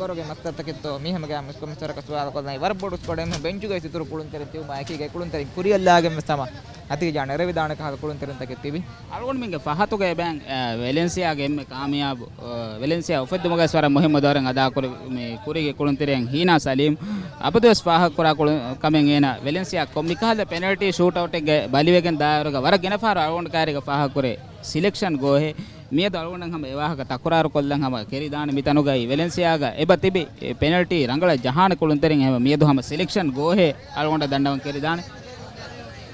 ވަރުގެ މައްސަލަތަކެއްތޯ މީ ހަމަގައި މިސްކޮމިސަރަކަށް ސުވާލު ކޮށްލަނީ. ވަރަށް ބޮޑު ސްކޮޑެއް އެމީހުން ބެންޗުގައި އިތުރު ކުޅުންތެރިން ތިބުމާ އެކީގައި ކުޅުންތެރިން ކުރިއަށްލާގެން ވެސް ހަމަ އަތިގެ ޖާ ނެރެވިދާނެ ކަހަލަ ކުޅުންތެރިންތަކެއް ތިބި. އަޅުގަނޑުމެންގެ ފަހަތުގައި ބައިން، އަ، ވެލެންސިއާގެ އެންމެ ކާމިޔާބު، އަ، ވެލެންސިއާ އުފެއްދުމުގައި ވަރަށް މުހިއްމު ދައުރެއް އަދާކުރި މި ކުރީގެ ކުޅުންތެރިން ހީނާ ސަލީމް އަބަދުވެސް ފާހަގަކުރާ ކުޅު-، ކަމެއް އޭނާ ވެލެންސިއާ ކޮ-، މިކަހަލަ ޕެނަލްޓީ ޝޫޓްއައުޓެއްގެ ބަލިވެގެން ދާއިރުގަ ވަރަށް ގިނަ ފަހަރު އަޅުގަނޑު ކައިރީގަ ފާހަގަކުރޭ ސިލެކްޝަން ގޯހެއް. މިއަދު އަޅުގަނޑަށް ހަމަ އެ ވާހަކަ ތަކުރާރު ކޮށްލަން ހަމަ ކެރިދާނެ މިތަނުގައި ވެލެންސިއާގަ އެބަ ތިބި ޕެނަލްޓީ ރަނގަޅަށް ޖަހާނެ ކުޅުންތެރިން ހަމަ މިއަދު ހަމަ ސިލެކްޝަން ގޯހޭ އަޅުގަނޑަށް ދަންނަވަން ކެރިދާނެ.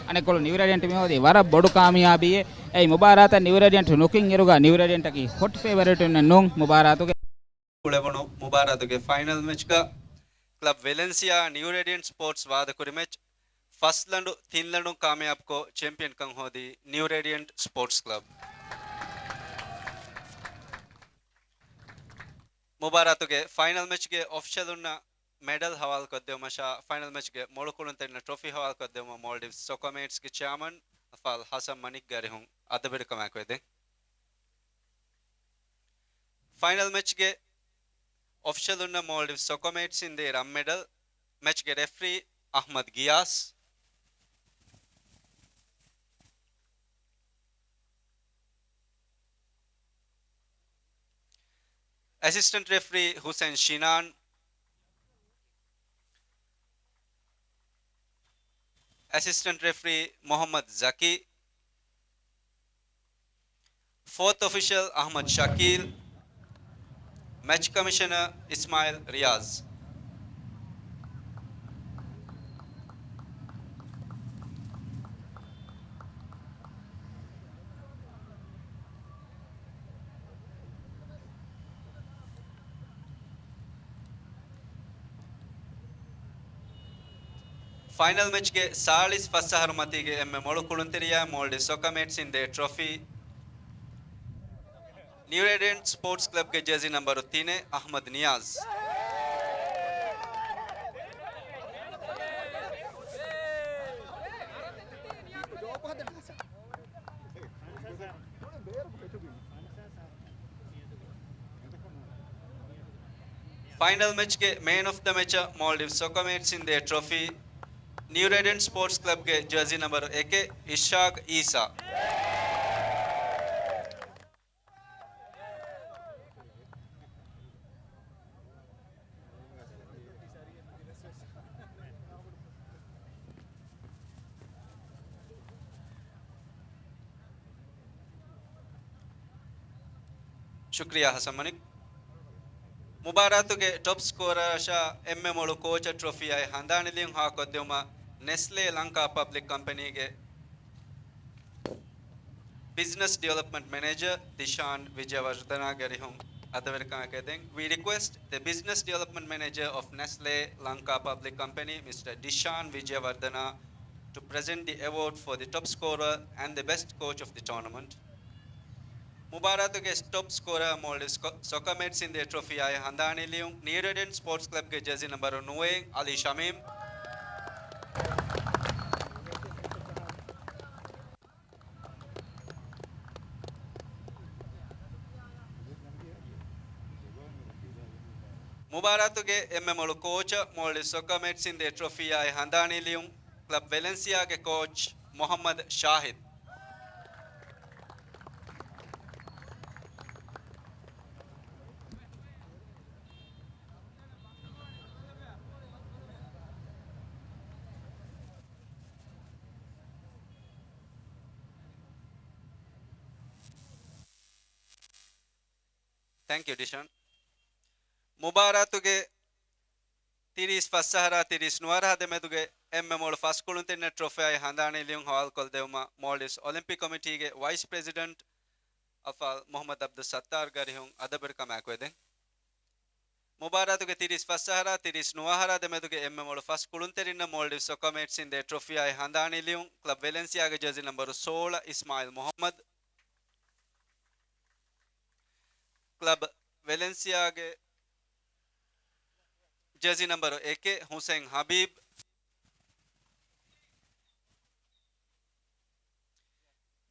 އަނެއްކޮޅު ނިއު ރޭޑިއަންޓް މި ހޯދީ ވަރަށް ބޮޑު ކާމިޔާބީއެއް. އެއީ މުބާރާތަށް ނިއު ރޭޑިއަންޓް ނުކިން އިރުގަ ނިއު ރޭޑިއަންޓަކީ ހޮޓް ފޭވަރިޓުންނެއް ނޫން މުބާރާތުގެ. ކުޅެވުނު މުބާރާތުގެ ފައިނަލް މެޗްގަ ކްލަބް ވެލެންސިއާ ނިއު ރޭޑިއަންޓް ސްޕޯޓްސް ވާދަކުރި މެޗް ފަސް ލަނޑު ތިން ލަނޑުން ކާމިޔާބުކޮށް ޗެމްޕިއަންކަން ހޯދީ ނިއު ރޭޑިއަންޓް ސްޕޯޓްސް ކްލަބް. މުބާރާތުގެ ފައިނަލް މެޗްގެ އޮފިޝަލުންނަށް މެޑަލް ހަވާލުކޮށްދެއްވުމަށާ، ފައިނަލް މެޗްގެ މޮޅު ކުޅުންތެރިންނަށް ޓްރޮފީ ހަވާލުކޮށްދެއްވުމަށް މޯލްޑިވްސް ސޮކޯމޭޓްސްގެ ޗެއާމަން އަފާލް ހަސަން މަނިކް ގަރިހުން އަދަބުވެރިކަމާއެކު އެދެން. ފައިނަލް މެޗްގެ އޮފިޝަލުންނަށް މޯލްޑިވްސް ސޮކޯމޭޓްސްއިން ދޭ ރަންމެޑަލް. މެޗްގެ ރެފްރީ އަޙްމަދު ގިޔާސް. އެސިސްޓެންޓް ރެފްރީ ހުސެން ޝިނާން. އެސިސްޓެންޓް ރެފްރީ މުޙައްމަދު ޒަކީ. ފޯތު އޮފިޝަލް އަޙްމަދު ޝަކީލް. މެޗް ކަމިޝަނަރ އިސްމާއިލް ރިޔާޒް. ފައިނަލް މެޗްގެ ސާޅީސް ފަސް އަހަރު މަތީގެ އެންމެ މޮޅު ކުޅުންތެރިޔާ މޯލްޑިވްސް ސޮކޯމޭޓްސްއިން ދޭ ޓްރޮފީ، ނިއު ރޭޑިއަންޓް ސްޕޯޓްސް ކްލަބްގެ ޖާޒީ ނަންބަރު ތިނެއް، އަޙްމަދު ނިޔާޒް. ފައިނަލް މެޗްގެ މޭން އޮފް ދަ މެޗަށް މޯލްޑިވްސް ސޮކޯމޭޓްސްއިން ދޭ ޓްރޮފީ، ނިއު ރޭޑިއަންޓް ސްޕޯޓްސް ކްލަބްގެ ޖާޒީ ނަންބަރު އެކެއް، އިޝްރާގް އީސާ. ޝުކްރިޔާ ހަސަން މަނިކް. މުބާރާތުގެ ޓޮޕް ސްކޯރަރަށާ އެންމެ މޮޅު ކޯޗަށް ޓްރޮފީއާއި ހަނދާނީ ލިޔުން ހަވާލުކޮށްދެއްވުމަށް ނެސްލޭ ލަންކާ ޕަބްލިކް ކަމްޕަނީގެ ބިޒްނަސް ޑިވެލޮޕްމަންޓް މެނޭޖަރ ދިޝާން ވިޖަޔަވަރްދަނާ ގަރިހުން އަދަބުވެރިކަމާއެކު އެދެން. We request the business development manager of Nestlé Lanka Public Company, Mister Dishan Vijayawardana, to present the award for the top scorer and the best coach of the tournament. މުބާރާތުގެ ޓޮޕް ސްކޯރަރ މޯލްޑިވްސް ސޮ-، ސޮކަމޭޓްސްއިން ދޭ ޓްރޮފީއާއި ހަނދާނީ ލިޔުން ނިއު ރޭޑިއަންޓް ސްޕޯޓްސް ކްލަބްގެ ޖާޒީ ނަންބަރު ނުވައެއް އަލީ ޝަމީމް. މުބާރާތުގެ އެންމެ މޮޅު ކޯޗަށް މޯލްޑިވްސް ސޮކަމޭޓްސްއިން ދޭ ޓްރޮފީއާއި ހަނދާނީ ލިޔުން ކްލަބް ވެލެންސިއާގެ ކޯޗް މުޙައްމަދު ޝާހިދު. ތެންކް ޔޫ، ޑިޝާން. މުބާރާތުގެ ތިރީސް ފަސް އަހަރާ ތިރީސް ނުވަ އަހަރާ ދެމެދުގެ އެންމެ މޮޅު ފަސް ކުޅުންތެރިންނަށް ޓްރޮފީއާއި ހަނދާނީ ލިޔުން ހަވާލުކޮށްދެއްވުމަށް މޯލްޑިވްސް އޮލިމްޕިކް ކޮމިޓީގެ ވައިސް ޕްރެޒިޑެންޓް އަފާލް މުޙައްމަދު އަބްދުއްސައްތާރު ގަރިހުން އަދަބުވެރިކަމާއެކު އެދެން. މުބާރާތުގެ ތިރީސް ފަސް އަހަރާ ތިރީސް ނުވަ އަހަރާ ދެމެދުގެ އެންމެ މޮޅު ފަސް ކުޅުންތެރިންނަށް މޯލްޑިވްސް ސޮކަމޭޓްސްއިން ދޭ ޓްރޮފީއާއި ހަނދާނީ ލިޔުން ކްލަބް ވެލެންސިއާގެ ޖާޒީ ނަންބަރު ސޯޅަ އިސްމާއިލް މުޙައްމަދު. ކްލަބް ވެލެންސިއާގެ ޖާޒީ ނަންބަރު އެކެއް ހުސެން ހަބީބް.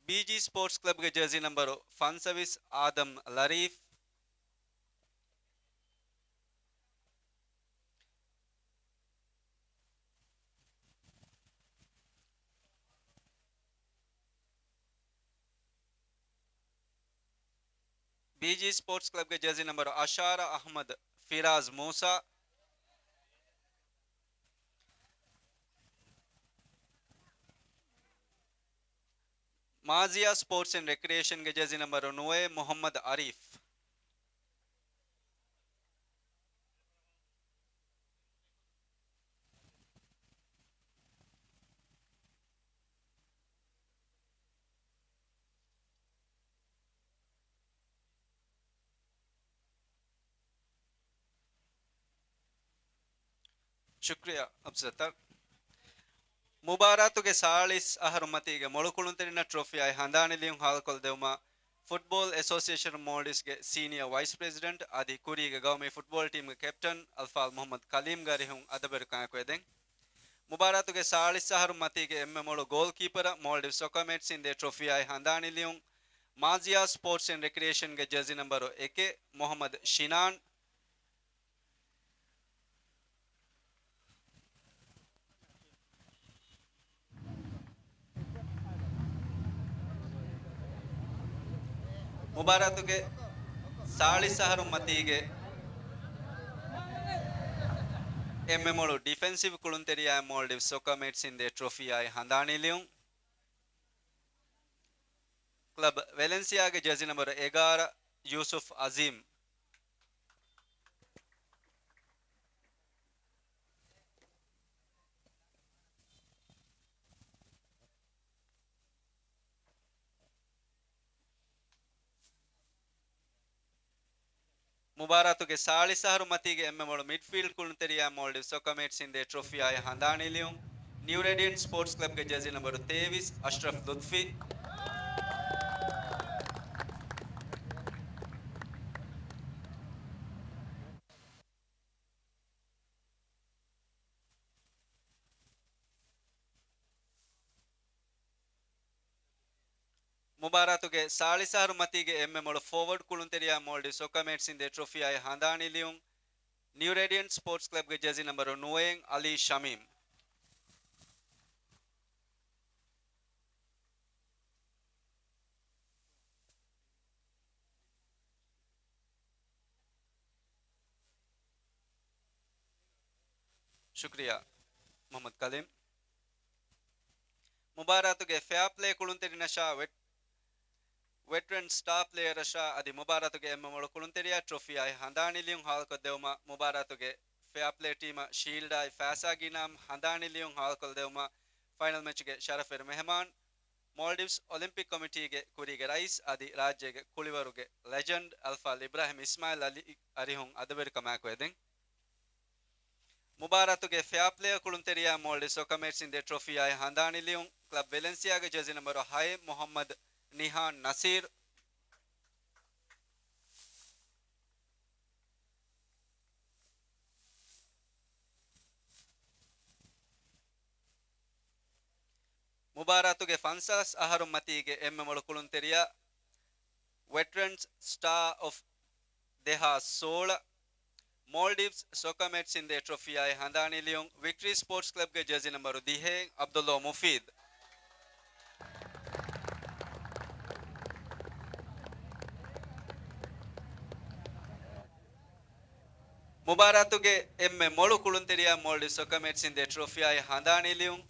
ބީޖީ ސްޕޯޓްސް ކްލަބްގެ ޖާޒީ ނަންބަރު ފަންސަވީސް އާދަމް ލަރީފް. ބީޖީ ސްޕޯޓްސް ކްލަބްގެ ޖާޒީ ނަންބަރު އަށާރަ އަޙްމަދު ފިރާޒް މޫސާ. މާޒިޔާ ސްޕޯޓްސް އެންޑް ރެކްރިއޭޝަންގެ ޖެރސި ނަމްބަރު ނުވައެއް، މުޙައްމަދު އަރީފް. ޝުކްރިޔާ އަބްދުއްސައްތާރު. މުބާރާތުގެ ސާޅީސް އަހަރު މަތީގެ މޮޅު ކުޅުންތެރިންނަށް ޓްރޮފީއާއި ހަނދާނީ ލިޔުން ހާލުކޮށްދެވުމަށް ފުޓްބޯލް އެސޯސިއޭޝަން މޯލްޑިވްސްގެ ސީނިއަރ ވައިސް ޕްރެޒިޑެންޓް އަދި ކުރީގެ ގައުމީ ފުޓްބޯލް ޓީމްގެ ކެޕްޓަން އަލްފާޟިލް މުޙައްމަދު ކަލީމް ގާރިހުން އަދަބުވެރިކަމާއެކު އެދެން. މުބާރާތުގެ ސާޅީސް އަހަރު މަތީގެ އެންމެ މޮޅު ގޯލްކީޕަރ މޯލްޑިވްސް ސޮކަރ މޭޓްސް އިންދޭ ޓްރޮފީއާއި ހަނދާނީ ލިޔުން މާޒިޔާ ސްޕޯޓްސް އެންޑް ރެކްރިއޭޝަންގެ ޖެރސި ނަމްބަރު އެކެއް، މުޙައްމަދު ޝިނާން. މުބާރާތުގެ ސާޅީސް އަހަރު މަތީގެ އެންމެ މޮޅު ޑިފެންސިވް ކުޅުންތެރިޔާ މޯލްޑިވްސް ސޮކަރ މޭޓްސް އިންދޭ ޓްރޮފީއާއި ހަނދާނީ ލިޔުން ކްލަބް ވެލެންސިއާގެ ޖެރސި ނަމްބަރު އެގާރަ، ޔޫސުފް އަޒީމް. މުބާރާތުގެ ސާޅީސް އަހަރު މަތީގެ އެންމެ މޮޅު މިޑްފީލްޑް ކުޅުންތެރިޔާ މޯލްޑިވްސް ސޮކަރ މޭޓްސް އިންދޭ ޓްރޮފީއާއި ހަނދާނީ ލިޔުން ނިއު ރޭޑިއަންޓް ސްޕޯޓްސް ކްލަބްގެ ޖެރސި ނަމްބަރު ތޭވީސް، އަޝްރަފް ލުތްފީ. މުބާރާތުގެ ސާޅީސް އަހަރު މަތީގެ އެންމެ މޮޅު ފޯވަޑް ކުޅުންތެރިޔާ މޯލްޑިވްސް ސޮކަރ މޭޓްސް އިންދޭ ޓްރޮފީއާއި ހަނދާނީ ލިޔުން ނިއު ރޭޑިއަންޓް ސްޕޯޓްސް ކްލަބްގެ ޖެރސި ނަމްބަރު ނުވައެއް، އަލީ ޝަމީމް. ޝުކްރިޔާ މުޙައްމަދު ކަލީމް. މުބާރާތުގެ ފެއާޕްލޭ ކުޅުންތެރިންނަށާ ވެޓް-، ވެޓްރަން ސްޓާ ޕްލޭޔަރަށާ އަދި މުބާރާތުގެ އެންމެ މޮޅު ކުޅުންތެރިޔާ ޓްރޮފީއާއި ހަނދާނީ ލިޔުން ހާލުކޮށްދެވުމަށް މުބާރާތުގެ ފެއާޕްލޭ ޓީމަށް ޝީލްޑާއި ފައިސާގައި އިނާމް ހަނދާނީ ލިޔުން ހާލުކޮށްދެވުމަށް ފައިނަލް މެޗުގެ ޝަރަފުވެރި މެހެމާން މޯލްޑިވްސް އޮލިމްޕިކް ކޮމިޓީގެ ކުރީގެ ރައީސް އަދި ރާއްޖޭގެ ކުޅިވަރުގެ ލެޖެންޑް އަލްފާޟިލް އިބްރާހިމް އިސްމާއިލް އަލީ އަރިހުން އަދަބުވެރިކަމާއެކު އެދެން. މުބާރާތުގެ ފެއާޕްލޭ ކުޅުންތެރިޔާ މޯލްޑިވްސް ސޮކަރ މޭޓްސް އިންދޭ ޓްރޮފީއާއި ހަނދާނީ ލިޔުން ކްލަބް ވެލެންސިއާގެ ޖެރސި ނަމްބަރު ހައެއް، މުޙައްމަދު ނިހާން ނަސީރު. މުބާރާތުގެ ފަންސާސް އަހަރު މަތީގެ އެންމެ މޮޅު ކުޅުންތެރިޔާ، ވެޓްރަންސް ސްޓާ އޮފް ދެހާސް ސޯޅަ، މޯލްޑިވްސް ސޮކަރ މޭޓްސް އިންދޭ ޓްރޮފީއާއި ހަނދާނީ ލިޔުން ވިކްޓްރީ ސްޕޯޓްސް ކްލަބްގެ ޖެރސި ނަމްބަރު ދިހައެއް، އަބްދުﷲ މުފީދު. މުބާރާތުގެ އެންމެ މޮޅު ކުޅުންތެރިޔާ، މޯލްޑިވްސް ސޮކަރ މޭޓްސް އިންދޭ ޓްރޮފީއާއި ހަނދާނީ ލިޔުން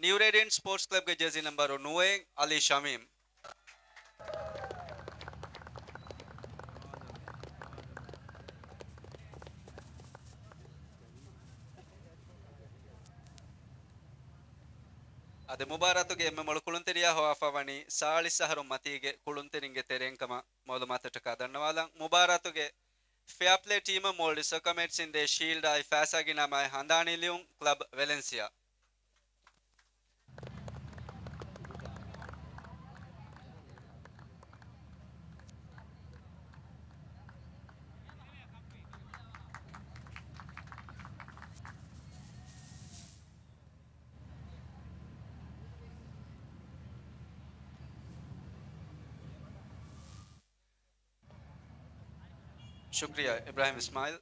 ނިއު ރޭޑިއަންޓް ސްޕޯޓްސް ކްލަބްގެ ޖެރސި ނަމްބަރު ނުވައެއް، އަލީ ޝަމީމް. އަދި މުބާރާތުގެ އެންމެ މޮޅު ކުޅުންތެރިޔާ ހޮވާފަ ވަނީ ސާޅީސް އަހަރު މަތީގެ ކުޅުންތެރިންގެ ތެރެއިން ކަމަށް މައުލޫމާތަށްޓަކާ ދަންނަވާލަން. މުބާރާތުގެ ފެއާޕްލޭ ޓީމަށް މޯލްޑިވްސް ސޮކަރ މޭޓްސް އިންދޭ ޝީލްޑާއި ފައިސާގައި އިނާމާއި ހަނދާނީ ލިޔުން ކްލަބް ވެލެންސިއާ. ޝުކްރިޔާ އިބްރާހިމް އިސްމާއިލް.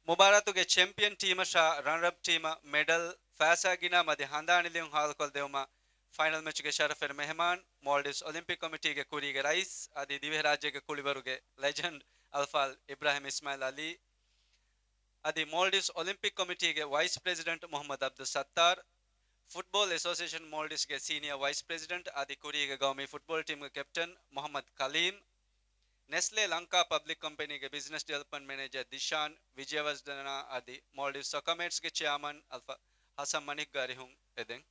މުބާރާތުގެ ޗެމްޕިއަން ޓީމަށާ ރަނަރަޕް ޓީމަށް މެޑަލް، ފައިސާގައި އިނާމް އަދި ހަނދާނީ ލިޔުން ހާލުކޮށްދެވުމަށް ފައިނަލް މެޗުގެ ޝަރަފުވެރި މެހެމާން، މޯލްޑިވްސް އޮލިމްޕިކް ކޮމިޓީގެ ކުރީގެ ރައީސް އަދި ދިވެހިރާއްޖޭގެ ކުޅިވަރުގެ ލެޖެންޑް އަލްފާޟިލް އިބްރާހިމް އިސްމާއިލް އަލީ، އަދި މޯލްޑިވްސް އޮލިމްޕިކް ކޮމިޓީގެ ވައިސް ޕްރެޒިޑެންޓް މުޙައްމަދު ޢަބްދުއްސައްތާރު، ފުޓްބޯލް އެސޯސިއޭޝަން މޯލްޑިވްސްގެ ސީނިއާ ވައިސް ޕްރެޒިޑެންޓް އަދި ކުރީގެ ގައުމީ ފުޓްބޯލް ޓީމުގެ ކެޕްޓަން މުޙައްމަދު ކަލީމް، ނެސްލޭ ލަންކާ ޕަބްލިކް ކަމްޕެނީގެ ބިޒްނަސް ޑިވެލޮޕްމަންޓް މެނޭޖަރ ދިޝާން ވިޖެޔަވަރްދަނާ އަދި މޯލްޑިވްސް ސޮކަމޭޓްސް ގެ ޗެއާމަން އަލްފާ ޙަސަން މަނިކްގެ އަރިހުން އެދެން.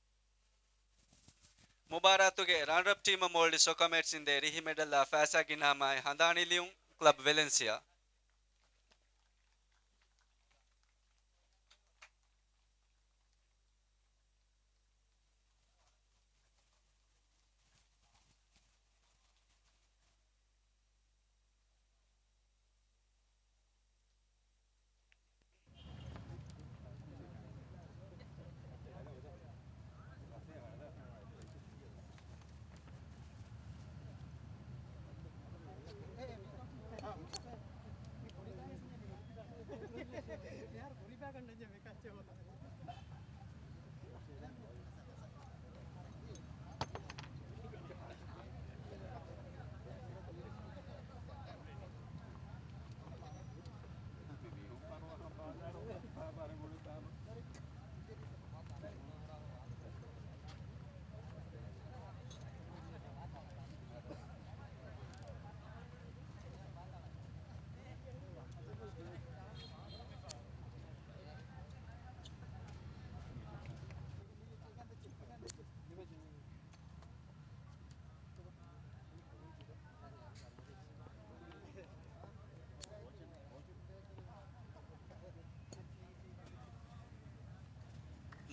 މުބާރާތުގެ ރަނަރަޕް ޓީމަށް މޯލްޑިވްސް ސޮކަމޭޓްސް އިންދޭ ރިހި މެޑަލާ ފައިސާގިނަ ހަމައަށް ހަނދާން ނިލިއުން ކްލަބް ވެލެންސިއާ.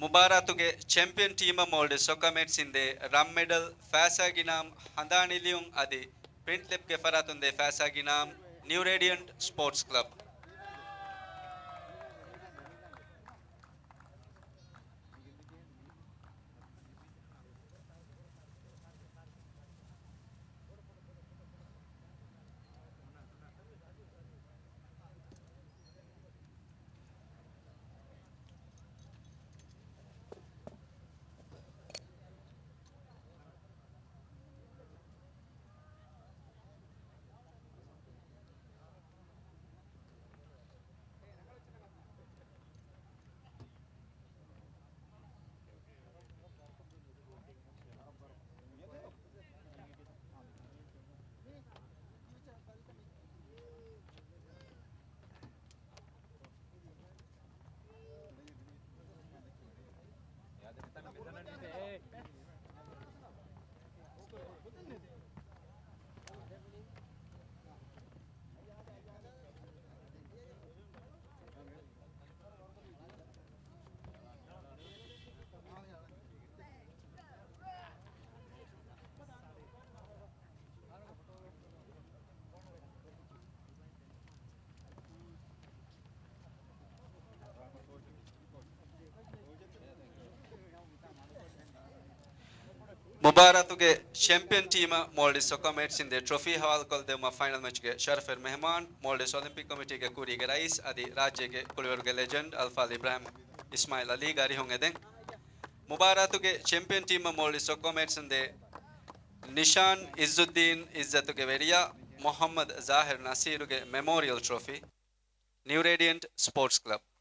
މުބާރާތުގެ ޗެމްޕިއަން ޓީމަށް މޯލްޑިވްސް ސޮކަމޭޓްސް އިންދޭ ރަން މެޑަލް ފައިސާގިނަ ހަމައަށް ހަނދާން ނިލިއުން އަދި ޕްރިންޓް ލެބްގެ ފަރާތުން ދޭ ފައިސާގިނަ ހަމައަށް ނިއު ރޭޑިއަންޓް ސްޕޯޓްސް ކްލަބް. މުބާރާތުގެ ޗެމްޕިއަން ޓީމަށް މޯލްޑިވްސް ސޮކަމޭޓްސް އިންދޭ ޓްރޮފީ ހަވާލުކޮށްދެއްވުމަށް ފައިނަލް މެޗްގެ ޝަރަފުވެރި މެހެމާން، މޯލްޑިވްސް އޮލިމްޕިކް ކޮމިޓީގެ ކުރީގެ ރައީސް އަދި ރާއްޖޭގެ ކުޅިވަރުގެ ލެޖެންޑް އަލްފާޟިލް އިބްރާހިމް އިސްމާއިލް އަލީގެ އަރިހުން އެދެން. މުބާރާތުގެ ޗެމްޕިއަން ޓީމަށް މޯލްޑިވްސް ސޮކަމޭޓްސް އިންދޭ ނިޝާން އިއްޒުއްދީން އިއްޒަތުގެ ވެރިޔާ މުޙައްމަދު ޒާހިރު ނަސީރުގެ މެމޯރިއަލް ޓްރޮފީ. ނިއު ރޭޑިއަންޓް ސްޕޯޓްސް ކްލަބް.